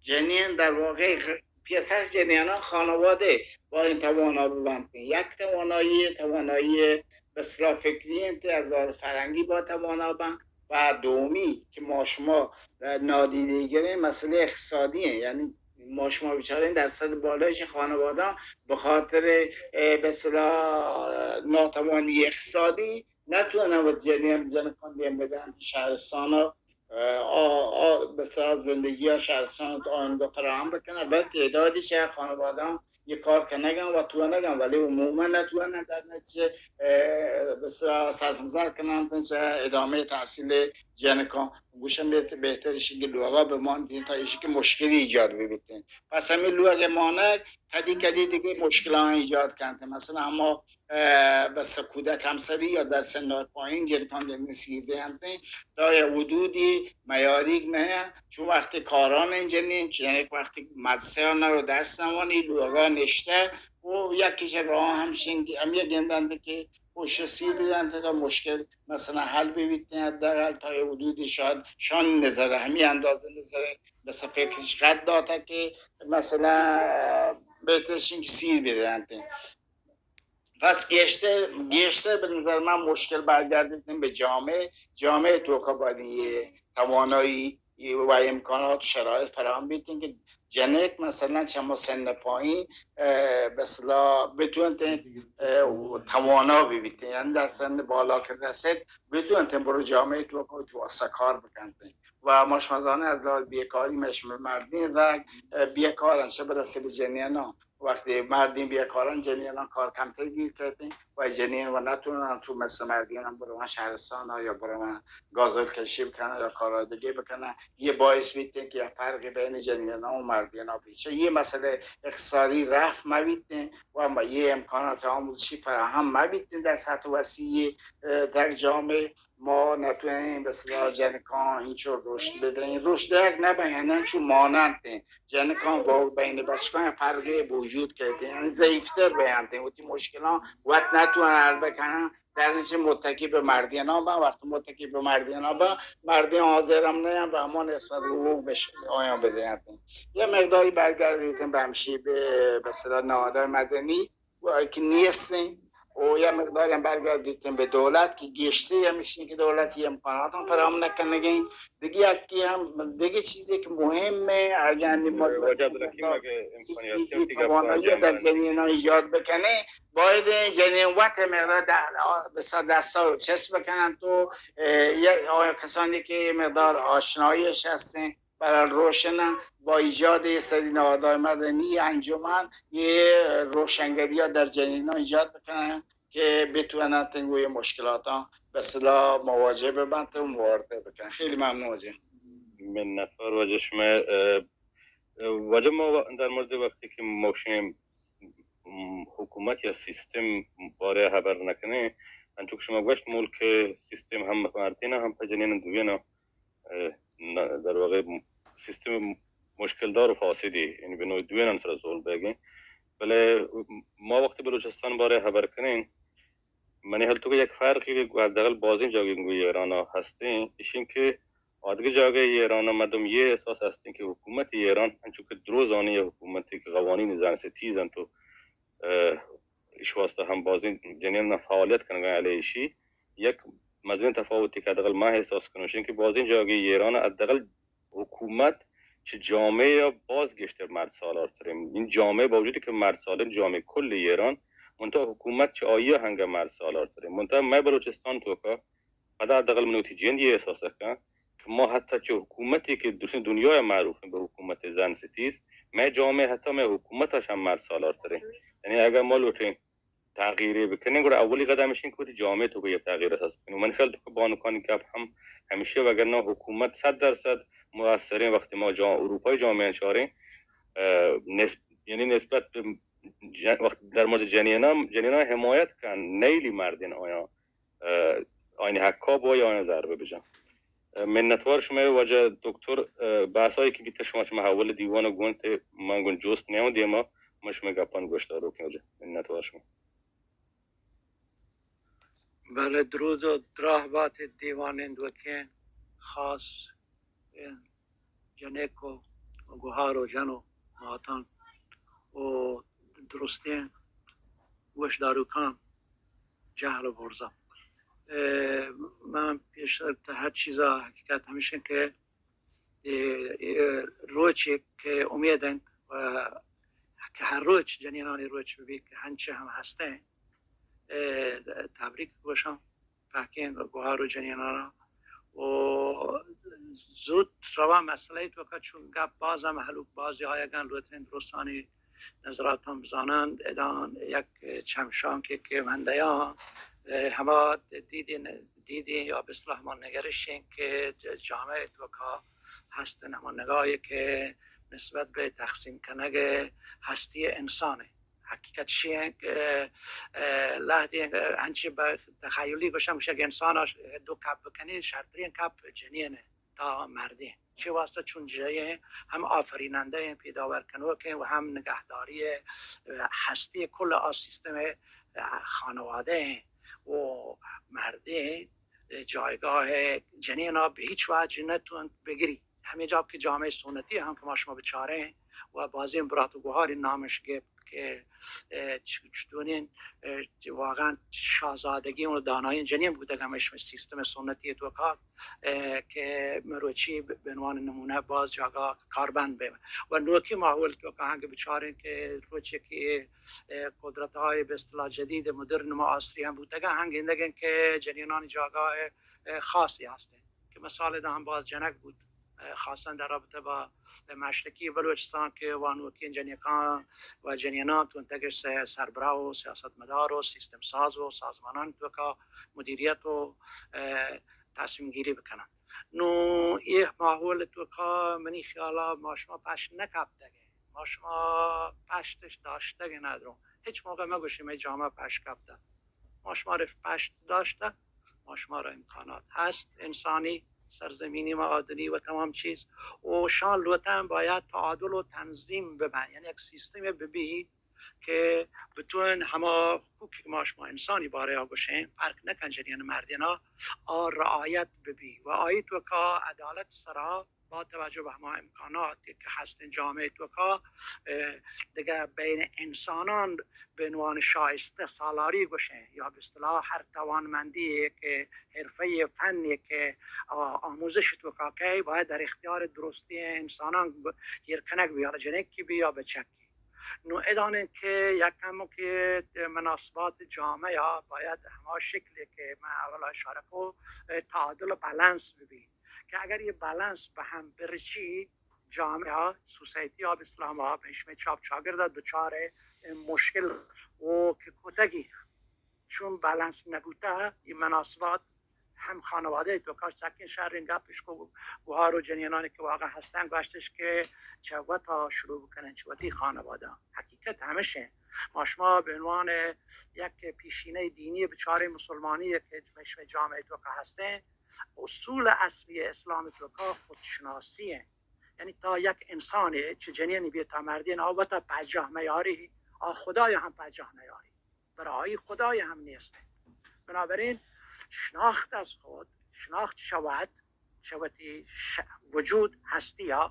جنین در واقع غ-، پیسر جنینان خانواده با این توانا ببنت. یک توانایی، توانایی بہ اصطلاح فکری انت، از لحاظ فرهنگی با توانا بنت. و دومی که ما شما نادیده گریں، مسئله اقتصادی انت. یعنی ما شما بچاریں درصد بالایش خانوادان بہ خاطر، اه، بہ اصطلاح ناتوانی اقتصادی نتوانن وت جنین، جنکان دیم بدنت شهرستانا اه، آ، آ، بسیار زندگی ها شهرستان آینده فراهم بکنه. بله تعدادی چه خانواده هم یه کار کنگن و توانگن، ولی عموما نتوانن در نتیجه، اه، بسیار صرف نظر کنن چه ادامهٔ تحصیل جنکان. گوشم بهت-، بهترش که لوگا بماندین تا ایشی که مشکلی ایجاد ببیتین. پس همین لوگ مانک کدی کدی دیگه مشکلان ایجاد کنت. مثلا اما، اه، بس کودک همسری یا در سن پایین جنکان دنی سیر دینت، تا یه حدودی میاریگ نه، چون وقتی کاران جنین، یعنی وقتی مدرسه ها نرو درس نوانی، لوگا نشته و یکیش راه همشین، هم یه گندند که پشت سیر بدنت تا مشکل مثلا حل ببیت، حداقل تا یه حدودی شاید شان نظره، همین اندازه نظره، مثلا فکرش قد داته که مثلا بهترشین که سیر بدنت. پس گیشتر، گیشتر به نظر من مشکل برگردیدن به جامعه، جامعه توکا باید یه توانایی و امکانات و شرایط فراهم بیتن که جنک مثلا چما سن پایین، اه، به اصطلاح بتونتن، اه، توانا ببیتن، یعنی در سن بالا که رسید بتونتن برو جامعه توکا تو واسه کار بکنتن. و ما شما زانه از لحاظ بیکاری مش مردین رگ، اه، بیکارن، چه برسه به جنینا. وقتی مردین بیکارن، جنینا کار کمتر گیر کردن و جنین و نتونن تو مثل مردین هم برون شهرستان ها یا برون گازوئیل کشی بکنن یا کارهای دیگه بکنن، یه باعث بیتن که یه فرق بین جنین ها و مردین ها بیچه. یه مسئله اقتصادی رفع مبیتن و ما یه امکانات آموزشی فراهم مبیتن در سطح وسیع، اه، در جامعه. ما نتوانیم به اصطلاح جنکان اینچو رشد بدهیم، رشد یک نبین، یعنی چون مانند جنکان با بین بچکان فرقی وجود کرده، یعنی ضعیفتر بیانتن، وتی مشکلان وت نتوان حل بکنن، در نتیجه متکی به مردین ها با، وقت متکی به مردین ها با، مردین حاضر هم نه و اما نسبت حقوق بش آیان بدهند. یه مقداری برگردیدیم به همشی به، به اصطلاح نهادهای مدنی و که نیستیم و یه مقداری هم برگردیدیم به دولت که گیشتر همیشی که دولت یه امکانات هم فراهم نکنگین. دیگه یکی هم، دیگه چیزی که مهمه، اگر ما واجه عبدالحکیم اگه امکانیت سی توانایی در جنین ها ایجاد بکنه، باید این جنین وقت مقدار ده-، به صد دستا چسب بکنن تو، اه، یه، آیا کسانی که مقدار آشناییش هستن، برحال روشن با ایجاد یه سری نهادهای مدنی، انجمن، یه روشنگری ها در جنین ها ایجاد بکنن که بتونن تنگوی مشکلات ها به اصطلاح مواجه ببند و موارده‌بکنن. خیلی ممنون واجه. منتوار واجه شما. اه، اه، واجه ما و-، در مورد وقتی که ما گوشیم، م، حکومت یا سیستم باره خبر نکنه، انچو که شما گوشت ملک سیستم هم مردین هم پہ جنین دوینا، اه، ن-، در واقع سیستم مشکلدار و فاسدی، یعنی به نوع دوینان سر ظلم بیگین. بلے ما وقتی بلوچستان باره خبر کنین، منی حال تو که یک فرقی که حداقل بازین جاگه گوی ایران ها هستین، ایشین که آدگه جاگه ایران ها مردم یه احساس هستین که حکومت ایران، انچو که دروزانی یه حکومتی که قوانین زن ستیزن تو، اه، ایش واسطه هم بازین جنین فعالیت کنگا علیه ایشی، یک مزین تفاوتی که حداقل ما احساس کنوشین که بازین جاگه ایران حداقل حکومت چہ جامعہ ءَ باز گیشتر مرد سالارتریں. این جامعہ باوجودی کہ مرد سالار، جامعہ کل ایران، منتہا حکومت چہ آئی ءَ ہنگہ مرد سالارتریں. منتہا مئے بلوچستان توکا پدا دگل من وتی جند ءَ احساس کن کہ ما حتی چہ حکومتی کہ درستیں دنیا ءَ معروف ایں بہ حکومت زن ستیز، مئے جامعہ حتی مئے حکومت ءَ شہ مرد سالارتریں. یعنی اگر ما لوٹیں تغییرے بکنیں، گڑا اولی قدم اش انت کہ وتی جامعہ توکا یک تغییر احساس بکنیں. من خیال توکا بانکانی گپ ہم ہمیشی، وگرنہ حکومت صد درصد مؤثریں. وقتی ما جا-، اروپای جامعہ چاریں، اه، نسب-، یعنی نسبت بہ جن-، وقت در مورد جنینان، جنینان حمایت کن، نیلی مردین آیان، اه، آیانی حقا بوی آیان ضربہ بجن. اه، منتوار شما واجہ دکتر، اه، بحثایی که بیت شما چہ مہ اول دیوان گونت، من گون جست نیاں دیما، من شما گپان گوش داروکیں واجہ. منتوار شما. بلے درود و دراہ بات دیوانیں دوکیں خاص جنک و گوہار و جن و ماتان و درستیں گوشداروکان جہل و برزا. اے، من پیشتر تہ ہر چیزا حقیقت ہمیش انت کہ اے، اے روچے کہ امید انت و کہ ہر روچ جنینانی روچ ببیت کہ ہنچہ ہم ہستیں. اے، تبریک گوشاں پہکیں گوہار و جنینانا و زوت روا مسئلہ ءِ توکا چون گپ باز ہم ہلوک بازی آیگاں، لوٹیں درستانی نظراتاں بزانند. ادان یک چمشانکے کہ من دیاں، ہما دیدی، دیدی یا بہ اصطلاح ہما نگرشیں کہ جامعہ ءِ توکا ہستن، ہما نگاہے کہ نسبت بہ تقسیم کنگ ہستی انسان ءِ. حقیقت چی انت کہ، لہتے انچیں بہ تخیلی گوشاں، گوشاں کہ انسان دو کپ بکنی، شرترین کپ جنین انت تا مردین. چہ واسطہ چون جنین ہم آفرینندہ انت، پیداور کنوک انت و ہم نگہداری ہستی کل آ سیستم خانوادہ انت و مردین جایگاہ جنینا بہ ہچ وجہ نتونت بگری. ہمے جا کہ جامعہ سنتی ہم کہ ما شما بچاریں و بازیں برات و گوہاری نامش گپت کہ، چ-، چطورین، واقعاً شاہزادگی و دانائیں جنین بودگ ہمیش سیستم سنتی توکا، کہ مروچی بہ عنوان نمونہ باز جاگہ کاربند بہ. و نوکی ماحول توکا ہنگ بچاریں کہ روچے کہ قدرت های بہ اصطلاح جدید مدرن معاصری ہم بوتگا، ہنگ گندگیں کہ جنینانی جاگہ خاصی ہستیں کہ مثال داں ہم باز جنگ بوت، خاصاً در رابطہ با مشرقی بلوچستان کہ وانوکیں جنکان و جنینان تونتگش سربراہ و سیاستمدار و سیستم ساز و سازمانان توکا مدیریت و تصمیم گیری بکنن. نو یہ ماحول توکا منی خیالا ما شما پشت نکپتگیں، ما شما پشتش داشتگیں ندروں. ہچ موقع مگوشیں مئے جامعہ پشت کپتہ. ما شما را پشت داشتہ، ما شما را امکانات ہست، انسانی سرزمینی معادنی و تمام چیز. و شان لوٹن باید تعادل و تنظیم ببن، یعنی یک سیستم ببی کہ بتون ہما حقوقی کہ ما شما انسانی بارے آ گوشیں، فرق نکن جنین مردینا، آ رعایت ببی و آئی توکا عدالت سرا با توجہ بہ ہما امکانات کہ ہستیں جامعہ توکا، دگہ بین انسانان بہ عنوان شائستہ سالاری گوشیں یا بہ اصطلاح ہر توانمندی کہ حرفہ فنی کہ آموزش توکا کئی باید در اختیار درستی انسانان ایر کنگ بی، حالا جنکی بی یا بچکی. نو ادانیں کہ یک ہم کہ مناسبات جامعہ باید ہما شکلی کہ من اولا اشارہ کو، تعادل و بالانس ببی. کہ اگر یہ بالانس بہ ہم برچی، جامعہ، سوسائٹی آ بہ اصطلاح ما بہ شمئے چاپ چاگرد دچار مشکل و کہ کتگی چون بالانس نبوتہ، یہ مناسبات ہم خانوادہ توکا سکیں شریں گپش کو گوہار و جنینانی کہ واقعاً ہستن گوشتش کہ چہ وتا شروع بکنن، چہ وتی خانوادہ. حقیقت ہمشیں. ما شما بہ عنوان یک پیشینہ دینی بچاریں مسلمانی کہ بہ شمئے جامعہ توکا ہستیں، اصول اصلی اسلام توکا خودشناسی ہیں. یعنی تا یک انسانے چہ جنینی بی تا مردین آ وتا پجاہ میاری، آ خدای ہم پجاہ نیاری، برای خدای ہم نیست. بنابراین شناخت از خود، شناخت شود، چہ وتی ش-، وجود ہستی ء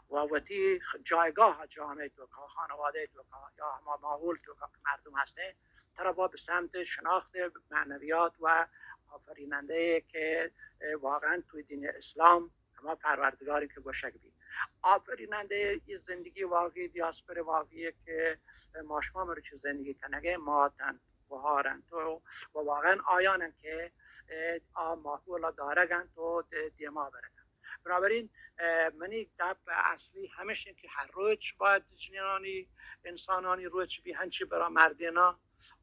و وتی خ-، جایگاہ ء جامعہ توکا، خانوادہ توکا یا ہما ماحول توکا کہ مردم ہستیں، ترا با بہ سمت شناخت معنویات و آفرینندہ کہ، اه، واقعاً توی دین اسلام ہما پروردگاری کہ گوشگ بی. آفرینندہ یہ زندگی واقعی، دیاسپر واقعی کہ ما شما مروچی زندگی کنگے، مات انت، گوہار انت و، و واقعاً آیان انت کہ، اه، آ ماحول دارگ انت و د-، دیما برگ انت. بنابراین، اه، منی گپ اصلی ہمیش انت کہ ہر روچ باید جنینانی، انسانانی روچ بی ہنچی برا مردینا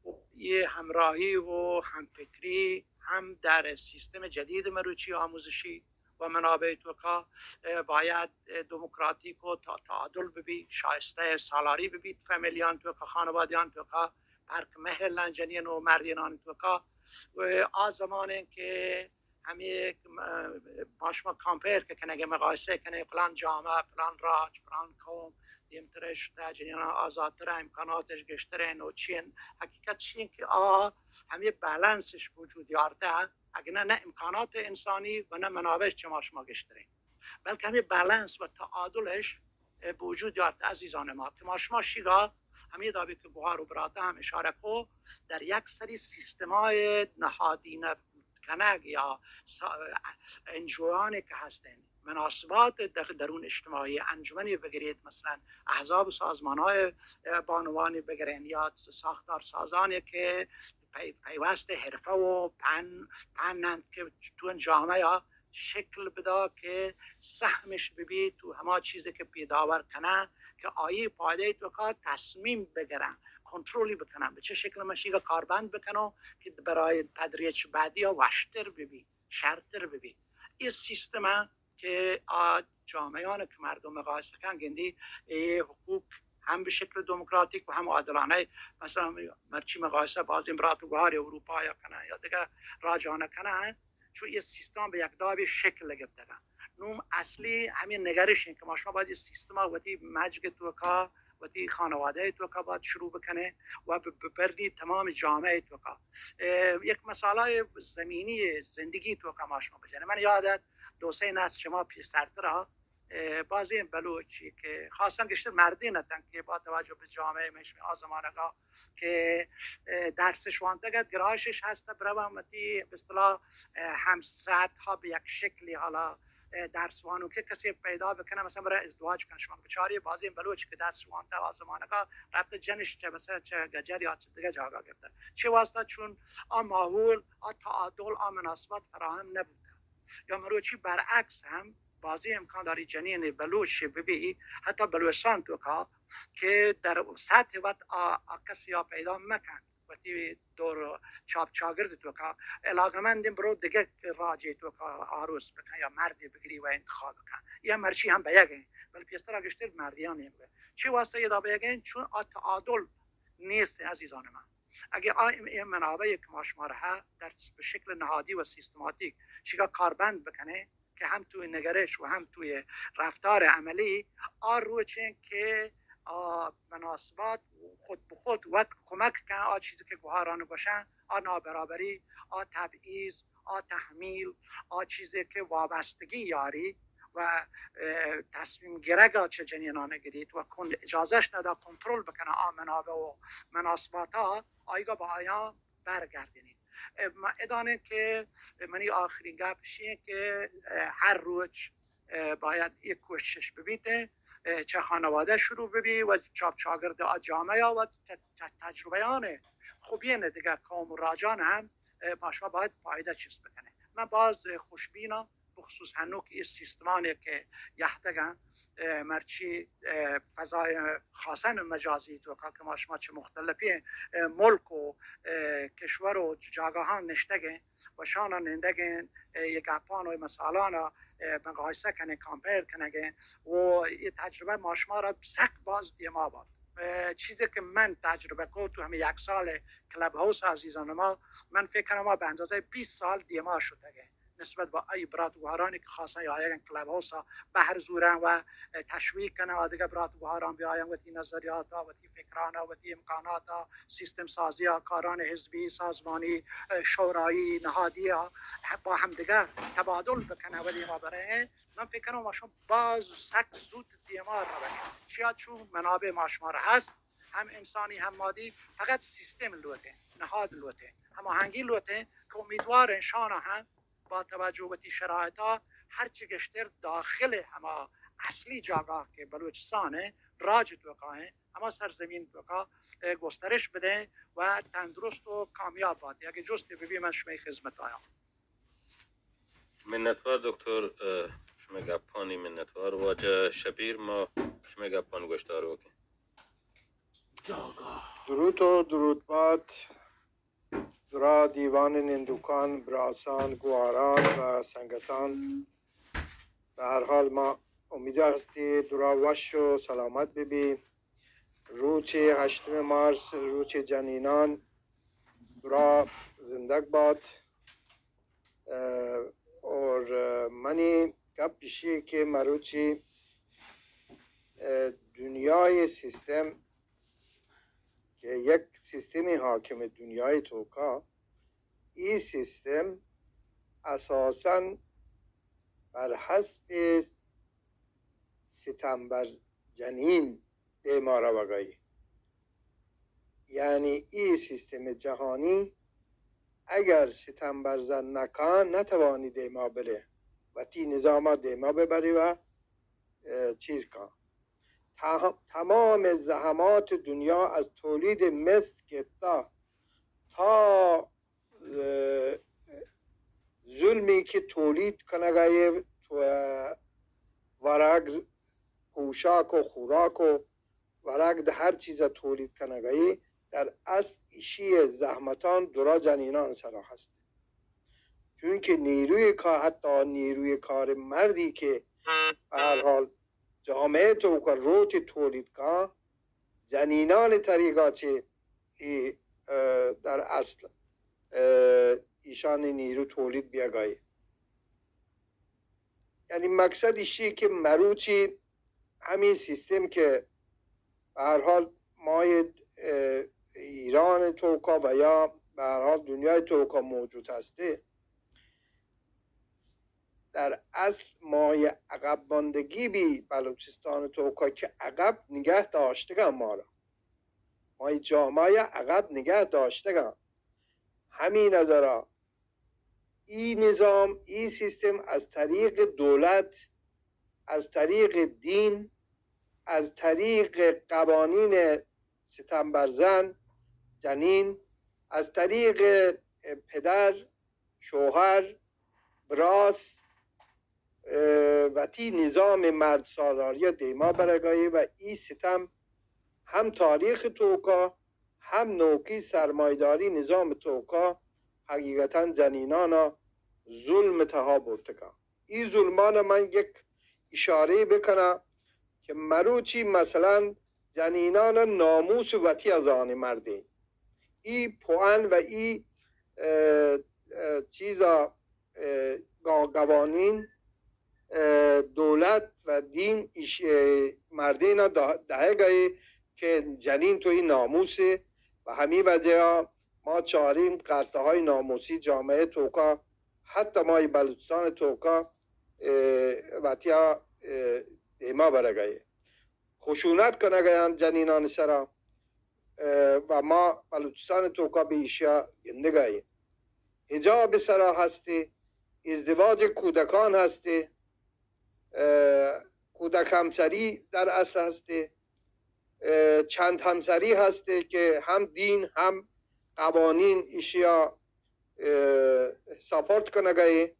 و یہ ہمراہی و ہم فکری ہم در سیستم جدید مروچی آموزشی و منابع توکا، اه، باید، اه، دموکراتیک و تا-، تعادل ببی، شایستہ سالاری ببیت، فامیلیان توکا، خانوادیان توکا، پرک مہر لن جنین و مردینان توکا. و آ زمانیں کہ ہمیں، اه، ما شما کمپیر کہ کنگے، مقایسہ کنگے، پلان جامعہ، پلان راج، پلان قوم، دیمترے شتہ، جنینان آزادترہ، امکاناتش گشترین و چین. حقیقت چین کہ آ ہمیں بیلنسش وجود یارتہ. اگہ نہ، نہ امکانات انسانی و نہ منابعش چہ ما شما گشتریں، بلکہ ہمیں بیلنس و تعادلش، اه، بوجود یارت. عزیزان ما کہ ما شما شیگا ہمیں دابی کہ گوہار و براتا ہم اشارہ کو، در یک سری سیستمای نہادینہ کنگ یا سا-، انجوانی کہ ہستن، مناسبات در درون اجتماعی انجمنی بگرید، مثلاً احزاب و سازمانهای، اه، بانوانی بگرین یا ساختار سازانی کہ پی-، پیوست حرفه و پن، پن انت که تو این جامعه شکل بدا کہ سهمش ببیت و هما چیزی که پیداور کنن که آیی پایده‌ی توکا تصمیم بگرن، کنترلی بکنن، به چه شکل من شیگا کاربند بکنم که برای تدریج بعدی ها وشتر ببی، شرتر ببی. این سیستم که آ جامعه‌یان که مردم مقایسه کن گندی، ای حقوق هم به شکل دموکراتیک و هم عادلانه، مثلا مرچی مقایسه بازی برات و گوهار اروپا یا کنن یا دیگه راجانه کنن، چون یه سیستم به یک دابی شکل گرفتگن. نوم اصلی همین نگرش این که ما شما باید یه سیستم وتی مجگ توکا، وتی خانواده توکا باید شروع بکنه و ب-، ببری تمام جامعه توکا. اه، یک مثالای زمینی زندگی توکا ما شما بجنه. من یاد ات دو سه نسل شما پیش سرترا، اه، بازی بلوچی که خاصا گشتر مردین اتن که با توجه به جامعه مشمی آزمانگا که، اه، درسش وانتگ ات، گرایشش هست، برو وتی، به اصطلاح، اه، همسطح ها به یک شکلی حالا، اه، درس وانو که کسی پیدا بکنه، مثلا برای ازدواج کنه. شما بچاری بازی بلوچ که درس وانته آزمانگا رفته جنش چه مثلا چه گجر یا چه دیگه جاگا گرفته. چه واسطه؟ چون آ ماحول، آ تعادل، آ مناسبات فراهم نبوده. یا مروچی برعکس هم بازی امکان داری جنین بلوچ ببی، حتی بلوچستان توکا که در سطح وت آ، آ کسی ها پیدا مکن، وتی دور چاپ چاگرد توکا علاقمندین برو دیگه راجی توکا آروس بکن یا مردی بگری و انتخاب بکن. یا مرچی هم بیگین، بل پیستر گشتر مردیان نیم. چه واسطه یه دا بیگین؟ چون آ تعادل نیست عزیزان من. اگه آ این منابعی که ما شما را ها در به شکل نهادی و سیستماتیک شیگا کاربند بکنه، که هم توی نگرش و هم توی رفتار عملی، آ روچین که آ مناسبات خود به خود وت کمک کن، آ چیزی که گوهاران گوشن، آ نابرابری، آ تبعیض، آ تحمیل، آ چیزی که وابستگی یاری و، اه، تصمیم گرگ چه جنینان گریت و کن اجازهش ندا کنترل بکنه آ منابع و مناسبات ها، آیگا با آیان برگردینیت. اه، ما ادانه که منی آخرین گپ شیه که، اه، هر روچ، اه، باید یک کوشش ببیت، اه، چه خانواده شروع ببی و چاپ چاگرد آ جامعه و ت-، ت-، تجربه‌یان خوبین دیگه قوم و راجان هم، اه، ما شما باید فایده چیز بکنه. من باز خوشبینم بخصوص هنو که این سیستمانی که یهتگن، اه، مرچی، اه، فضای خاصن مجازی توکا که ما شما چه مختلفی، اه، ملک و، اه، کشور و جاگاهان نشتگین و شانا نندگین، اه، یه گپان و مسالان، اه، مقایسه کنه، کامپیر کنگین و یه تجربه ما شما را سک باز دیما باد. اه، چیزی که من تجربه کو تو همین یک سال کلاب هاوس عزیزان ما، من فکر کنم ما به اندازهٔ بیست سال دیما شدگین. نسبت با ای برات گوهرانی که خواستن یا آیگن کلاب هاوسا بهر زورن و تشویق کنن و دیگه برات گوهران بیاین وتی نظریاتا، وتی فکرانا، وتی امکاناتا، سیستم سازیا، کاران حزبی، سازمانی، اه، شورایی، نهادیا با هم دیگه تبادل بکنن. ولی ما برای من فکر کنم ما شما باز سک زود دیما روگین. چیا؟ چون منابع ما شما را هست، هم انسانی هم مادی، فقط سیستم لوته، نهاد لوته، هماهنگی لوته که امیدوار انشانا هم با توجه وتی شرایطا هرچی گشتر داخل هما اصلی جاگاه که بلوچستانه، راج توکا، هما سرزمین توکا، اه، گسترش بده و تندرست و کامیاب باتی. اگه جستی ببی من شمئے خدمت آیام. منتوار دکتر، اه، شمئے گپانی منتوار. واجہ شبیر، ما شمئے گپان گوشدار بکن. دروت و دروت بات. درا دیوان نندوکان، براسان، گواران و سنگتان، به هر حال ما امیدوار هستی درا وش و سلامت ببی. روچ هشتم مارس، روچ جنینان، درا زندگ بات. اه، اور، اه، منی گپ اشی که مروچی، اه، دنیای سیستم که یک سیستمی حاکم دنیای توکا، ای سیستم اساساً بر حسب ستم بر جنین دیما روگای. یعنی ای سیستم جهانی اگر ستم بر زن نکان، نتوانی دیما بره، وتی نظاما دیما ببری و، اه، چیز کان. ته-، تمام زحمات دنیا از تولید مثل گتا تا، اه، ظلمی که تولید کنگای، تو، ورگ، پوشاک و خوراک و ورگ، ده هر چیز تولید کنگای، در اصل ایشی زحمتان درا جنینان سرا هست. چون که نیروی کار، حتی نیروی کار مردی که به هر حال جامعه توکا روت تولید کن، جنینان طریقا چه ای، اه، در اصل، اه، ایشان نیرو تولید بیگای. یعنی مقصد ایشی که مروچی همین سیستم که به هر حال ما، اه، ایران توکا و یا به هر حال دنیای توکا موجود هسته، در اصل مای عقب ماندگی بی بلوچستان توکا که عقب نگه داشتگان ما را، مای جامعه عقب نگه داشتگان. همین نظرا ای نظام، ای سیستم از طریق دولت، از طریق دین، از طریق قوانین ستم بر زن، جنین، از طریق پدر، شوهر، براس، اه، وتی نظام مرد سالاری دیما برگای و ای ستم هم تاریخ توکا، هم نوکی سرمایداری نظام توکا حقیقتاً جنینانا ظلم تها برتگا. ای ظلمانا من یک اشاره بکنم که مروچی مثلاً جنینانا ناموس وتی ازان مردین. ای پوان و ای، اه، اه، چیزا، اه، گا-، قوانین، اه، دولت و دین ایش، اه، مردینا ده-، دهگای که جنین توی ناموسه و همی وجه ما چارین قرطه های ناموسی جامعه توکا، حتی ما ای بلوچستان توکا، اه، وتیا، اه، دیما برگای. خشونت کنگایان جنینان سرا، اه، و ما بلوچستان توکا به ایشیا گندگای. حجاب سرا هستی، ازدواج کودکان هستی، اه، کودک همسری در اصل هستی، اه، چند همسری هستی که هم دین هم قوانین ایشیا، اه، ساپورت کنگای،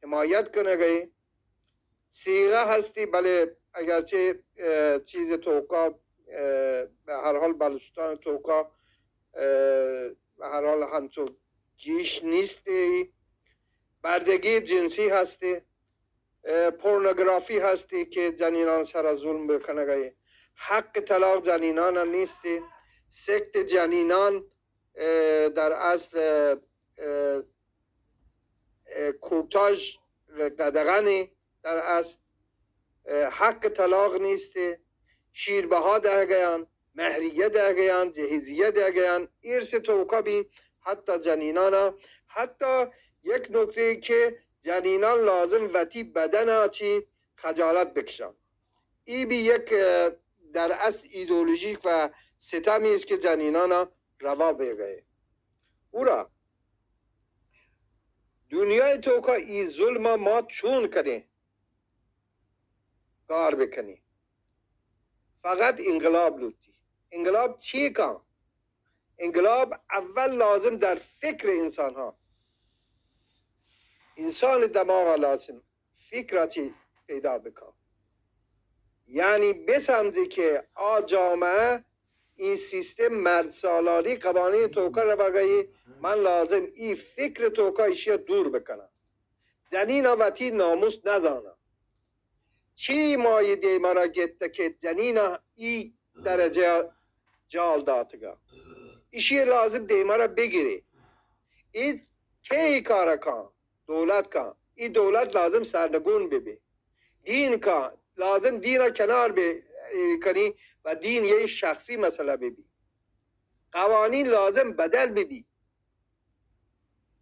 حمایت کنگای. صیغه هستی، بله اگرچه، اه، چیز توکا، اه، به هر حال بلوچستان توکا، اه، به هر حال همچو گیش نیستی. بردگی جنسی هستی، اه، پورنوگرافی هستی که جنینان سر ظلم بکنگای. حق طلاق جنینان نیستی. سکت جنینان، اه، در اصل، اه، اه، کوتاژ قدغنی در اصل، اه، حق طلاق نیستی. شیربها دهگیان، مهریه دهگیان، جهیزیه دهگیان، ارث توکا بی حتی جنینانا، حتی یک نکته که جنینان لازم وتی بدنا چی خجالت بکشن. ای بی یک، اه، در اصل ایدئولوژیک و ستمی است که جنینانا روا بیگئے. اورا دنیای توکا ای ظلم ما چون کنیں گار بکنیں؟ فقط انقلاب لوٹی. انقلاب چی کن؟ انقلاب اول لازم در فکر انسان ها، انسان دماغ لازم فکر چی پیدا بکن. یعنی بسمجی که آ جامعه این سیستم مرد سالاری قوانین توکا روگئی، من لازم ای فکر توکا ایشی دور بکنم. جنین وتی ناموس نزانم. چی مای دیما را گپتہ کہ جنینا ای درجہ جال داتگا؟ ایشی لازم دیما را بگیرے. ای کئے ای کارا کان؟ دولت کان. ای دولت لازم سرنگون ببی. دین کان؟ لازم دینا کنار بکنی و دین یه شخصی مسئلہ ببی. قوانین لازم بدل ببی.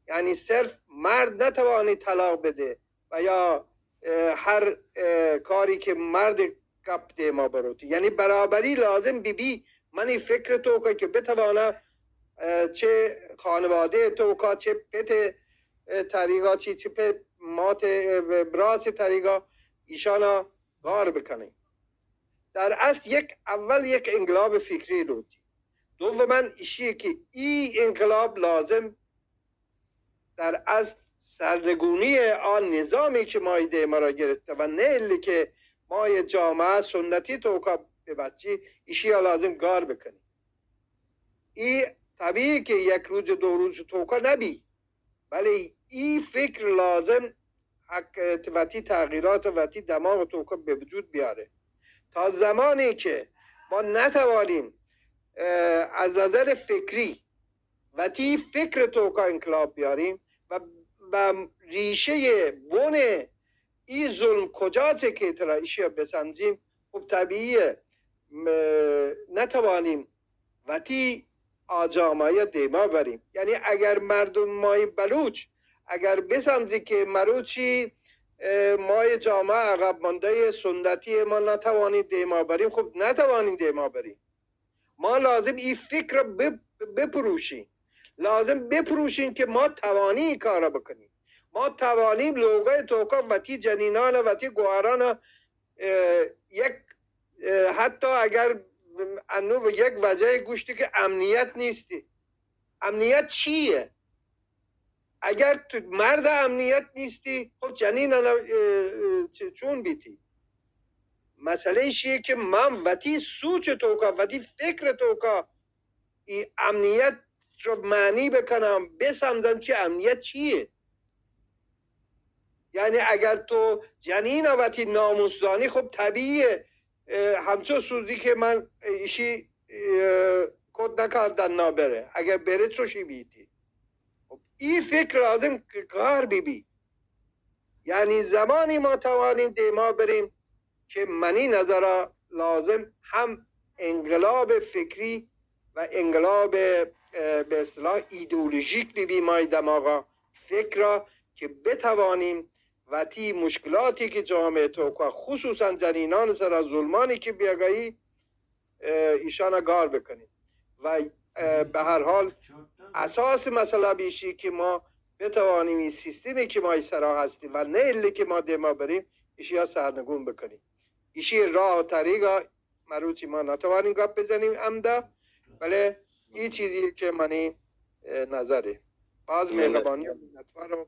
یعنی صرف مرد نتوانی طلاق بده و یا، اه، هر، اه، کاری که مرد گپ دیما بروتی. یعنی برابری لازم بی بی. منی فکر توکا که بتوانا، اه، چه خانواده توکا، چه پت، اه، طریقا، چی، چه پت مات، اه، براس طریقا ایشانا گار بکنی. در اصل یک، اول یک انقلاب فکری لوٹی. دوما ایشی که ای انقلاب لازم در اصل سرنگونی آ نظامی که ما ای دیما را گرفته و نه اللی که ما یه جامعه سنتی توکا ببچی، ایشی ها لازم گار بکنی. ای طبیعی که یک روز دو روز توکا نبی، بله ای فکر لازم حق وتی تغییرات وتی دماغ توکا به وجود بیاره. تا زمانی که ما نتوانیم، اه، از نظر فکری وتی فکر توکا انقلاب بیاریم و، و ریشهٔ بن ای ظلم کجاته که ترا ایشی بسمجیم، خب طبیعیه م-، نتوانیم وتی آ جامعه دیما بریم. یعنی اگر مردم مای بلوچ اگر بسمجی که مروچی، اه، مای جامعه عقب مانده سنتی ما نتوانیم دیما بریم، خب نتوانیم دیما بریم. ما لازم ای فکر را بپ-، بپروشین. لازم بپروشین که ما توانی ای کار را بکنیم. ما توانیم لوگای توکا وتی جنینان، وتی گوهران، اه، یک، اه، حتی اگر انو یک وجه گوشتی که امنیت نیستی. امنیت چیه؟ اگر تو مرد امنیت نیستی، خب جنین انا، اه، اه، چ-، چون بیتی؟ مسئله ایشیه که من وتی سوچ توکا، وتی فکر توکا ای امنیت رو معنی بکنم، بسمزن که امنیت چیه. یعنی اگر تو جنین وتی ناموس زانی، خب طبیعیه، اه، همچو سوزی که من ایشی، اه، کت نکردن نابره، اگر بره چوشی بیتی. خب ای فکر لازم کار بی بی. یعنی زمانی ما توانیم دیما بریم که منی نظرا لازم هم انقلاب فکری و انقلاب، اه، به اصطلاح ایدئولوژیک ببی مای دماغا فکرا که بتوانیم وتی مشکلاتی که جامعه توکا خصوصاً جنینان سرا ظلمانی که بیگایی، اه، ایشانا گار بکنیم و، اه، به هر حال اساس مسئله بیشی که ما بتوانیم این سیستمی که ما ای سرا هستیم و نه اللی که ما دیما بریم ایشیا سرنگون بکنیم. ایشی راه و طریقا مروچی ما نتوانیم گپ بزنیم امدا، بله ای چیزی که منی، اه، نظره. باز مهربانی و منتوارم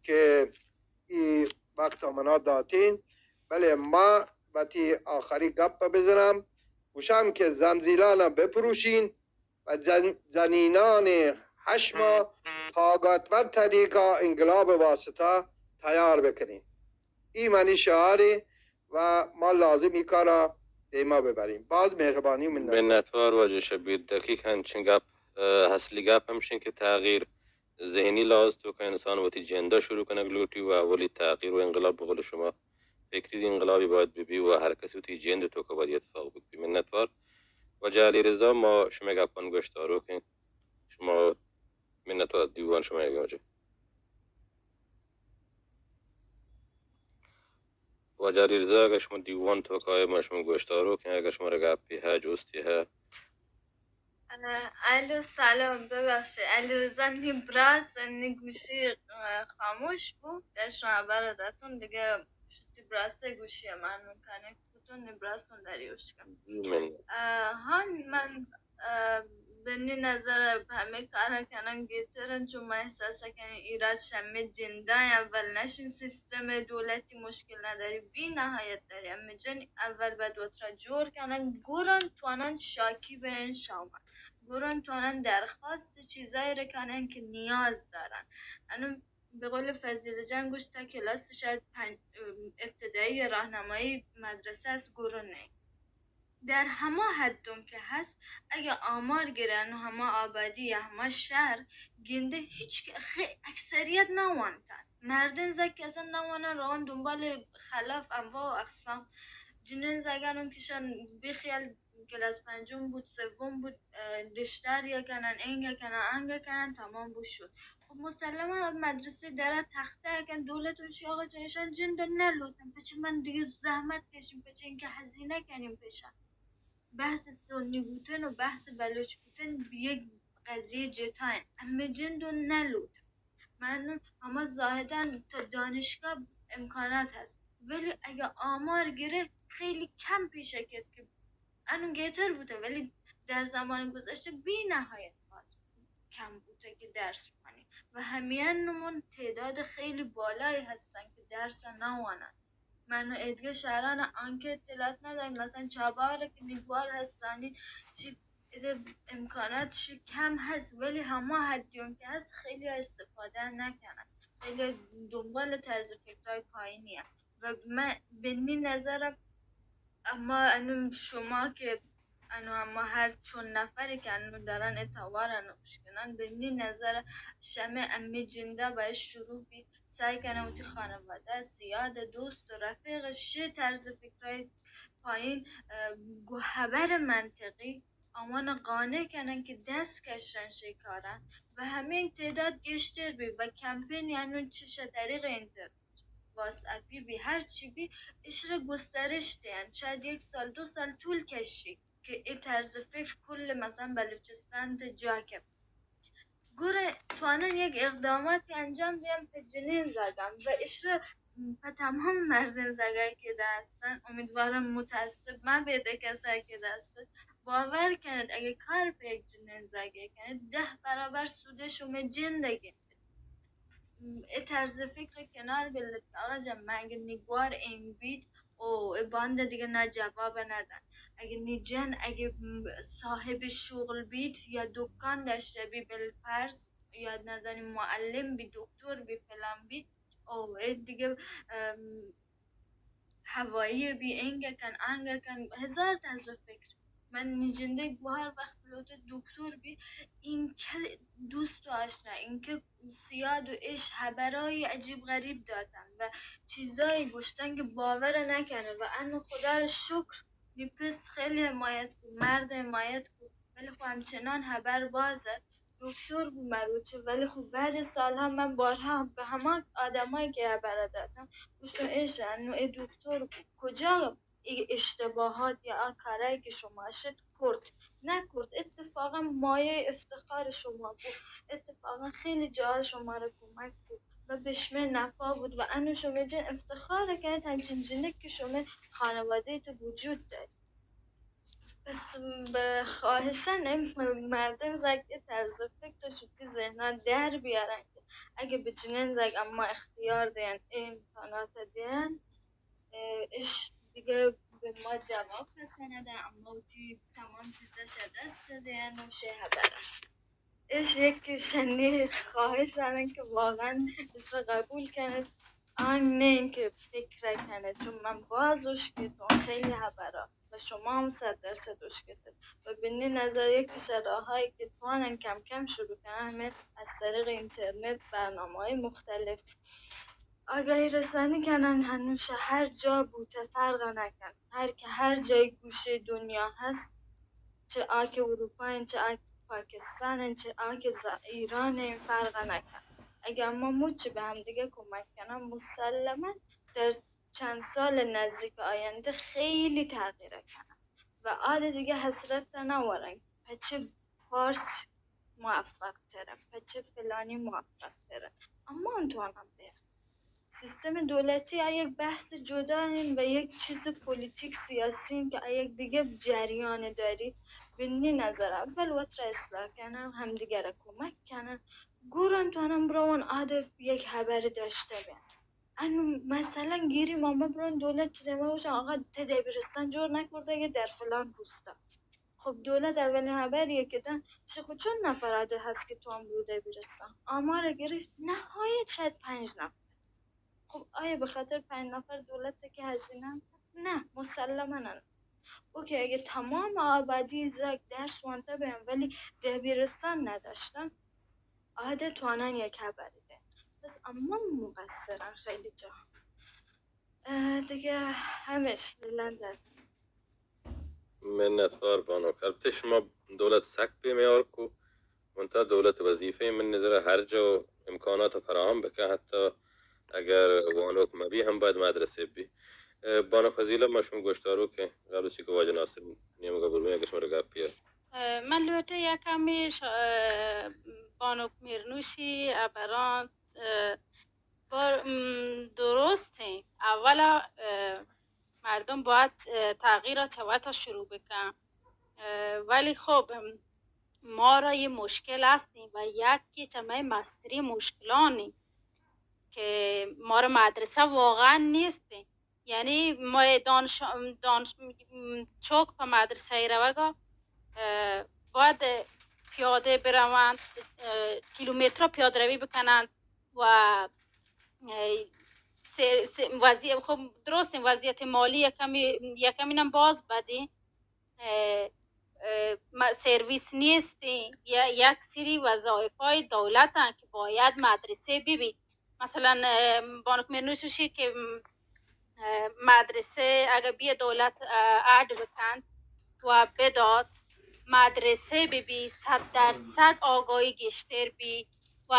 که ای وقت منا داتین. بله ما وتی آخری گپ بزنم، گوشم که زمزیلانا بپروشین و جن-، جنینان هشما طاقتور طریقا انقلاب واسطه تیار بکنین. ای منی شعاری و ما لازم ای کارا دیما ببریم. باز مهربانی و منت. منتوار واجه شبیر. دقیق انچین گپ، اه، اصلی گپ همشین که تغییر ذهنی لازم تو که انسان وتی جندا شروع کنگ لوٹی و اولی تغییر و انقلاب بقول شما فکری انقلابی باید ببی و هر کسی وتی جند تو که باید اتفاق ببی. منتوار. واجه علی رضا ما شما گپان گوشتارو کن. شما منتوار دیوان شما یک واجه. واجہ علی رضا، اگر شما دیوان تو کائے، ما شما گوشتارو کن، اگر شما را گپی ہے، جستی ہے. الو، سلام، ببخشید، علی رضا نی براس، نی گوشی، اه، خاموش بو، در شما برادتون دیگه شتی براسه گوشی من کنه کتون نی براس اون دریوش کن. جی من. اه، هان من، اه، به نی نظر همه کارا کنن گیترن، چون من احساس کنم ایراد شمه جندای اول نشین سیستم دولتی مشکل نداری، بی نهایت داری، اما جن اول باید وترا جور کنن، گرن توانن شاکی به شما، گرن توانن درخواست چیزایی را کنن که نیاز دارن. انو به قول فضیل جان گوشت تا کلاس شاید پنج، ابتدایی یا راهنمایی مدرسه است، گرن نه. در هما حدون که هست، اگه آمار گرن و هما آبادی یا هما شهر گنده هیچ ک-، خی-، اکثریت نوانتن. مردن زک اصلا نوانن، روان دنبال خلاف انواع و اقسام. جنن زگن اون کشن بخیال کلاس پنجم بود، سوم بود، اه، دشتر یا کنن، انگه کنن، انگه کنن، تمام بود شد. خب مسلما مدرسه درا تخته کن، دولت اون شی آقا جان، ایشان جند نلوتن، پچه من دیگه زحمت کشیم، پچه اینکه هزینه کنیم پیشان. بحث سنی بوتن و بحث بلوچ بوتن یک قضیه جتاین. اما جند و نلوتن. من هما زاهدان تا دانشگاه امکانات هست، ولی اگه آمار گره خیلی کم پیش کت که انو گهتر بوته، ولی در زمان گذشته بی نهایت باز بوته. کم بوته که درس وانی و همیان نمون تعداد خیلی بالایی هستن که درس نوانن. من و ادگه شهران آنکه اطلاعات نداریم، مثلا چابهار که نیگوار هستانی چی اده امکاناتش کم هست، ولی هما حدیون که هست خیلی استفاده نکنن، خیلی دنبال طرز فکرهای پایینی هست. و من بنی نظرم، اما انو شما که انو اما هر چون نفری که انو دارن اتوار انو کنن، بنی نظر شمه امی جنده باید شروع بی، سعی کنه وتی خانواده، سیاد، دوست و رفیق، شی طرز فکرهای پایین، اه، گو هبر منطقی آوان قانع کنن که دست کشن شی کارن و همین تعداد گیشتر بی و کمپین یعنی چش طریق اینترنت، واتساپی بی، هر چی بی، اشرا گسترش دین. شاید یک سال، دو سال طول کشی که ای طرز فکر کل مثلا بلوچستان تا جا کپی. گره توانن یک اقداماتی انجام دین په جنین زگم و اشرا په تمام مردین زگه که دستن. امیدوارم متعصب مبیده کسایی که دست. باور کنید اگه کار په یک جنین زگه کنید، ده برابر سود شما جندگی. ای طرز فکر کنار بلد که آقا جان، من اگه نیگوار این بید، او ای بانده دیگه نه جواب ندن. اگه نی جن، اگه صاحب شغل بید یا دکان داشته بی، بالفرض، یا نزنی معلم بی، دکتر بی، فلان بی، او ای دیگه، ام، هوایی بی، انگه کن، آنگه کن، هزار طرز فکر. من نی جندگ گوهر وقت لوته دکتر بی، اینکه دوست و آشنا، اینکه سیاد و اش هبرای عجیب غریب داتن و چیزایی گوشتن که باور نکنه و انو خدا رو شکر نی پس خیلی حمایت کو، مرد حمایت کو، ولی خو همچنان هبر بازه. دکتر بو مروچه، ولی خب بعد سالها من بارها به همان آدمایی که هبر داتم گوشتم ایش انو ای دکتر بو، کجا ای اشتباهات یا آ کارایی که شما شد کرد نکرد، اتفاقا مایهٔ افتخار شما بود، اتفاقا خیلی جاها شما را کمک کرد و به شما نفع بود و انو شما جن افتخار کنید همچین جنک که شما خانواده تو وجود دارید. پس به خواهشن این مردم زگ طرز فکر شتی ذهنان در بیارن که اگه به جنین زگ اما اختیار دین، امکانات دین، اه، اش دیگه به ما جواب رسانه ده، اما وتی تمام چیزش دست ده، نوشه هبره. اش یک شنی خواهش دارن که واقعا اش قبول کنید. آن نه اینکه فکر کنید، چون من باز اشکتون خیلی هبره و شما هم صد درصد اشکتید. و بنی نظر یک شراهایی که توانن کم کم شروع کنن، همه از طریق اینترنت، برنامه‌های مختلف آگاهی رسانی کنن، هنوز هر جا بوته فرق نکن، هر که هر جای گوشه دنیا هست، چه آ که اروپا این، چه آ که پاکستان این، چه آ که ز-، ایران این، فرق نکن. اگه ما مچ به هم دیگه کمک کنن، مسلما در چند سال نزدیک آینده خیلی تغییر کنن و آده دیگه حسرت نورن. پچه پارس موفق تره، پچه فلانی موفق تره. اما انتوانم بیر سیستم دولتی ا یک بحث جدا این و یک چیز پولیتیک سیاسی این که ا یک دیگه جریان داری. بنی نظر اول وتر اصلاح کنن، همدیگر کمک کنن، گورن توانن برون آده یک هبر داشته بین. انو مثلا گیری ما، ما برون دولت چه ما گوشن آقا ته دبیرستان جور نکرده که در فلان روستا. خب دولت اولین هبریه که دن، چه خود چون نفر آده هست که تو هم برو دبیرستان؟ آمار گرفت نهایت شاید پنج نفر. خب آیا به خاطر پنج نفر دولت که هزینه هم؟ نه، مسلما نه. اوکی، اگه تمام آبادی زاک درس وانته بین ولی دبیرستان نداشتن، آده توانن یک هبری ده. پس اما مقصرن خیلی جا. اه، دیگه همش لندن. منتوار بانک. البته شما دولت سک بے میار کو، منتها دولت وظیفه من نظر هر جا امکانات فراهم بکن، حتی اگر وانوک مبی هم باید مدرسه بی. اه، بانک فضیلت، ما شما گوشدارو که قبل از اینکه واجه ناصر نیمگا بروی، اگر شما رو گپی هست. اه، من لوٹه یکمی ش-، اه، بانک میرنوشی ابران، اه، بار، م، درست این. اولا، اه، مردم باید، اه، تغییر را چه وقت شروع بکن. اه، ولی خب، ام، ما را یه مشکل هستیم و یکی چه مئے مستری مشکلانی که ما را مدرسه واقعا نیستیم. یعنی ما دانش، دانش، چوک په مدرسه روگا، اه، باید پیاده بروند، اه، کیلومتر پیاده روی بکنند و، اه، سر-، سر-، وضعیت، خب درست این وضعیت مالی یکمی، یکمی نم باز بدی. اه، اه، ما-، سرویس نیست، یا یک سری وظایف‌های دولت هن که باید مدرسه ببی. مثلاً، اه، بانک مرنوش شی که، اه، مدرسه اگه بیا دولت، اه، اڈ بکند و بداد، مدرسه ببی، صد درصد آگاهی گیشتر بی و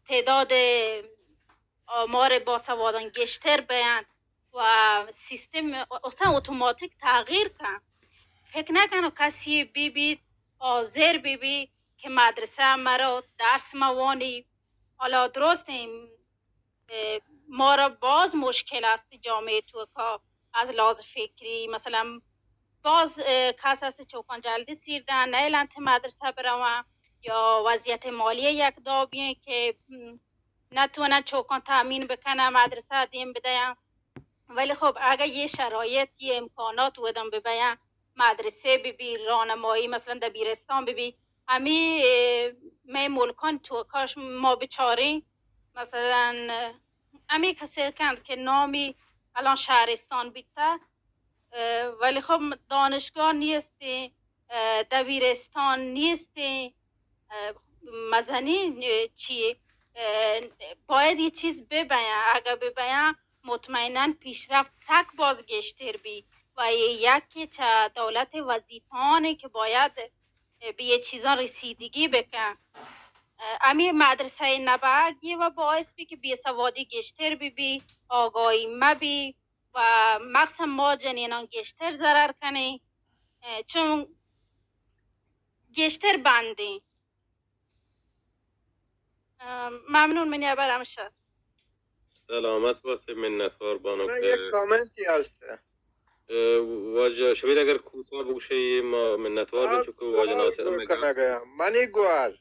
تعداد آمار باسوادان گیشتر بیان و سیستم اصلاً اتوماتیک تغییر کن. فکر نکنو کسی بی بی حاضر بی بی که مدرسه مرو درس موانی. حالا درست این، اه، ما را باز مشکل است جامعه توکا از لحاظ فکری. مثلاً باز، اه، کس است چوکان جلدی سیر دن، نیلن ته مدرسه بروان یا وضعیت مالی یک دابیه که، م، نتونن چوکان تامین بکنن، مدرسه دیم بدین. ولی خب اگه یه شرایط، یه امکانات ودن ببین، مدرسه ببی، راهنمایی مثلاً دبیرستان ببی، همی، اه، می ملکان توکاش ما بچارین، مثلاً، اه، همی کسی کند که نامی الان شهرستان بیته، اه، ولی خب دانشگاه نیستی، اه، دبیرستان نیستی، اه، مزنی، اه، چی، اه، باید یه چیز ببین. اگه ببین، مطمئناً پیشرفت سک باز گیشتر بی و یه یکی چه دولت وظیفه‌انه که باید به یه چیزان رسیدگی بکن. اه، امی مدرسه نبگ یه و باعث بی که بیسوادی گیشتر بی، بی آگاهی مبی و مخصوصاً ما جنینان گیشتر ضرر کنی، اه، چون گیشتر بندی. اه، ممنون، منی خبر همشه. سلامت باشی، منتوار بانو. من یک کامنتی هست. اه، واجه شبیر اگر کوتاه بگوشی ما منتوار بیم، چون که واجه ناصر هم می‌گه. منی گوار،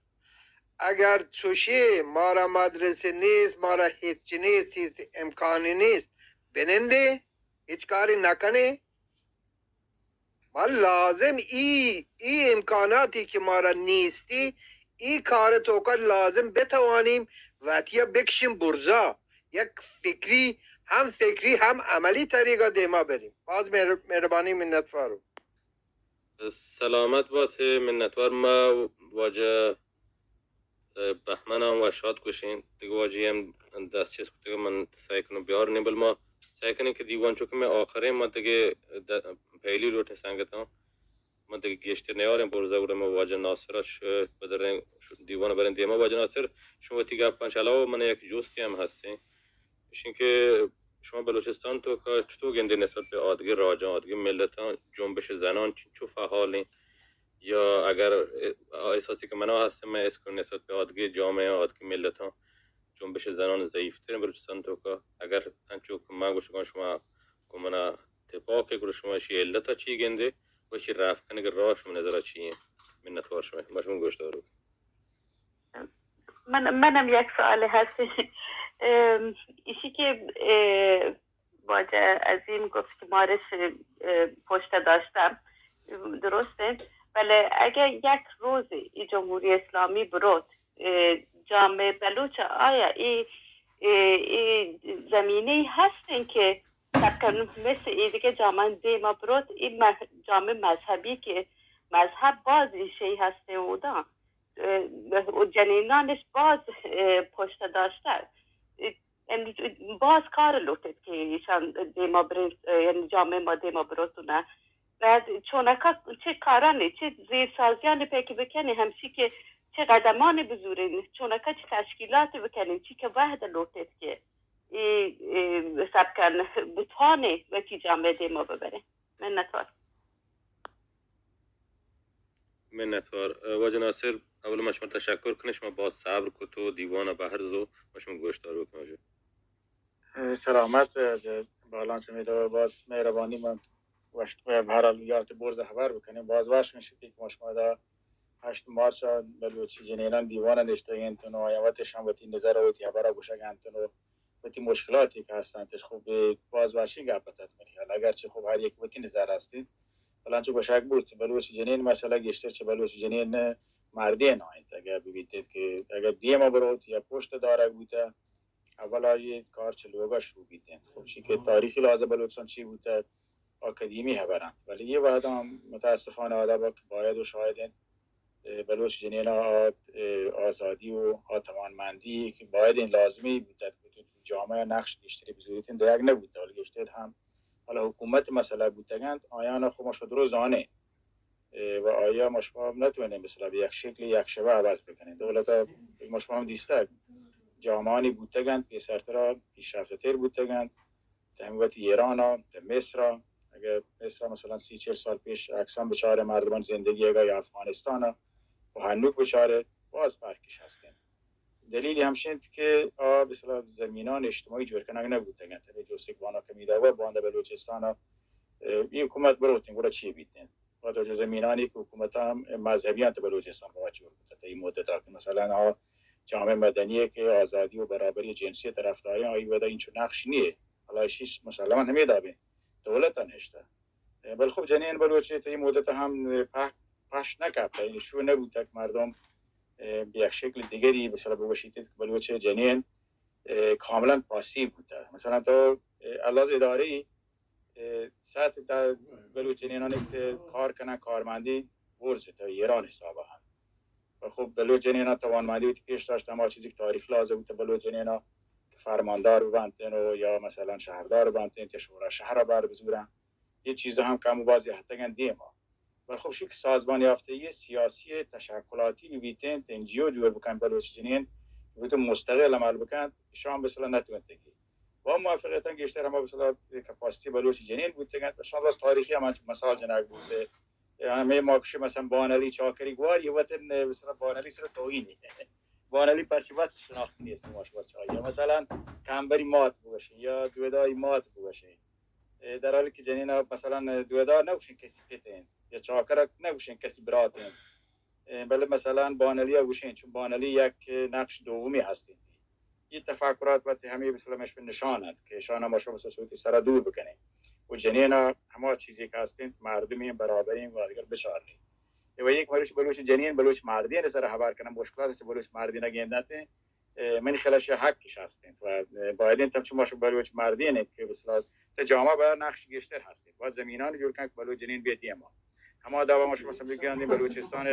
اگر چوشی ما را مدرسه نیست، ما را هیچ نیست، هیچ امکانی نیست، بننده، هیچ کاری نکنه، ما لازم ای، ای امکاناتی که ما را نیستی، ای کار توکا لازم بتوانیم وتیا بکشیم برزا، یک فکری، هم فکری هم عملی طریقا دیما بریم. باز مهر-، مهربانی، منتوارم. سلامت باتی، منتوار ما واجه اه، بهمن هم و شاد گوشین. دگه واجهی هم دست چست کتگ، من سعی کنم بیارنی، بل ما سعی کنیم که دیوان، چون که من آخرین، ما دگه د-، پهلی لوٹیں سنگتاں، ما دگه گیشتر نیاریں برزا، گڑا ما واجه ناصر ءَ ش-، بدریں، ش-، دیوان بریں دیما. واجه ناصر، شما وتی گپاں چہ علاوہ من یک جستے ہم ہستیں، اشیں کہ شما بلوچستان توکا چطور گندے نسبت به آدگہ راجاں، آدگہ ملتاں، جنبش زنان چنچو فعالیں؟ یا اگر آ احساسی کہ منا ہستیں، من احساس کنم نسبت به آدگہ جامعہ، آدگہ ملتاں جنبش زنان ضعیفتریں بلوچستان توکا. اگر انچو کہ من گوشگاں، شما گوں منا تپاکے، گڑا شما اشی علتا چی گندے و اشی رفع کنگ راہ شما نظرا چی ایں؟ منتوار شما، ما شما گوش دارو. من، منم یک سوال هست. ام، ایشی که، اه، واجه عظیم گفت که مارش، اه، پشت داشتم، درسته، ولی اگه یک روز ای جمهوری اسلامی بروت، اه، جامعه بلوچ آیا ای، اه، ای زمینه هستین که سب کن مثل ای دیگه جامعه دیما بروت، ای مه-، جامعه مذهبی که مذهب باز ریشه هستین اودا. اه، و جنینانش باز، اه، پشت داشته. اه، یعنی باز کار لوٹیت که ایشان دیما برین، اه، یعنی جامعه ما دیما بروتونه. بعد چونکا چه کارانی، چه زیرسازیانی پیکی بکنی، همشی که چه قدمانی بزورین، چونکا چه تشکیلاتی بکنین، چی که وهد لوٹیت که ای، ای سبکن بتوانی وتی جامعه دیما ببرین. منتوار. منتوار. اه، واجہ ناصر، اول ما شما تشکر کنیں، شما باز صبر کت و دیوان بہر زو، ما شما گوشدار بکنیں. اه، سلامت، اه، بالان چمیدا باز مہربانی من وشت، بہرحال یات برز خبر بکنیں. باز وش نشتی کہ ما شما دا ہشت مارچ ءَ بلوچی جنینان دیوان ءَ نشتگ انت و آیاں وتش ہم وتی نظر و وتی ہبر ءَ گوشگ انت و وتی مشکلاتی کہ ہست انت، خب، باز وشیں گپ ات منی خیال، اگرچہ خب ہر یک وتی نظر ہست انت، بلے انچو گوشگ بوت بلوچ جنین مسئلہ گیشتر چہ بلوچ جنین مردین آ انت، اگر ببیت کہ اگر دیم ءَ بروت یا پشت دارگ بوتہ، اولا یہ کار چہ لوگا شروع بیت انت۔ خب چی کہ تاریخی لحاظ بلوچستان چی بوتہ، آ قدیمی خبر انت، ولی یہ وہدا ہم متاسفانہ آ دابا کہ باید و شاید انت، اے، بلوچ جنینا آ، اے، آزادی و آ توانمندی کہ باید انت لازمی بوتہ کہ تو جامعہ نقش گیشتری بزوریت انت، دیگ نبوتہ، ولی گیشتر ہم حالا حکومت مسئلہ بوتگ انت، آیانا خب ما شما درو زانیں۔ اے، و آیا ما شما نتوانیں مثلا بہ یک شکل یک شبہ عوض بکنیں۔ دولت ما شما ہم دیستگ، جامعانی بوتگ انت، پیسرترا پیشرفتتر بوتگ انت، تہ ہمے وقت ایران ءَ، تہ مصر ءَ، اگہ مصر ءَ مثلا سی چل سال پیش عکساں بچارے مردمان زندگی اگہ یا افغانستان ءَ و ہنوک بچارے باز فرقش ہست انت۔ دلیل ہمش انت کہ آ مثلا زمینان اجتماعی جوڑ کنگ نہ بوتگ انت۔ ہمے جو سکوانا کمی دا و باندا بلوچستان ءَ، اے، یہ حکومت بروتیں گڑا چی بیت انت؟ و تو جو زمینانی کہ حکومت ہم مذہبی انت بلوچستان با جوڑ بوتہ، تئی مدت کہ مثلا آ جامعہ مدنی کہ آزادی و برابری جنسی طرفداریں، آئی ودا اینچو نقش نیے۔ حالا ایشی مسلما ہمے دابیں دولت ءَ نشتہ۔ بل خب جنین بلوچ تئی مدت ہم پہ-، پش نہ کپتہ، یعنی شو نہ بوتہ کہ مردم، اے، بہ یک شکل دیگری مثلا بگوشیت کہ بلوچ جنین، اے، کاملا پاسیو بوتہ۔ مثلا تو، اے، الہذا اداری، اے، سطح تا بلوچ جنینانی کہ کار کنن کارمندی برز تا ایران حساب ہم۔ و خب بلوچ جنینا توانمندی وتی پیش داشت، ہما چیزی کہ تاریخ لازم بوتہ بلوچ جنینا کہ فرماندار ببنتن و یا مثلا شہردار ببنتن یا شورا شہر بر بزورن، یہ چیزا ہم کم و باز یہتگن دیما۔ بل خب شی کہ سازمان یافتگی سیاسی تشکلاتی ببیتن، این جی او جوڑ بکن بلوچ جنین بوتن مستقل عمل بکن، شام مثلا نتونتگی و موفقیتاں گیشتر ہما مثلا کپاسیتی بلوچ جنین بوتگن، شان باز تاریخی ہم انچو مثال جنگ بوتے۔ ہمے ما گوشیں مثلا بانلی چاکری گوار، یہ وطن مثلا بانلی سر توہین۔ بانلی پرچی بات شناخت نیست ما شما چاہیے۔ مثلا کمبری مات بگوشیں یا دویداری مات بگوشیں۔ اے، در حالی کہ جنینا مثلا دویدار نہ گوشیں کسی پت انت یا چاکرک نہ گوشیں کسی برات انت۔ اے، بلے مثلا بانلی ءَ گوشیں، چون بانلی یک نقش دومی ہست انت۔ یہ تفکرات وقتی ہمیں مثلا مش نشان انت کہ شان ما شما سوچ وتی سرا دور بکنیں و جنینا ہما چیزی کہ ہست انت مردمی برابری و دیگر بچارنی۔ و یک مروچ بلوچ جنین بلوچ مردین سر حبر کنن، مشکلات چہ بلوچ مردین گندنت۔ اے، منی خیال شی حقش ہست انت و، اے، باید انت ہم چون ما شما بلوچ مردین انت کہ مثلا تہ جامعہ با نقش گیشتر ہست انت۔ باید زمینانی جوڑ کنن کہ بلوچ جنین بیت دیما۔ ہما دعوا ما شما سمجھ گندیں بلوچستان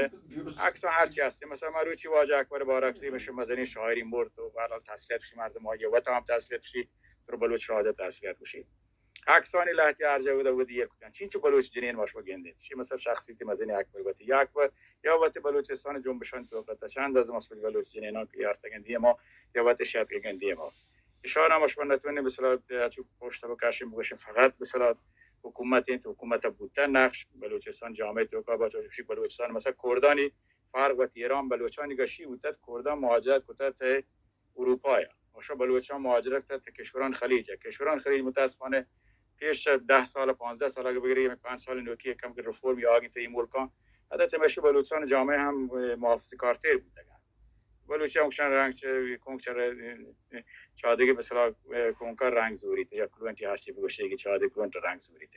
عکس ہر چی ہست۔ مثلا ما روچی واجہ اکبر بارکزئی مش مزنی شاعری مرد و بہرحال تسلیت شی مردم آئی وطن ہم تسلیت شی، تو بلوچ راجہ تسلیت شی۔ عکسانی لہتی ہر جا ودا ودی یک کن۔ چین چو بلوچ جنین ما شما گندیں۔ شی مثلا شخصیت مزنی اکبر وتی یا اکبر یا وتی بلوچستان جنبشان تو کتا چند از مسئول بلوچ جنینان کہ یارتگن دیما یا وتی شتگن دیما۔ اشان ہم شما نتوانیں مثلا چو پشت بکشیں بگوشیں فقط مثلا حکومت انت، حکومت بوتہ نقش بلوچستان جامعہ توکا با چوشی بلوچستان مثلا کردانی فرق وت ایران بلوچانی گشی بوتت، کردان مہاجرت کتت تہ اروپا یا۔ و شو بلوچان مہاجرت کتت تہ کشوران خلیج یا۔ کشوران خلیج متاسفانہ پیش چہ دہ سال، پانزدہ سال اگہ بگری، ہمیں پنچ سال نوکی کم کہ ریفورم یا آگیں تئی ملکان، حتی چہ مشو بلوچستان جامعہ ہم، اے، محافظہ کارتر بوتگن۔ بلوچی ہم کشان رنگ چہ کنک چہ چادگی مثلا، اے، کنکا رنگ زوریت یا کلونٹی ہرچی بگوشے کہ چادگی کلونٹ رنگ زوریت۔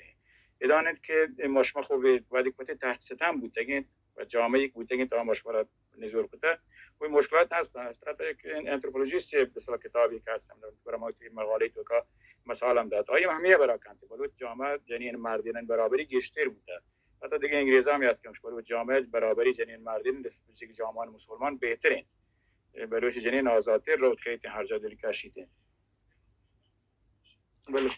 ادان انت کہ مشما خوب وقتی کتے تحت ستم بوتگین و جامعہ یک بوتگین تا مشما را نزور کتا۔ کوئی مشکلات ہست، ہست۔ حتی یک انتروپولوژیست مثلا کتابی کہ ہست، ہم برا ما تی مقالے توکا مثال ہم دات۔ آئی ہم ہمیں برا کنت۔ بلوچ جامعہ جنین مردین برابری گیشتر بوتا۔ حتی دیگه انگریزا هم یاد کنش، بلوچ جامعہ برابری جنین مردین نسبت به جامعان مسلمان بہترین۔ بلوچ جنین آزادتر روت کیت، ہر جا دل کشیت۔ بلے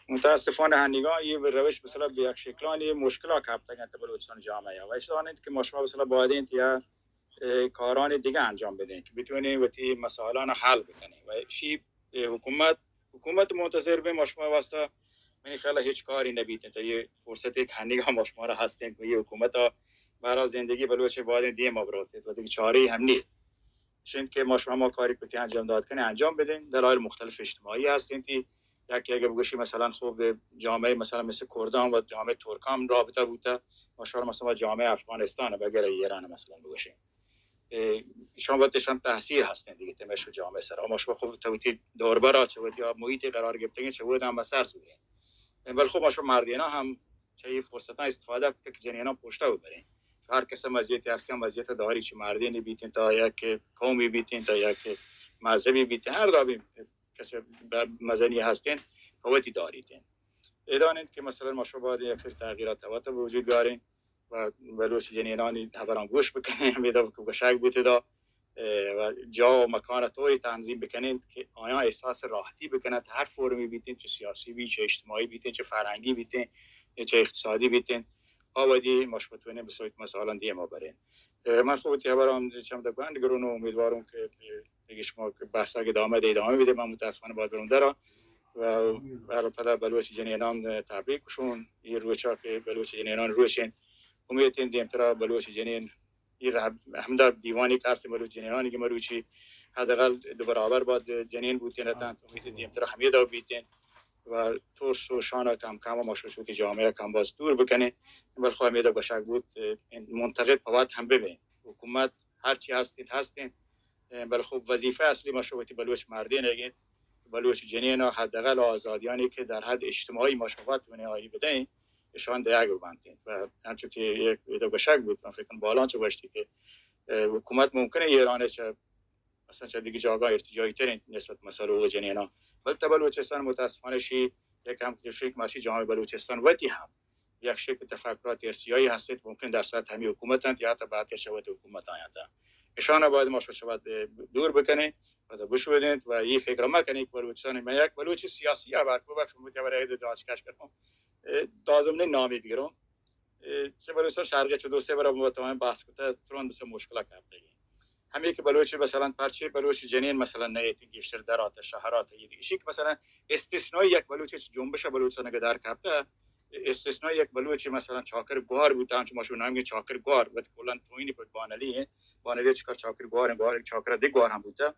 متاسفانہ ہنیگا یہ روش مثلا بہ یک شکلانی مشکلا کپتگ انت بلوچستان جامعہ۔ و اشی دانید کہ ما شما مثلا باید انت یا اے، کارانی دیگه انجام بدیں کہ بتوانیں وتی مسائلان حل بکنیں۔ و شی، اے، حکومت، حکومت منتظر بیں ما شما واسطہ منی خیال ہچ کاری نبیت۔ تا یہ فرصت ایک ہنیگا ما شما را ہستیں کہ یہ حکومت بہرحال زندگی بلوچ بادیں دیم ابروت و دیگه چارے ہم نیت۔ شند کہ ما شما ما کاری کتی انجام داد کنیں، انجام بدیں۔ دلائل مختلف اجتماعی ہستیں تی یکی اگه بگوشی مثلاً خب جامعه مثلاً مثل کردان و جامعه ترکان رابطه بوته، ما شما مثلاً با جامعه افغانستان و غیره ایران مثلاً بگوشیم، اه، شما وتشان تاثیر هستین دیگه تمش و جامعه سر. ما شما خب توتی دوربرا چه وتی محیط قرار گرفتگین چه ودن بسر سوگین. بل خب ما شما مردینا هم چه ای فرصتاں استفاده کت که جنینان پشتا ببرین. چون هر کس مزیتی هستین، مزیت داری، چه مردینی بیتین تا یک قومی بیتین تا یک مذهبی بیتین، هر دابی کس مزنی هستین، قوتی داریتین. ادانید که مثلاً ما شما باید یک سری تغییرات توت به وجود بیارین و بلوچ جنینانی خبران گوش بکنین، همیدا که گشک بیتدا اه، و جا و مکان طوری تنظیم بکنین که آیان احساس راحتی بکنن، هر فرمی بیتین، چه سیاسی بی، چه اجتماعی بیتین، چه فرهنگی بیتین، چه اقتصادی بیتین، آ ودی ما شما بتوانین به صورت مثلاً دیما برین. اه، من خب تی خبران چم ده گوند گرون و امیدوارم که، که دیگه شما که بحثا که ادامه ده ادامه بده. من متاسفانه باید برم درا و بر پدا بلوچ جنینان تبریک کشون. یه روچا که بلوچ جنینان روشین، امیدین دیمترا بلوچ جنین ایر هم-، همدا دیوانی که هست بلوچ جنینانی که مروچی حداقل دو برابر باید جنین بوتین اتن، امید دیمتر همیدا بیتین و ترس و شان کم کم ما شوشوتی جامعه کم باز دور بکنین. بل خو همیدا گشک بود، اه، منتقد پوات هم ببین. حکومت هر چی هستین هستین، اه، بل خب وظیفه اصلی ما شوتی بلوچ مردین اگین، بلوچ جنین حداقل آزادیانی که در حد اجتماعی ما شوت ونی آیی بدین، اشان دیگ بنتین. و همچون که یک ویدیو گشک بود، من فکر کنم بالان چه گوشتی که، اه، حکومت ممکنه ایران چه مثلاً چه دیگه جاگاه ارتجاعی ترین نسبت مسئله و جنینا، بل تا بلوچستان متاسفانه شی یک هم که شی که ماشی جامعه بلوچستان وتی هم یک شکل تفکرات ارتجاعی هستید، ممکن در سطح همی حکومت انت یا حتی بعد که شود حکومت آیند. اشان باید ما شود دور بکنه و تا بشودنت و یه فکر ما کنه که بلوچستان من یک بلوچ سیاسی یا بر ببخش مجبور داشت کش کنم. اه، لازم نه نامی بگیرم. اه، چه بلوچستان شرقی چه دو سه برابر با تمام بحث کته، تران دو سه مشکل کرده. همی که بلوچ مثلاً پرچه بلوچ جنین مثلاً نه ایتی گیشتر در آته شهرات ایتی. ایشی که مثلاً استثنای یک بلوچ جنبش بلوچستان که در کپته، استثنای یک بلوچ مثلاً چاکر گوار بوده، هم ما شو نام چاکر گوار و کلاً توینی پر بانلی، بانلی چکار چاکر گوار، گوار چاکر دی گوار هم بوده.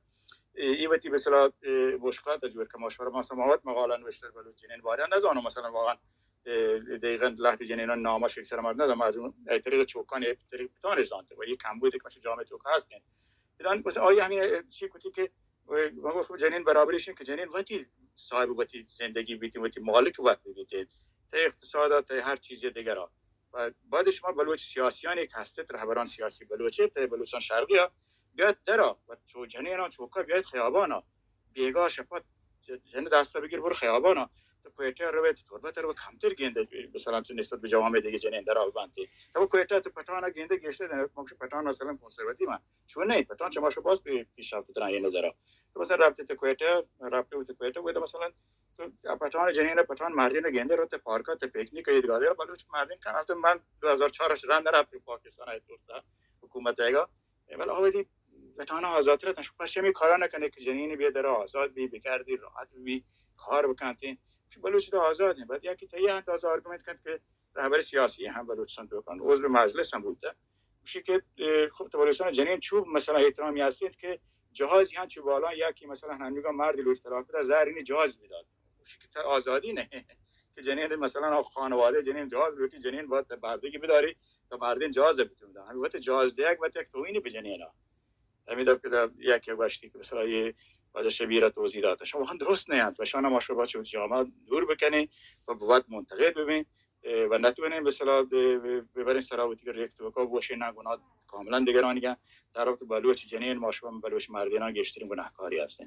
ای، ای وتی مثلاً، اه، مشکلات جور که ما شما ما سماوات مقاله نوشتر بلوچ جنین باره نزانم مثلاً واقعاً اه، دقیقاً لهت جنینان نامش یک سر مرد ندم، از اون ای طریق چوکان، ای طریق پتانش زانته و یک کم بوده که جامعه توک هستین. بدان مثلاً آیا همین چی کتی که، اه، ما گفت خب جنین برابریش این که جنین وتی صاحب وتی زندگی بیتی، وتی مالک وقت بیتی، تا اقتصاد، تا هر چیز دیگر ها. و بعد شما بلوچ سیاسیانی که هستید، رهبران سیاسی بلوچه، تا بلوچستان شرقی ها، بیاد درا و چو جنین ها، چوکا بیاد خیابان ها. بیگاه شپا ج-، جن دستا بگیر برو خیابانا. تو کوئٹہ روے تو تربت رو کمتر گینده، مثلاً تو نسبت به جوامع دیگه جنین درا بنتی. تو کوئٹہ تو پٹانا گینده گیشتر، ممکن پٹان مثلاً کنسرواتیو من. چون نه، پٹان چماشو باز پی-، پیشرفت تران یه نظرا. تو مثلاً رابطه تو کوئٹہ، رابطه تو کوئٹہ، وہ تو مثلاً تو پٹان جنین، پٹان مردین گینده رو تو پارکا تو پیکنیک ایدگاہ دے، بلوچ مردین کم. البته من دو هزار چهار اش رند رفت پاکستان ای طور حکومت ایگا. بلے آ وتی پٹانا آزادتر اتن. شما پرچا ہمے کارا نہ کنے کہ جنین بیا درا آزاد بی، بگردی، راحت بی، کار بکنتیں. شما بلوچ تو آزاد ہیں. بعد یکی تئی انداز آرگومنت کنت کہ رہبر سیاسی ہم بلوچستان تو کن، عضو مجلس ہم بوتا. گوشی کہ، اه، خب تو بلوچستان جنین چوب مثلاً احترامی ہستید کہ جہاز یہاں چو بالا یا کہ مثلاً ہنوگا مرد لوٹ طلاق بدا زہرینی جہاز بدات. گوشی کہ تا آزادی نہیں کہ جنین مثلاً آ خانواده جنین جہاز لوٹی، جنین باید بردگی بداری. تو مردین جاز بتون دا. ہمیں وقت جاز دیگ وقت یک توہینی بجنینا. ہمیں دب کہ یک گوشتی کہ مثلاً یہ واجہ شبیر توضیح داتا. شما ہم درست نہیں انت. شما ما شما چو جامعہ دور بکنیں و بوت منتقد ببیں، اه، و نتونیں مثلاً ب-، ب-، ببریں سرا وتی ریخت و کو بوشیں نا گناہ کاملاً دیگرانی گا. در وقت بلوچ جنین ما شما بلوچ مردینان گیشترین گناہکاری ہستیں.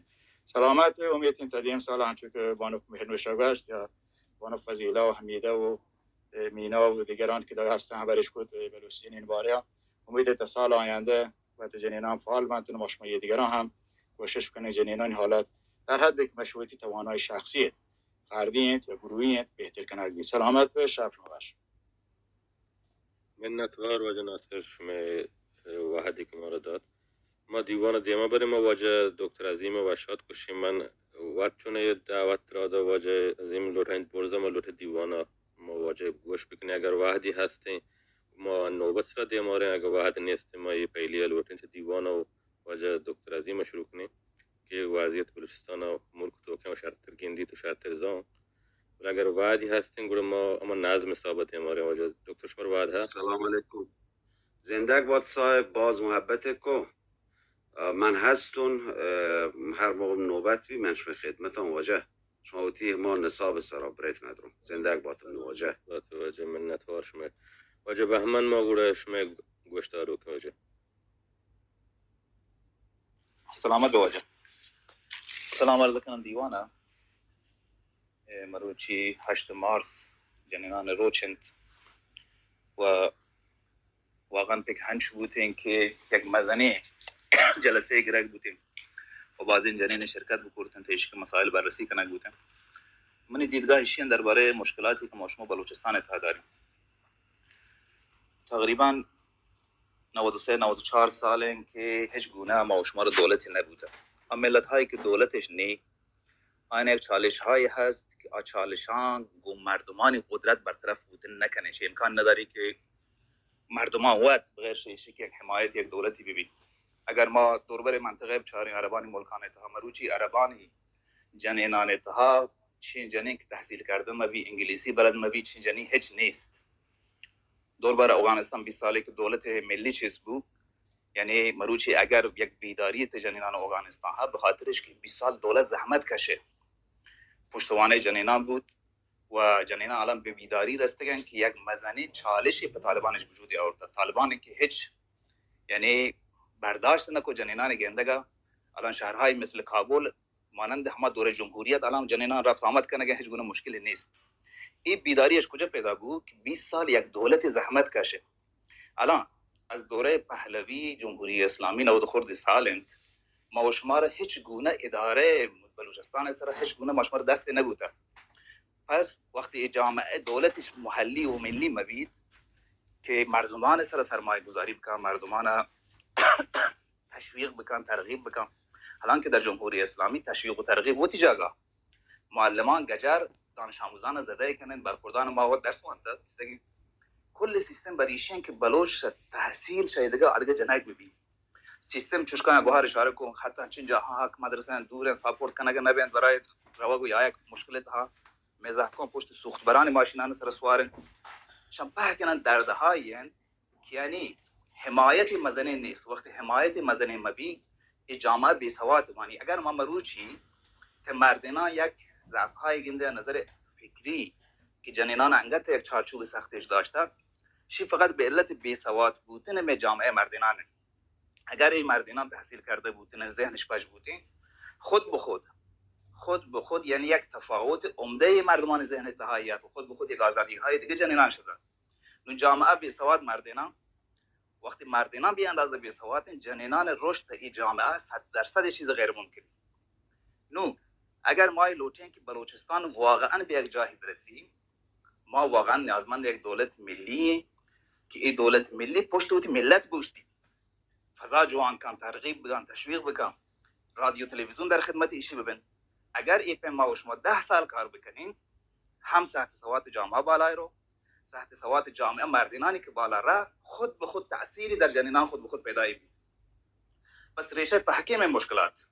سلامت بے، امید انت تا دیم سال ہنچو کہ بانک مہرنوشا گوشت یا بانک فضیلہ و حمیدہ و مینا و دیگران که در هستن خبرش کت، بلوچ جنین باره ها. امید تا سال آینده و تا جنینان فعال بنت و ما شما یه دیگران هم کوشش کنید جنینان حالت در حد که مشروعیتی توانای شخصی فردی انت یا گروهی انت بهتر کنگ بید. سلامت بے، شب شما وش. منتوار واجہ ناصر شمئے وہدی کہ مارا دات. ما دیوان ء دیما بریں، ما واجہ دکتر عظیم ء وشات کشیں. من وت چون اے دعوت را دا واجہ عظیم لوٹائیں برزا ما لوٹے دیوان ء ما واجہ گوش بکنیں اگر وہدی ہستیں. ما نوبت سرا دیما ریں، اگر وہد نیستیں ما اے پہلی ء لوٹیں چہ دیوان ء واجہ دکتر عظیم ء شروع کنیں. کہ وضعیت بلوچستان ءَ ملک توکیں و شرتر گندیت و شرتر زان. بلے اگر وعدی ہستیں گڑا ما ہما نظم ثابت ایں مارے واجہ. دکتر شمار وعد ہا؟ السلام علیکم. زندگ بات صاحب، باز محبت کو. من ہستون، ہر موقع نوبت بی من شما خدمتان واجہ. شما وتی ہما نصاب سرا بریت ندرون. زندگ بات نو واجہ. بات واجہ، منتوار شما. واجہ بہمن، ما گڑا شما گوشتاروک واجہ. سلامت بہ واجہ. سلام عرض کنم دیوان ءَ. اے مروچی ہشت مارس جنینان روچ انت و واقعاً پک ہنچ بوتیں کہ یک مزنیں جلسے گرگ بوتیں و بازیں جنین شرکت بکرتنت، ایشی کہ مسائل بررسی کنگ بوتیں. منی دیدگاہ ایشی دربارہ مشکلاتی کہ ما شما بلوچستان ءِ تہا داریں. تقریباً نود و سے نود و چار سال انت کہ ہچ گونہ ما شما را دولتی نہ بوتہ. آ ملت ہایی کہ دولتش نی، آیان یک چالش ہایی ہست کہ آ چالشان گوں مردمانی قدرت برطرف بوتن نہ کنش. امکان نداری کہ مردمان وت بغیر شہ ایشی کہ یک حمایت یک دولتی بہ بی. اگر ما دوربر منطقہ بچاریں، عربانی ملکان تہا مروچی عربانی جنینان تہا چین جنین کہ تحصیل کردن مہ بی، انگلیسی بلد مہ بی، چین جنین ہچ نیست. دوربر اوگانستان بیست سالے کہ دولت ملی چیز بو، یعنی مروچی اگر یک بیداری تے جنینان اوگانستان ہا، بخاطرش کہ بیست سال دولت زحمت کشے، پشتوانے جنینان بود و جنینان الان بہ بیداری رستگن کہ یک مزنیں چالشے پہ طالبانش وجود آورتا. طالبان کہ ہچ، یعنی، برداشت نہ کو جنینان گندگا. الان شہرہائی مثل کابل مانند ہما دور جمہوریت الان جنینان رفت آمد کنگ ءَ ہچ گونہ مشکلی نیست. اے بیداری اش کجا پیدا بو کہ بیست سال یک دولت زحمت کش. الان از دورہ پہلوی جمہوری اسلامی نود خردی سال انت، ما و شما را ہچ گونہ ادارہ بلوچستان سرا ہچ گونہ ما شما را دست نہ بوتا. پس وقتی اے جامعہ دولت محلی و ملی مبید کہ مردمان سرا سرمایہ گذاری بکن، مردمان تشویق بکن، ترغیب بکن. حالانکہ در جمہوری اسلامی تشویق و ترغیب وتی جاگہ، معلمان گجر دانش آموزان زدہ کنن، برخوردان ما وت درس وانتا، کل سیستم بریشین کہ بلوچ تحصیل شہ دگہ ادگہ جنگ ببی. سیستم چشکاں گوہار اشارہ کو، حتی چن جاہاں حق مدرسہ دور ہیں، سپورٹ کنگ نہ بین، برای روگ و یایک مشکل تہا. مئے زہکاں پشت سوخت برانی ماشینان سر سوار ہیں. شان پہ کنن دردہائی ہیں کہ یعنی حمایت مزنیں نیست. وقت حمایت مزنیں مبی، اے جامعہ بے سواد مانی. اگر ما مروچی کہ مردیناں یک ضعفہائی گندے نظر فکری کہ جنینان انگت یک چارچوب سختش داشتہ، شی فقط بہ علت بے سواد بوتن مئے جامعہ مردینان انت. اگر اے مردینان تحصیل کردہ بوتن، ذہنش پش بوتن، خود بہ خود، خود بہ خود یعنی یک تفاوت عمدہ مردمان ذہن تہا یات و خود بہ خود یک آزادی های دیگہ جنینان شدہ. نوں جامعہ بے سواد مردیناں وقتی مردیناں بے اندازہ بے سواد ہیں، جنینان رشد اے جامعہ صد درصد اے چیز غیر ممکن. نوں اگر ما اے لوٹیں کہ بلوچستان واقعاً بہ یک جاہی برسی، ما واقعاً نیازمند یک دولت ملی ہیں کہ اے دولت ملی پشت وتی ملت بوشتی، فضا جوان کن، ترغیب بکن، تشویق بکن، رادیو تلویزیون در خدمت ایشی ببن. اگر اے پیم ما و شما دہ سال کار بکنیں، ہم سطح سواد جامعہ بالای رو، سطح سواد جامعہ مردینانی کہ بالا را، خود بہ خود تأثیری در جنینان خود بہ خود پیدا بی. پس ریشہ پہکیں مئے مشکلات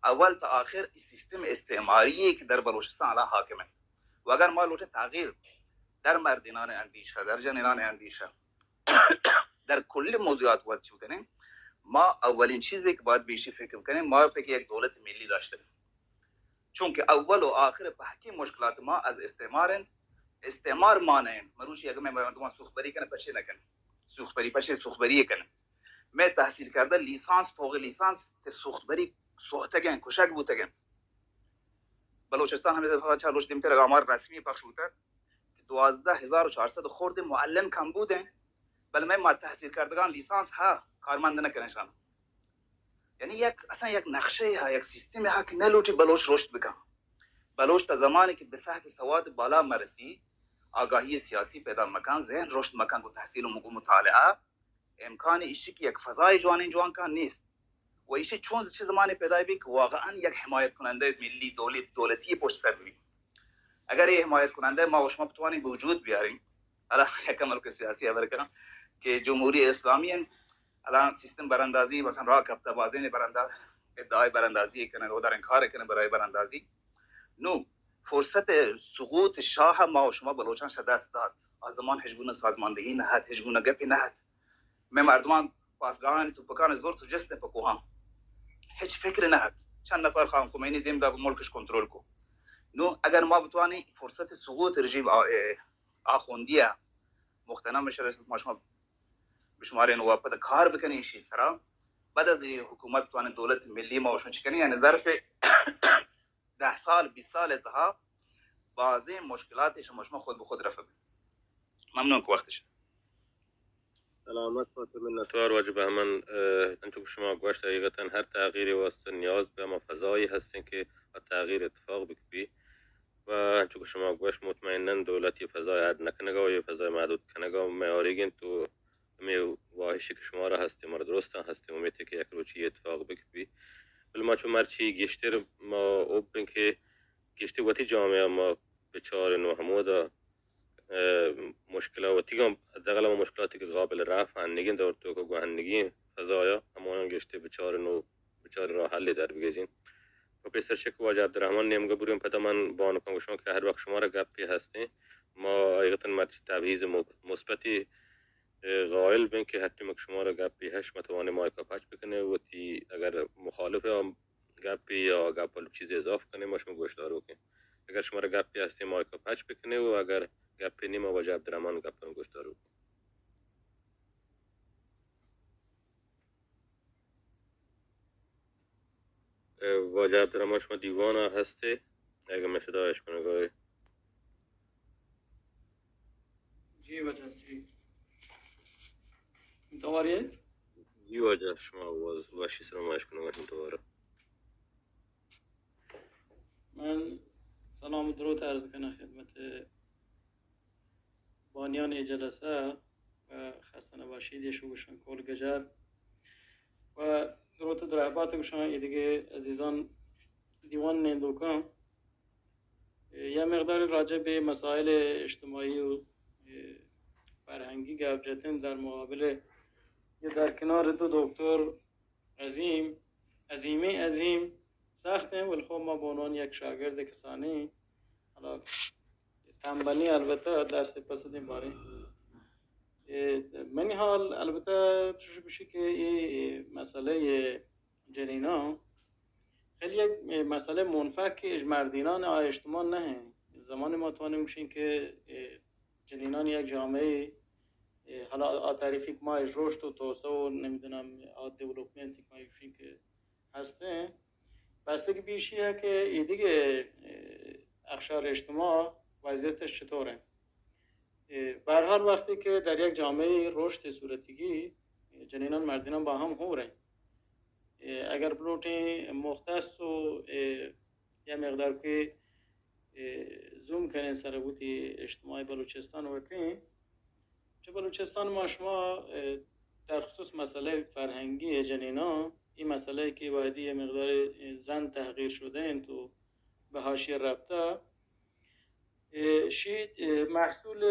اول تا آخر اے سیستم استعماری کہ در بلوچستان الان حاکم انت. و اگر ما لوٹیں تغییر در مردینان اندیشہ، در جنینان اندیشہ، در کل موضوعات وت چی بکنیں، ما اولین چیزے کہ باید بیشی فکر بکنیں، ما پہ یک دولت ملی داشتہ. چونکہ اول و آخر پہکیں مشکلات ما از استعمار انت. استعمار ما نہ انت. مروچی اگر مئے مردمان سوخبری کنن، پچے نہ کنن؟ سوخبری پچے سوخبری کنن؟ مئے تحصیل کردہ لیسانس، فوق لیسانس تے سوخبری سوہتگیں، کشگ بوتگیں. بلوچستان ہمیں دفعہ چار روچ دیمتر آمار رسمی پخش بوتگ کہ دوازدہ ہزار و چار صد خورد معلم کم بودیں، بلے مئے مار تحصیل کردگان لیسانس ہا کارمند نہ کنشان. یعنی یک، اصلاً یک نقشے ہا، یک سیستمے ہا کہ نہ لوٹی بلوچ رشد بکن. بلوچ تا زمانے کہ بہ سطح سواد بالا مرسی، آگاہی سیاسی پیدا مکن، ذہن رشد مکن گو تحصیل و مگو مطالعہ، امکان ایشی کہ یک فضای جوانیں جوان کن نیست. و ایشی چون چہ زمانے پیدا بی کہ واقعاً یک حمایت کنندہ ملی دولت، دولتی پشت سر بی. اگر اے حمایت کنندہ ما و شما بتوانیں بہ وجود بیاریں، الان یک ملک سیاسی خبر کناں کہ جمہوری اسلامی ہیں، الان سیستم براندازی مثلاً راہ کپتا، بازین برانداز، ادعای براندازی کنن و در انکار کنن برای براندازی. نو فرصت سقوط شاه ما و شما بلوچان شہ دست دات. آ زمان ہچ گونه سازماندہی نہ ات، ہچ گونه گپی نہ ات. مئے مردمان پاسگاہانی توپکان زرت و جست پہ کوہاں. ہچ فکر نہ ات. چند نفر خان خمینی دیم دا ملکش کنترل کو. نو اگر ما بتوانیں فرصت سقوط رژیم آ-، اے، آخوندی ء مختنم شر ما شما بشمارین و پد کار بکنیں ایشی سرا، بعد از این حکومت بتوانیں دولت ملی ما شما چکنیں، یعنی ظرف دہ سال، بیست سال تہا بازیں مشکلات شما، شما خود بہ خود رفع بہ. ممنون کہ وقتش. سلامت بات، منتوار واجہ بہمن. اه، انچو کہ شما گوشت، حقیقتاً ہر تغییر واسطہ نیاز بہ ہما فضایی ہستیں کہ آ تغییر اتفاق بکپی. و انچو کہ شما گوشت، مطمئناً دولت یہ فضای اڈ نکنگا و یہ فضای محدود کنگا و میاریگیں تو ہمے واہشی کہ شمارا ہستیں، مارا درستاں ہستیں، امیت کہ یک روچی یہ اتفاق بکپی. بلے ما چو مرچی گیشتر ما اوبن کہ گیشتر وتی جامعہ ما بچارن و ہمودا، اه، مشکلات وتیگاں، حداقل ہما مشکلاتی کہ قابل رفع انگیں دور تو کہ گوہنگیں فضایا ہماناں گیشتر بچارن و بچارن راہ حلے در بگیجین. و پیسر چہ کہ واجہ عبدالرحمن نیمگا برین، پدا من بانکاں گوشاں کہ ہر وقت شمارا گپے ہستیں، ما حقیقتاً مرچی تبعیض م-، مثبتی، اه، قائل بیں کہ ہر ٹیم کہ شمارا گپے ہست، شما توانیں مائیکا پچ بکنیں، وتی اگر مخالف گپے یا گپ ء چیزے اضاف کنیں، ما شما گوشداروکیں. اگر شمارا گپے ہستیں، مائیک ء پچ بکنیں و اگر گپے نی، ما واجہ عبدالرحمن گپ ء گوشداروکیں. اے، واجہ عبدالرحمن، شما دیوان ء ہستے؟ اگہ مئے صدا اشکنگا ئے. جی واجہ، جی. تواری ئے؟ جی واجہ، شما آواز وشی سر ما اشکنگا انت دوبارہ. من سلام و دروت عرض کنم خدمت بانیان اے جلسہ و خسته نباشید، شو گوشن کول گجر و دروت و درہبات گوشن ایدگہ عزیزان دیوان نندوکان. یا مقدار راجع بہ مسائل اجتماعی و فرہنگی گپ جتن در مقابل یا در کنار دو دکتر عظیم، عظیمیں عظیم سخت ہیں، ولی خب ما بہ عنوان یک شاگرد کسانی حالا تنبلی البتہ درس پسدیں باریں. اے، منی حال البتہ چوش بشی کہ اے مسئلہ اے جنیناں خیلی یک مسئلہ منفک اش مردینان آ اجتماع نہ ہیں. زمانے ما توانیں گوشیں کہ اے جنینان یک جامعہ اے، حالا آ تعریفی کہ ما اش رشد و توسعہ و نمیدونم آ ڈیولپمنٹ کہ ما گوشیں کہ ہستیں، بستگی بیشی ہے کہ ایدگہ اے، اقشار اجتماع وضعیتش چطور ہیں. اے، بہ ہر حال وقتی کہ در یک جامعہ رشد صورتگی، جنینان مردینان با ہم ہور ہیں. اے، اگر بلوٹیں مختص و، اے، یا مقدار کہ، اے، زوم کنیں سر بوتی اجتماعی بلوچستان وتیں، چہ بلوچستان ما شما، اے، در خصوص مسئلہ فرہنگی اے جنینان، اے مسئلہ کہ وہدی اے مقدار، اے، زن تحقیر شدہ انت و بہ حاشیہ رفتہ، اے، شی، اے، محصول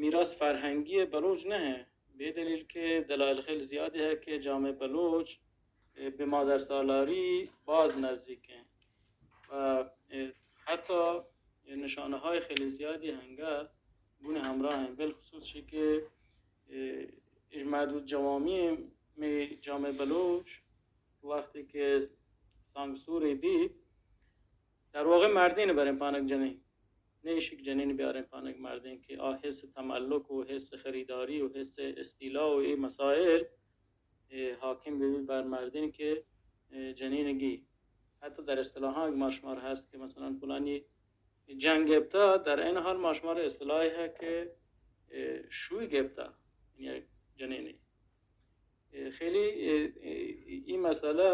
میراث فرہنگی بلوچ نہ ہیں، بہ دلیل کہ دلائل خیلی زیادی ہے کہ جامعہ بلوچ، اے، بہ مادر سالاری باز نزدیک ہیں و، اے، حتی نشانہ ہای خیلی زیادی ہنگہ گون ہمراہ ہیں، بالخصوص شی کہ، اے، اج محدود جوامی میں جامعہ بلوچ وقتی کہ سانگسوری بیت، در واقع مردین بریں پانک جنین، نہ ایشی کہ جنین بیاریں پانک مردین کہ آ حس تملک و حس خریداری و حس استیلا و اے مسائل، اے، حاکم بہ بیت بر مردین کہ، اے، جنین گی. حتی در اصطلاحاں ما شمار ہست کہ مثلاً فلانی جنگ گپتا، در این حال ما شمار اصطلاحی ہے کہ، اے، شوی گپتا، یعنی جنینی. اے، خیلی، اے، اے، ای مسئلہ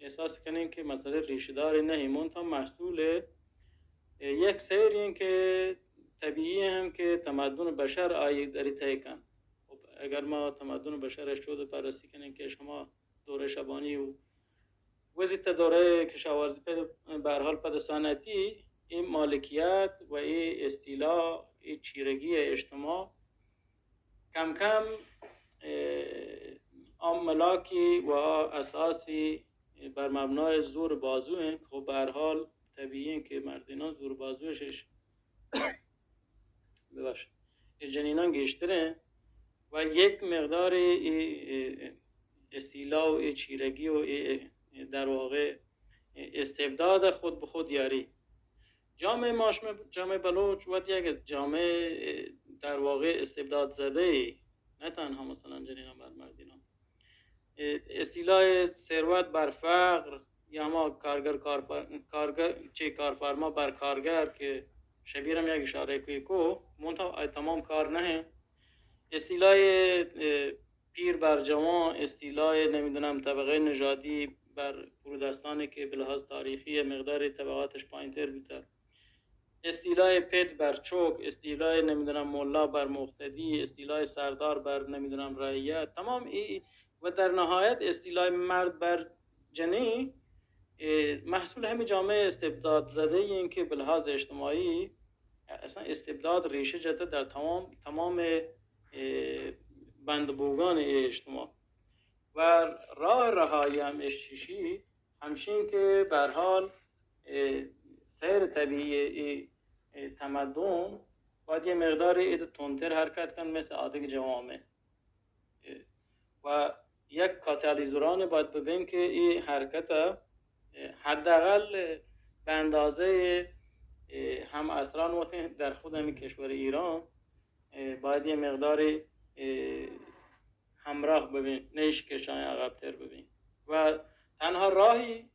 احساس کنیں کہ مسئلہ ریشہ دار نہیں، منتہا محصول، اے، یک سیر ہیں کہ طبیعی ہم کہ تمدن بشر آئی دری طے کن. خب، اگر ما تمدن بشر اش چود بررسی کنیں کہ شما دور شبانی و گوزیت دورہ کشاورزی پد، بہ ہر حال پد صنعتی، اے مالکیت و اے استیلا، اے چیرگی اجتماع کم کم، اے، آ ملاکی و آ اساسی بر مبنای زور بازو انت. خب، به هر حال، طبیعی انت که مردینان زور بازوش اش، ببخش، اش جنینان گیشتر انت و یک مقدار ای، ای، ای استیلا و ای چیرگی و ای، ای در واقع استبداد خود به خود یاری. جامعه ما شما، جامعه بلوچ وت یک جامعه در واقع استبداد زده ای، نه تنها مثلاً جنینان بر مردینان. استیلای ثروت بر فقر یا ما کارگر، کارفر-، کارگر، چه کارفرما بر کارگر که شبیر هم یک اشاره کوی کو، منتها ای تمام کار نه. استیلای، اه، پیر بر جوان، استیلای، نمی‌دونم، طبقهٔ نژادی بر فرودستانی که به لحاظ تاریخی مقدار طبقاتش پایین‌تر بوده، استیلای پت بر چوک، استیلای، نمی‌دونم، ملا بر مقتدی، استیلای سردار بر، نمی‌دونم، رعیت، تمام ای، و در نهایت استیلای مرد بر جنین، اه، محصول همین جامعه استبداد زده این که به لحاظ اجتماعی اصلاً استبداد ریشه جته در تمام، تمام، اه، بند بوگان اجتماع. و راه رهایی هم اش چیشی همشین که به هر حال، اه، سیر طبیعی ای، اه، تمدن باید یه مقدار اید تندتر حرکت کن مثل آدگ جوامع. اه، و یک کاتالیزوران باید ببین که ای حرکت، اه، حداقل به اندازهٔ، اه، هم اثران وقتی در خود همین کشور ایران، اه، باید یه مقداری، اه، همراه ببین، نه ایش که شاید عقب‌تر ببین. و تنها راهی،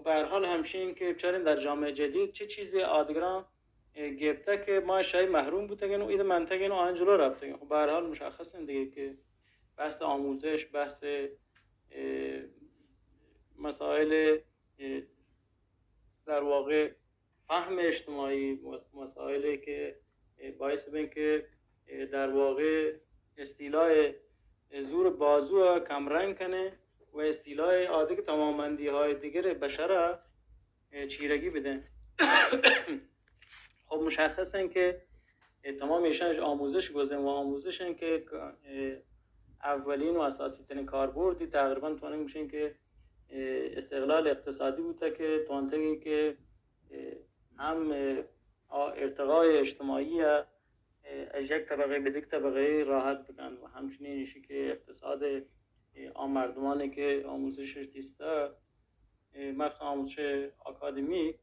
به هر حال، همشین که بچارین در جامعه جدید چه چیزی آدگران، اه، گپته که ما شاید محروم بوتگین و اید منتگین و آن جلو رفتگین. خب، به هر حال مشخص دیگه که بحث آموزش، بحث، اه، مسائل، اه، در واقع فهم اجتماعی، م-، مسائلی که، اه، باعث بین که، اه، در واقع استیلای، اه، زور بازو کمرنگ کنه و استیلای آدگ توانمندی‌های دیگر بشر، اه، چیرگی بدن. خب، مشخص انت که، اه، تمام ایشان آموزش گوزن و آموزش انت که، اه، اولین و اساسی ترین کاربردی تقریباً توانیم بشین که، اه، استقلال اقتصادی بوده که توانتگی که، اه، هم، اه، آ ارتقای اجتماعی، اه، از یک طبقه به دیگه طبقه راحت بکن و همچنین ایشی که اقتصاد، اه، آ مردمانی که آموزشش دیسته، اه، مخصوصاً آموزش آکادمیک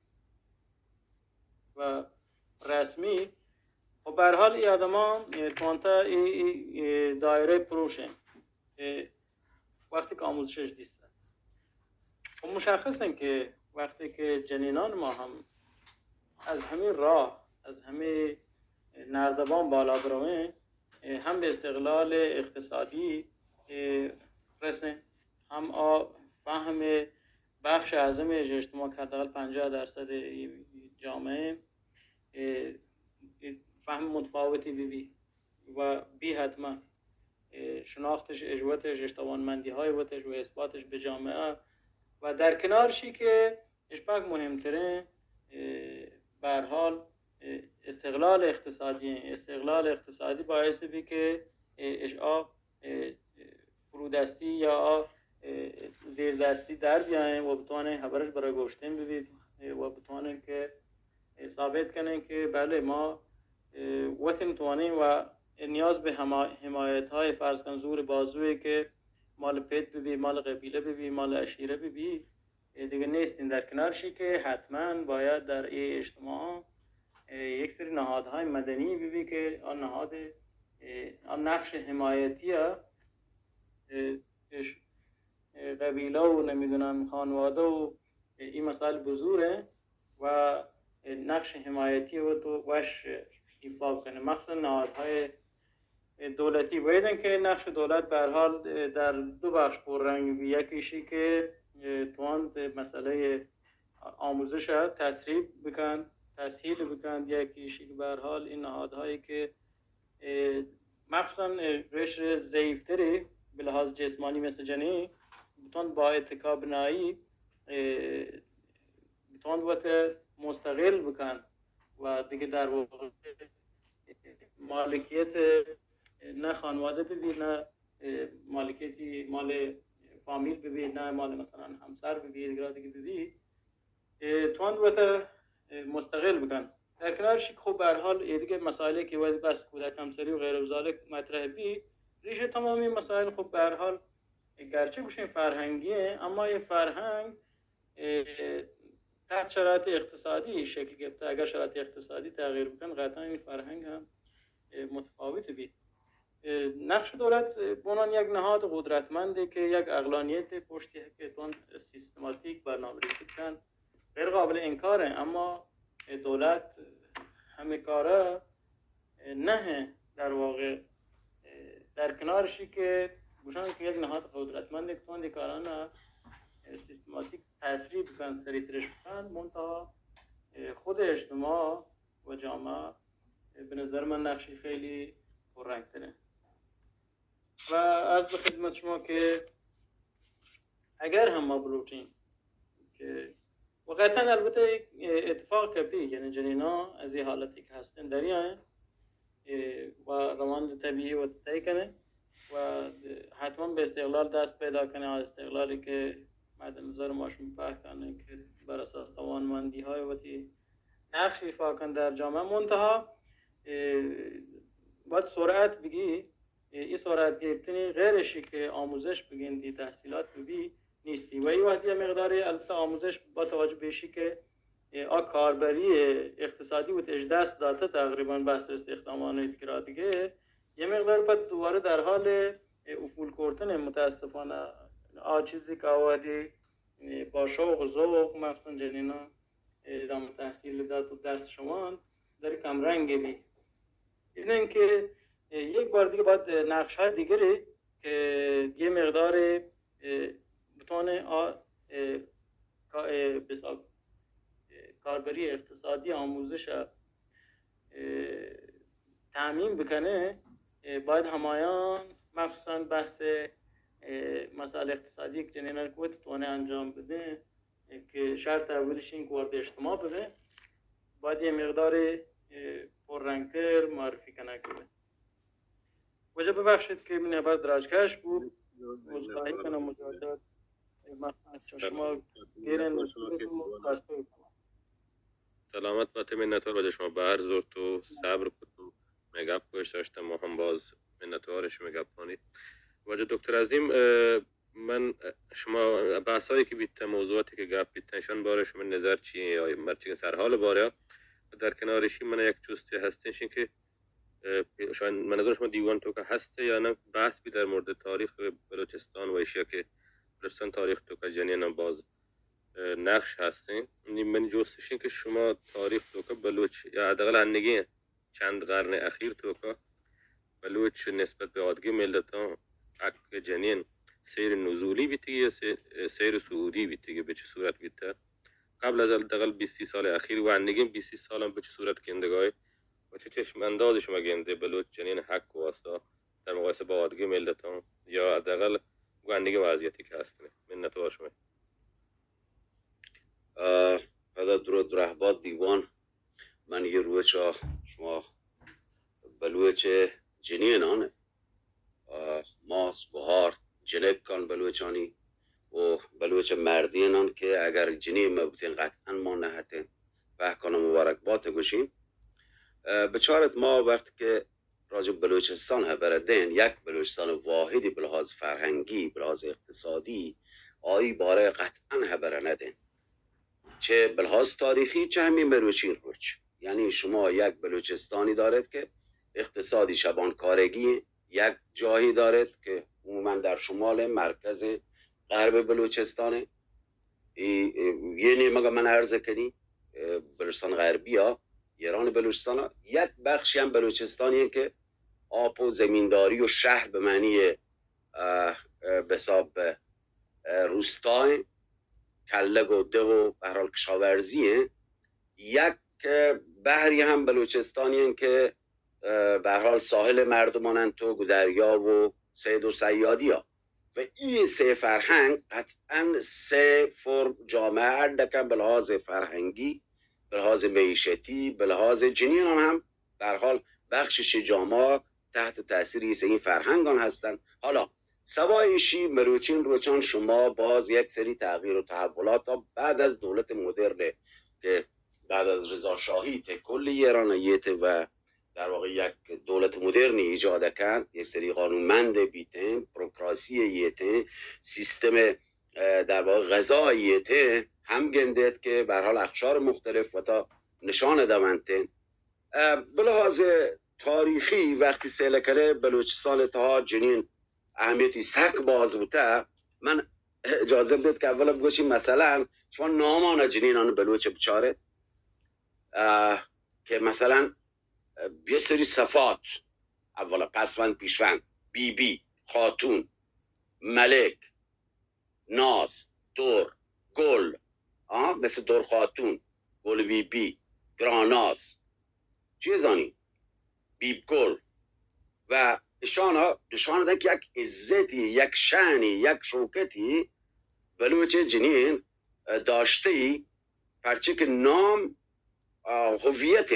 و رسمی، و به هر حال ای آدمان، اه، توانته ای، ای، اه، دایره پروشن. اه، وقتی که آموزشش دیسته. خب، مشخص انت که وقتی که جنینان ما هم از همین راه، از همین نردبان بالا بروین، اه، هم به استقلال اقتصادی، اه، رسین، هم آ فهم بخش اعظم اجتماع که حداقل پنجاه درصد جامعه، اه، فهم متفاوتی ببی. و بی حتماً، اه، شناختش، اش وتش، اش توانمندی‌های وتش و اثباتش به جامعه و در کنار شی که اش پاک مهمترین، اه، به هر حال، اه، استقلال اقتصادی انت. استقلال اقتصادی باعث بی که، اه، اش آ، اه، فرودستی یا آ، اه، زیردستی در بیاین و بتوانین خبرش برای گوشتن ببی، اه، و بتوانین که ثابت کنین که بله، ما، اه، وتن توانین و نیاز به حما-، حمایت‌های، فرض کن، زور بازوی که مال پت ببی، مال قبیله ببی، مال عشیره ببی، اه، دیگه نیستین. در کنار شی که حتماً باید در ای اجتماع، اه، یک سری نهادهای مدنی ببی که آن نهاد، اه، آن نقش حمایتی، اه، اش اه، قبیله و نمی‌دونم خانواده و، اه، این مسائل بزرگه و، اه، نقش حمایتی و تو وش ایفا کنه. مخصوصاً نهادهای، اه، دولتی باید که نقش دولت به هر حال، اه، در دو بخش پررنگ بی. یکیشی که، اه، تواند مسئلهٔ آموزش تسریع بکن، تسهیل بکن. یکیشی که به هر حال این نهادهایی که اه، مخصوصاً، اه، قشر ضعیفتری به لحاظ جسمانی مثل جنین، بتوان با اتکا بنایی، اه، بتوان وت مستقل بکن و دیگه در واقع مالکیت نه خانواده ببی، نه، اه، مالکیتی مال فامیل ببی، نه مال مثلاً همسر ببی، دگرا دیگه ببی، اه، توان وتا، اه، مستقل بکن. در کنارش خب به هر حال ای دیگه مسائلی که وقتی بس کودک همسری و غیر و ذالک مطرح بی، ریشه تمامی مسائل خب به هر حال گرچه گوشین فرهنگیه، اما یه فرهنگ اه، تحت شرایط اقتصادی شکل گرفته. اگر شرایط اقتصادی تغییر بکن، قطعاً این فرهنگ هم، اه، متفاوت بی. اه، نقش دولت، اه، به عنوان یک نهاد قدرتمندی که یک اقلانیت پشتی که تون سیستماتیک برنامه‌ریزی بکن، غیر قابل انکاره، اما دولت همه کاره نه، در واقع، اه، در کنارشی که گوشان که یک نهاد قدرتمند که تون دی کاران، اه، سیستماتیک تسریع بکن، سریعترش بکن، منتها، اه، خود اجتماع و جامعه، اه، به نظر من نقشی خیلی پررنگتره. و عرض به خدمت شما که اگر هم ما بلوٹیں که و قطعاً البته اتفاق کپی، یعنی جنینا از این حالتی که هستن دریائیں، اه، و روند طبیعی و طی کنه و حتماً به استقلال دست پیدا کنه، آ استقلالی که مد نظر ما شما پهکانه که بر اساس توانمندی های وتی نقش ایفا کن در جامعه. منتها، اه، باید سرعت بگی، اه، این سرعت گرفتنی غیر اشی که آموزش بگندی، تحصیلات ببی، نیستی. و این وقتی یه مقداری البته آموزش با توجه به اشی که، اه، آ کاربری اقتصادی و اش دست داته تقریباً بحث استخدامان و دیگرا دیگه، یه مقدار بعد دوباره در حال، اه، اکول کردن متاسفانه آ چیزی که آوادی، اه، با شوق و ذوق مخصوصاً جنینا ادامه تحصیل دات و دست شوان در کمرنگ بی. اینن که، اه، یک بار دیگه باید نقش های دیگری که یه مقدار، اه، بتونه آ، اه، کا-، اه، بسا-، اه، کاربری اقتصادی آموزش، اه، تامین بکنه، اه، باید همایان مخصوصاً بحث، اه، مسائل اقتصادی که جنینان قوت توانه انجام بده، که شرط اولیش این که وارد اجتماع ببه، باید یه مقدار، اه، پررنگتر معرفی کنگ ببه. وجه ببخشید که من خبر دراجکش بود. عذرخواهی کنم مجدد. مخصوصاً شما گیرن. سلامت باتے، منتوار واجہ، شما بہر زرت و صبر کت و مئے گپ گوش داشت، ما ہم باز منتوار شمئے گپانی. واجہ دکتر عظیم، اه، من، اه، شما بحثایی که بیتن، موضوعاتی که گپ بیتن، ایشان بارے شما نظر چی ایں؟ یا مرچی که سرحال بارے، در کنار اشی من یک چوستے ہستیں، شین که، اه، شاید من نظر شما دیوان توکا ہستے یا نه، بحث بی در مورد تاریخ بلوچستان و ایشیا که بلوچستان تاریخ توکا جنین باز، اه، نقش ہستیں. نی من جوستشیں که شما تاریخ توکا بلوچ یا حداقل انگیں چند قرن اخیر توکا بلوچ نسبت به آدگہ ملتاں حق جنین سیر نزولی بیتگی یا سیر، سیر صعودی بیتگی، به چه صورت بیتہ؟ قبل از حداقل بیست سی سال اخیر و انگیں بیست سی سال ہم به چه صورت گندگای و چه چشم انداز شما گندے بلوچ جنین حق واسطہ در مقایسہ با آدگہ ملتاں یا حداقل گو انگیں وضعیتی که ہستنے؟ منتوار شما. اه، پدا درود رہبات دیوان. من یہ روچا شما بلوچ جنینان، اه، ماس، گہار، جنکان بلوچانی و بلوچ مردینان که اگر جنین مبوتین قطعاً ما نہتین، پہکان مبارک بات گوشین. اه، بچارت ما وقت که راجع بلوچستان خبر دین، یک بلوچستان واحدی بلحاظ فرهنگی، بلحاظ اقتصادی، آئی باره قطعاً خبر ندین. چه بلحاظ تاریخی، چه همی مروچین روچ. یعنی شما یک بلوچستانی دارد که اقتصادی شبان کارگی، یک جاهی دارد که عموماً در شمال، مرکز، غرب بلوچستان. ای، ای، یه نیمگا من عرض کنی، اه، بلوچستان غربی ها، ایران بلوچستان ها، یک بخشی هم بلوچستانی که آپ و زمینداری و شهر به معنی، اه، اه، به حساب، اه، روستای کلگ و ده و به هر حال کشاورزی، یک، اه، بحری هم بلوچستانی که، اه، به هر حال ساحل مردمانند تو گو دریا و صید و صیادی ها. و ای سه فرهنگ قطعاً سه فرم جامعه اڈ کن، به لحاظ فرهنگی، به لحاظ معیشتی، به لحاظ جنینان هم به هر حال بخشش جامعه تحت تاثیر ای سه این فرهنگان هستند. حالا سبا ایشی مروچین روچان شما باز یک سری تغییر و تحولات بعد از دولت مدرن که بعد از رضا شاهی ته کل ایران ایت و در واقع یک دولت مدرنی ایجاد کند، یک سری قانونمند بیتن، بروکراسی ایتن، سیستم، اه، در واقع قضا ایتن، هم گندید که به هر حال اقشار مختلف وتا نشان دونتن. اه، بلحاظ تاریخی وقتی سیل کنه بلوچستان تها جنین اهمیتی سک باز بوته. من اجازه بدید که اولا بگوشیم مثلا شما نامان جنینان بلوچ بچارید، اه، که مثلا یه سری صفات، اولا پسوند، پیشوند، بی بی، خاتون، ملک، ناز، در، گل، آه، مثل در خاتون، گل بی بی، گراناز، چیزانی، بیب گل و اشانا نشان دن که یک عزتی، یک شانی، یک شوکتی بلوچ جنین، اه، داشته ای، پرچه که نام، اه، هویت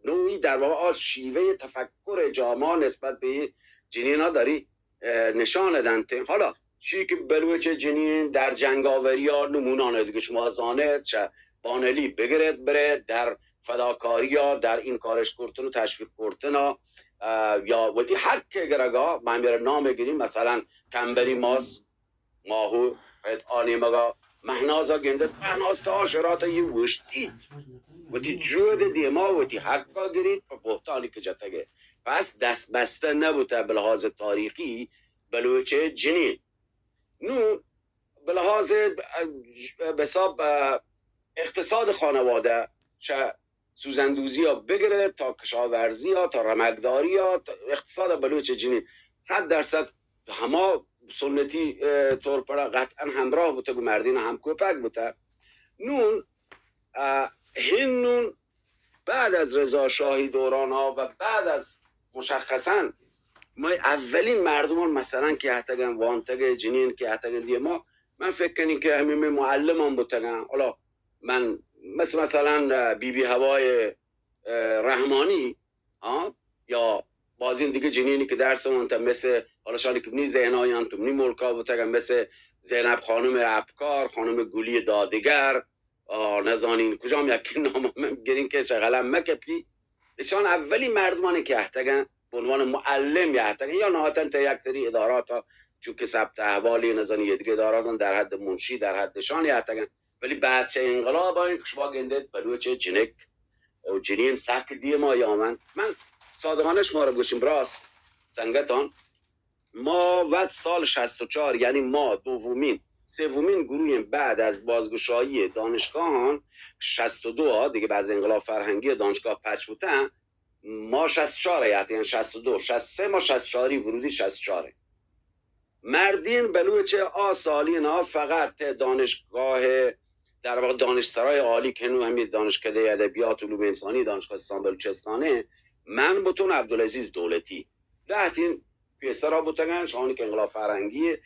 نوعی در واقع آ شیوهٔ تفکر جامعه نسبت به جنینا داری، اه، نشان دنت. حالا چی که بلوچ جنین در جنگاوری ها نمونان دیگه شما زانید، چه بانلی بگرد بره در فداکاری ها، در این کارش کرتن و تشویق کرتن ها، اه، یا وتی حق گرگا، من میره نام گریم، مثلا کمبری ماس، ماهو، ات آ نیمگا مهنازا گندت، مهناز تا شرات یه وشتی وتی جود دیما وتی حقا گرید په بهتانی که جتگه. پس دست بسته نبوته به لحاظ تاریخی بلوچ جنین. نو به لحاظ، اه، به حساب، اه، اقتصاد خانواده چه سوزندوزی ها بگره تا کشاورزی ها، تا رمکداری ها، تا اقتصاد بلوچ جنین صد درصد هما سنتی، اه، طور پڑا قطعا همراه بوته، گو مردین هم کوپک بوته. نون، اه، هین نون بعد از رضا شاهی دوران ها و بعد از مشخصا ما اولین مردمان مثلا که اتگن وانتگه جنین که اتگن دیما، من فکر کنین که همین معلمان بوتگن. حالا من مثل مثلا، اه، بی بی هوای، اه، رحمانی، ها، یا بازین دیگه جنینی که درس وانتن مثل، حالا شانی که منی ذهنایان تو منی ملکا بوتگن مثل زینب خانم ابکار، خانم گلی دادگر، آه، نزانین کجام یکی نام من گرین که چه غلط مکپی. اشان اولی مردمانی که اهتگن به عنوان معلم یهتگن یا نهایتا تا یک سری ادارات ها، چون که ثبت احوالی نزانی یه دیگه ادارات هم در حد منشی، در حد شان یهتگن. ولی بعد چه انقلاب ها که شما گندید بلوچ جنک و جنین سک دیما یامن. من صادقانه شما را بگوشیم براس سنگتان، ما وت سال شصت و چهار، یعنی ما دومین، سومین گروهیم بعد از بازگشایی دانشگاهان، شصت و دو ها دیگه بعد از انقلاب فرهنگی دانشگاه پچ بوتن، ما شصت و چهار یعنی شصت و دو، شصت و سه ما شصت و چهار ورودی شصت و چهار. مردین بلوچ آ سالین ها فقط ته دانشگاه، در واقع دانشسرای عالی که هنو همی دانشکده ادبیات و علوم انسانی دانشگاه اسلام بلوچستانه، من بوتون عبدالعزیز دولتی. لهتین پیسرا بوتگن، شانی که انقلاب فرهنگی،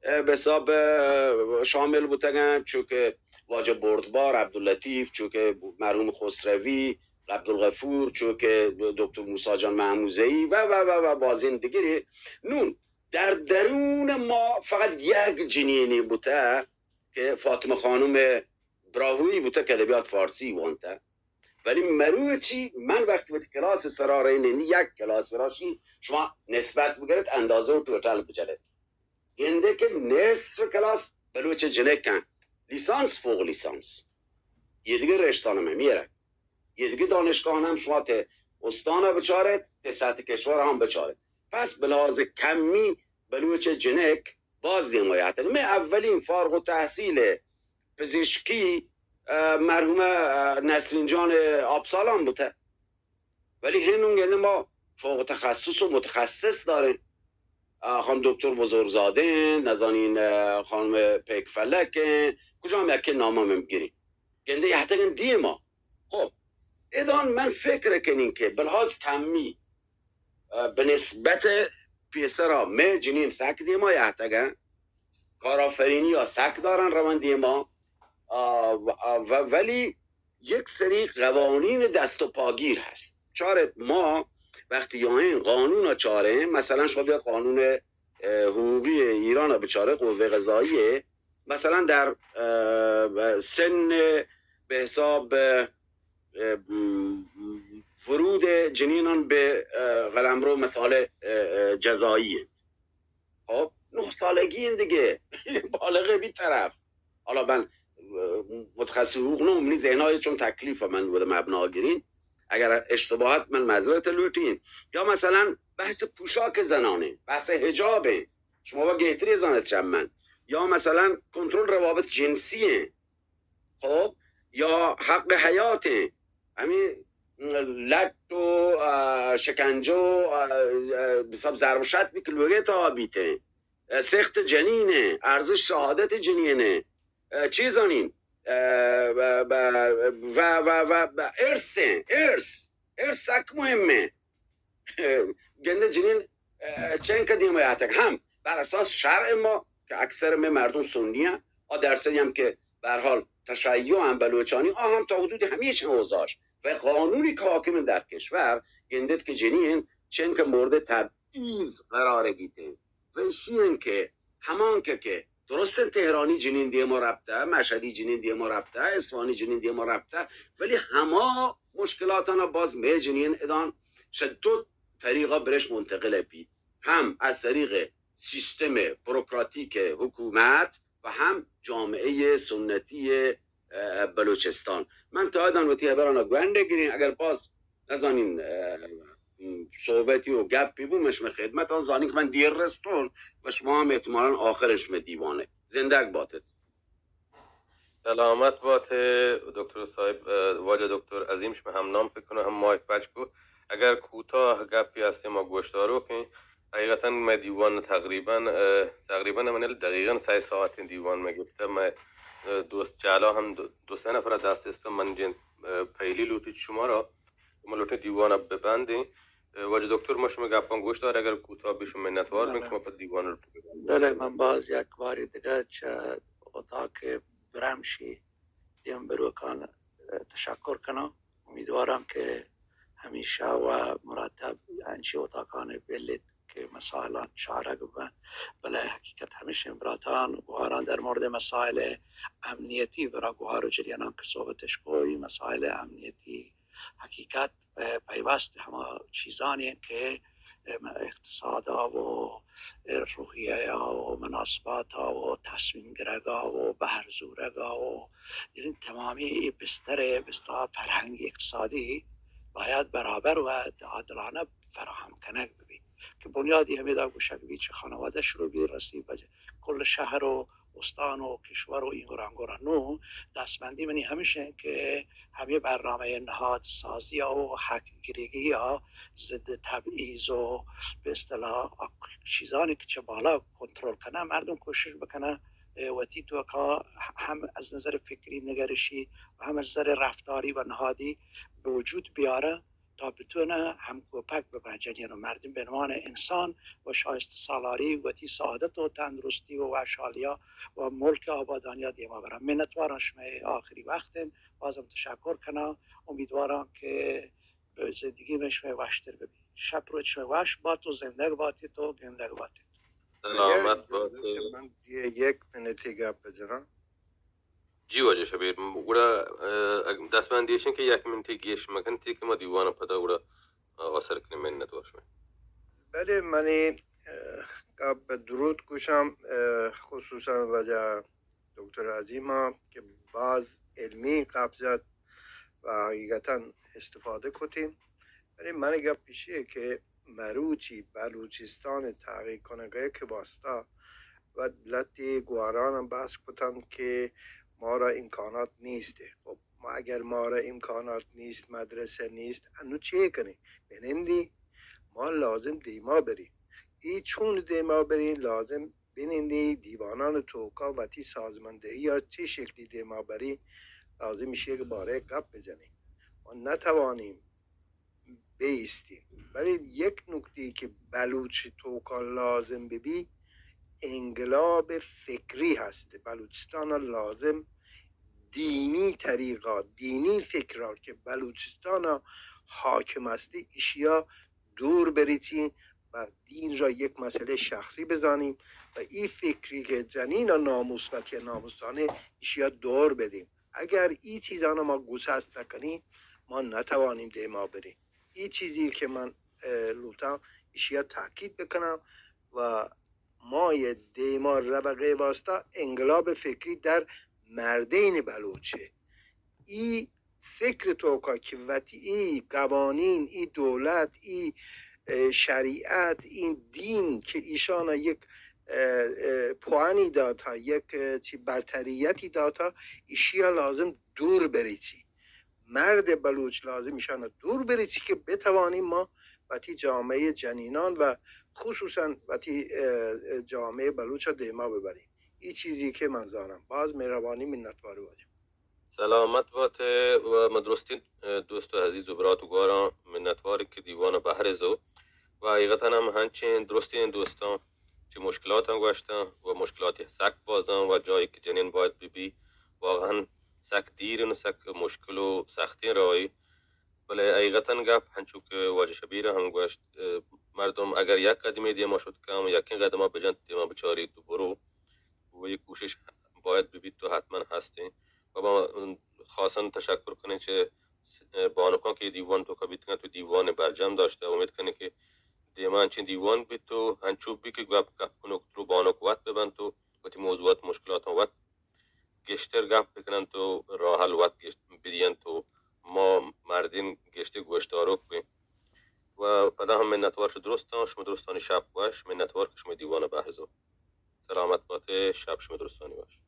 اه، به حساب، اه، شامل بوتگن، چو که واجه بردبار، عبداللطیف، چو که مرحوم خسروی، عبدالغفور، چو که دکتر موسی جان محموزه‌ای و، و، و، و بازین دیگری. نون در درون ما فقط یک جنینی بوته که فاطمه خانم براهویی بوته که ادبیات فارسی وانته. ولی مروچی من وقتی وتی کلاس سرا رئین، یعنی یک کلاس راشی شما نسبت بگرید، اندازه و توتال بجنید، گنده که نصف کلاس بلوچ جنکن، لیسانس، فوق لیسانس، یه دیگه رشتان هم میره، یه دیگه دانشگاه هم شما ته استان بچارید، ته سطح کشور هم بچارید. پس به لحاظ کمی بلوچ جنک باز دیما یاتگ. می اولین فارغ التحصیل پزشکی، اه، مرحومه، اه، نسرین جان آبسالان بوته. ولی هنون گنده ما فوق تخصص و متخصص داریم. اه، خانم دکتر بزرگزاده، نزانین، اه، خانم پیک فلک، کجام یکی نام هم گرین. گنده یهتگن دیما. خب، ادان من فکر کنین که بلحاظ کمی، اه، به نسبت پیسرا می جنین سک دیما یهتگن، کارآفرینی ها سک دارن روان دیما، اه، و، اه، و ولی یک سری قوانین دست و پاگیر هست. چارت ما وقتی یا این قانون ها چاریم، مثلا شما بیاد قانون، اه، حقوقی ایران ءَ بچارے، قوهٔ قضائیه، مثلاً در، اه، سن به حساب، اه، ورود جنینان به، اه، قلمرو مسائل، اه، اه، جزایی. خب، نه سالگی این دیگه. بالغه بی طرف. حالا من، اه، متخصص حقوق نه، منی ذهنای چون تکلیف من بوده مبنا گرین. اگر اشتباهت من معذرت لوٹین. یا مثلاً بحث پوشاک زنانه، بحث حجابه. شما با گهتری زانت چم من. یا مثلاً کنترل روابط جنسیه. خب، یا حق حیاته. همین لٹ و، اه، شکنجه و، اه، اه، سب ضرب و شتمی که لوگه تا بیته. اه، سخت جنینه، ارزش شهادت جنینه. اه، چیزانین، اه، و، و، و، و، و ارثه، ارث، ارث سک مهمه. گنده جنین، اه، چنکه دیما یاتگ هم بر اساس شرع ما که اکثر مئے مردم سنی اند، آ درصدی هم که به هر حال تشیع هم بلوچانی، آ هم تا حدود همیش اوضاعش و قانونی که حاکم در کشور، گندت که جنین چنکه مورد تبعیض قرار گیته. و اشی انت که همان که، که درست انت تهرانی جنین دیما رپته، مشهدی جنین دیما رپته، اصفهانی جنین دیما رپته، ولی هما مشکلاتانا باز مئے جنین ادان شہ دو طریقا برش منتقل بیت، هم از طریق سیستم بروکراتیک حکومت و هم جامعهٔ سنتی، اه، بلوچستان. من تا ادان وتی حبرانا گونڈ گرین، اگر باز نزانین، اه، صحبتی و گپی بو، من شمئے خدمتان، زانین که من دیر رستون و شما هم احتمالاً آخر شمئے دیوانه. زندگ باتت. سلامت بات ئے دکتر صاحب، اه، واجہ دکتر عظیم، شمئے ہم نام فکر کنوں ہم مائک پچ کو. اگر کوتاہ گپی ہستیں ما گوشداروکیں، حقیقتاً مئے دیوان تقریباً، اه، تقریباً من دقیقاً سئے ساعتیں دیوان مئے گپتہ. مئے، اه، دوست چالا ہم دو، دو سئے نفر دست است، من جن، اه، پہلی لوٹی شمارا، ما لوٹیں دیوان ببندیں. اه، واجہ دکتر، ما شمئے گپاں گوشدار، اگر کوتاہ بی شما منتوار بیں بلے. کہ ما پہ دیوان لوٹیں ببندیں. بلے، من باز یک باری دگہ چہ اتاق برمشی دیم بروکان، اه، تشکر کناں. امیدواراں کہ ہمیشہ و مرتب انچی اتاقان بلیت کہ مسائلان چارگ بنت. بلے حقیقت ہمیش انت براتان، گوہاران در مورد مسائل امنیتی برا گوہار و جریانان کہ صحبتش کو، ای مسائل امنیتی حقیقت پہ پیوست ہما چیزانی انت کہ اقتصاد ء و روحیہ ء و مناسبات ء و تصمیم گرگ ء و بہر زورگ ء و یعنی تمامی اے بستر ء بستر ء فرہنگی اقتصادی باید برابر و عادلانہ فراہم کنگ بہ بیت کہ بنیادی ہمیدا گوشگ بیت چہ خانوادہ شروع بیت رسی بہ کل شہر و استان و کشور و اینگور آنگور. نوں دستبندی منی ہمیش انت کہ ہمے برنامہ نہاد سازی ء و حق گریگی ء ضد تبعیض و بہ اصطلاح آ چیزانی کہ چہ بالا کنترل کنہ، مردم کوشش بکنہ، اه، وتی توکا ہم از نظر فکری نگرشی و ہم از نظر رفتاری و نہادی بہ وجود بیارہ. تا بتونہ ہمکوپگ ببن جنین و مردم بہ عنوان انسان و شایستہ سالاری وتی سعادت و تندرستی و وشحالیا و ملک آبادانیا دیما برن. منتواراں، شمئے آخری وقت انت، بازم تشکر کناں. امیدواراں کہ زندگی مئے شمئے وشتر ببی. شپ روچ شمئے وش بات و زندگ باتیت و گندگ باتیت. سلامت باتیت. من یک منٹی گپ بزناں. جی واجہ شبیر، گڑا، اه، دستبندی ایش انت کہ یک منٹے گیش مکن تی کہ ما دیوان پدا گڑا، اه، آسر کنیں. منت وار شمئے. بلے منی، اه، گپ درود گوشاں، اه، خصوصاً واجہ دکتر عظیم ء کہ باز علمی گپ جت و حقیقتاً استفادہ کتیں. بلے من گپ ایشی کہ مروچی بلوچستان تحقیق کنگ ء کہ واسطہ و لہتے گوہاران ہم بحث کتنت کہ مارا امکانات نیست. خب، ما اگر مارا امکانات نیست، مدرسہ نیست، انو چے کنیں؟ بنندی، ما لازم دیما بریں. ای چون دیما بریں؟ لازم بنندی دیوانان توکا وتی سازماندہی یا چے شکلی دیما بریں، لازم ایشی کہ بارے گپ بجنیں. ما نتوانیں بیستیں. بلے یک نکتے کہ بلوچ توکا لازم ببی، انقلاب فکری ہست. بلوچستان لازم دینی طریقہ، دینی فکرا کہ بلوچستان حاکم ہستی، اشیا دور بریچی و دین را یک مسئلهٔ شخصی بزانیم و ای فکری که جنین و ناموس و که ناموسانه ایشیا دور بدیم. اگر ای چیزانا ما گسست نکنیم، ما نتوانیم دیما بریم. ای چیزی که من، اه، لوتم ایشیا تاکید بکنم و ما یه دیما روغه واسطه انقلاب فکری در مردین بلوچه. ای فکر توکا که وتی ای قوانین، ای دولت، ای، اه، شریعت، این دین که ایشانا یک، اه، اه، پوانی داتا، یک، اه، چی برتریتی داتا، ایشیا لازم دور بریچی. مرد بلوچ لازم ایشانا دور بریچی که بتوانیم ما وتی جامعهٔ جنینان و خصوصاً وتی، اه، اه، جامعهٔ بلوچا دیما ببریم. ای چیزی که من زانم. باز مهربانی، منتوار واجه. سلامت باتے و مدرستین، اه، دوست و عزیز و برات و گواراں منتوار کہ دیوان بحر زو و حقیقتاً ہم ہنچیں درستیں دوستاں چہ مشکلاتاں گوشتاں و مشکلات سک بازاں و جایی کہ جنین باید ببی واقعاً سک دیر و سک مشکل و سختیں راہی، بلے حقیقتاً گپ ہنچو کہ واجہ شبیر ہم گوشت، اه، مردم اگر یک قدمے دیما شت کم، یکیں قدما بجنت دیما بچاریت و برو، و یہ کوشش باید ببیت و حتماً ہستیں. و ما خاصاً تشکر کنیں چہ بانکاں کہ دیوان توکا بیتگاں تو دیوان برجم داشتہ. امید کنیں کہ دیما انچیں دیوان بیت و انچو بی کہ گپ گپ کنوک درو بانک وت ببنت و وتی موضوعات مشکلاتاں وت گیشتر گپ بکننت و راہ حل وت گیشت بدینت و ما مردین گیشتر گوشداروک بیں. و پدا ہم منتوار شو درستاں، شما درستانی شپ وش، منتوار کہ شما دیوان بحر زو. سلامت باتے، شپ شما درستانی وش.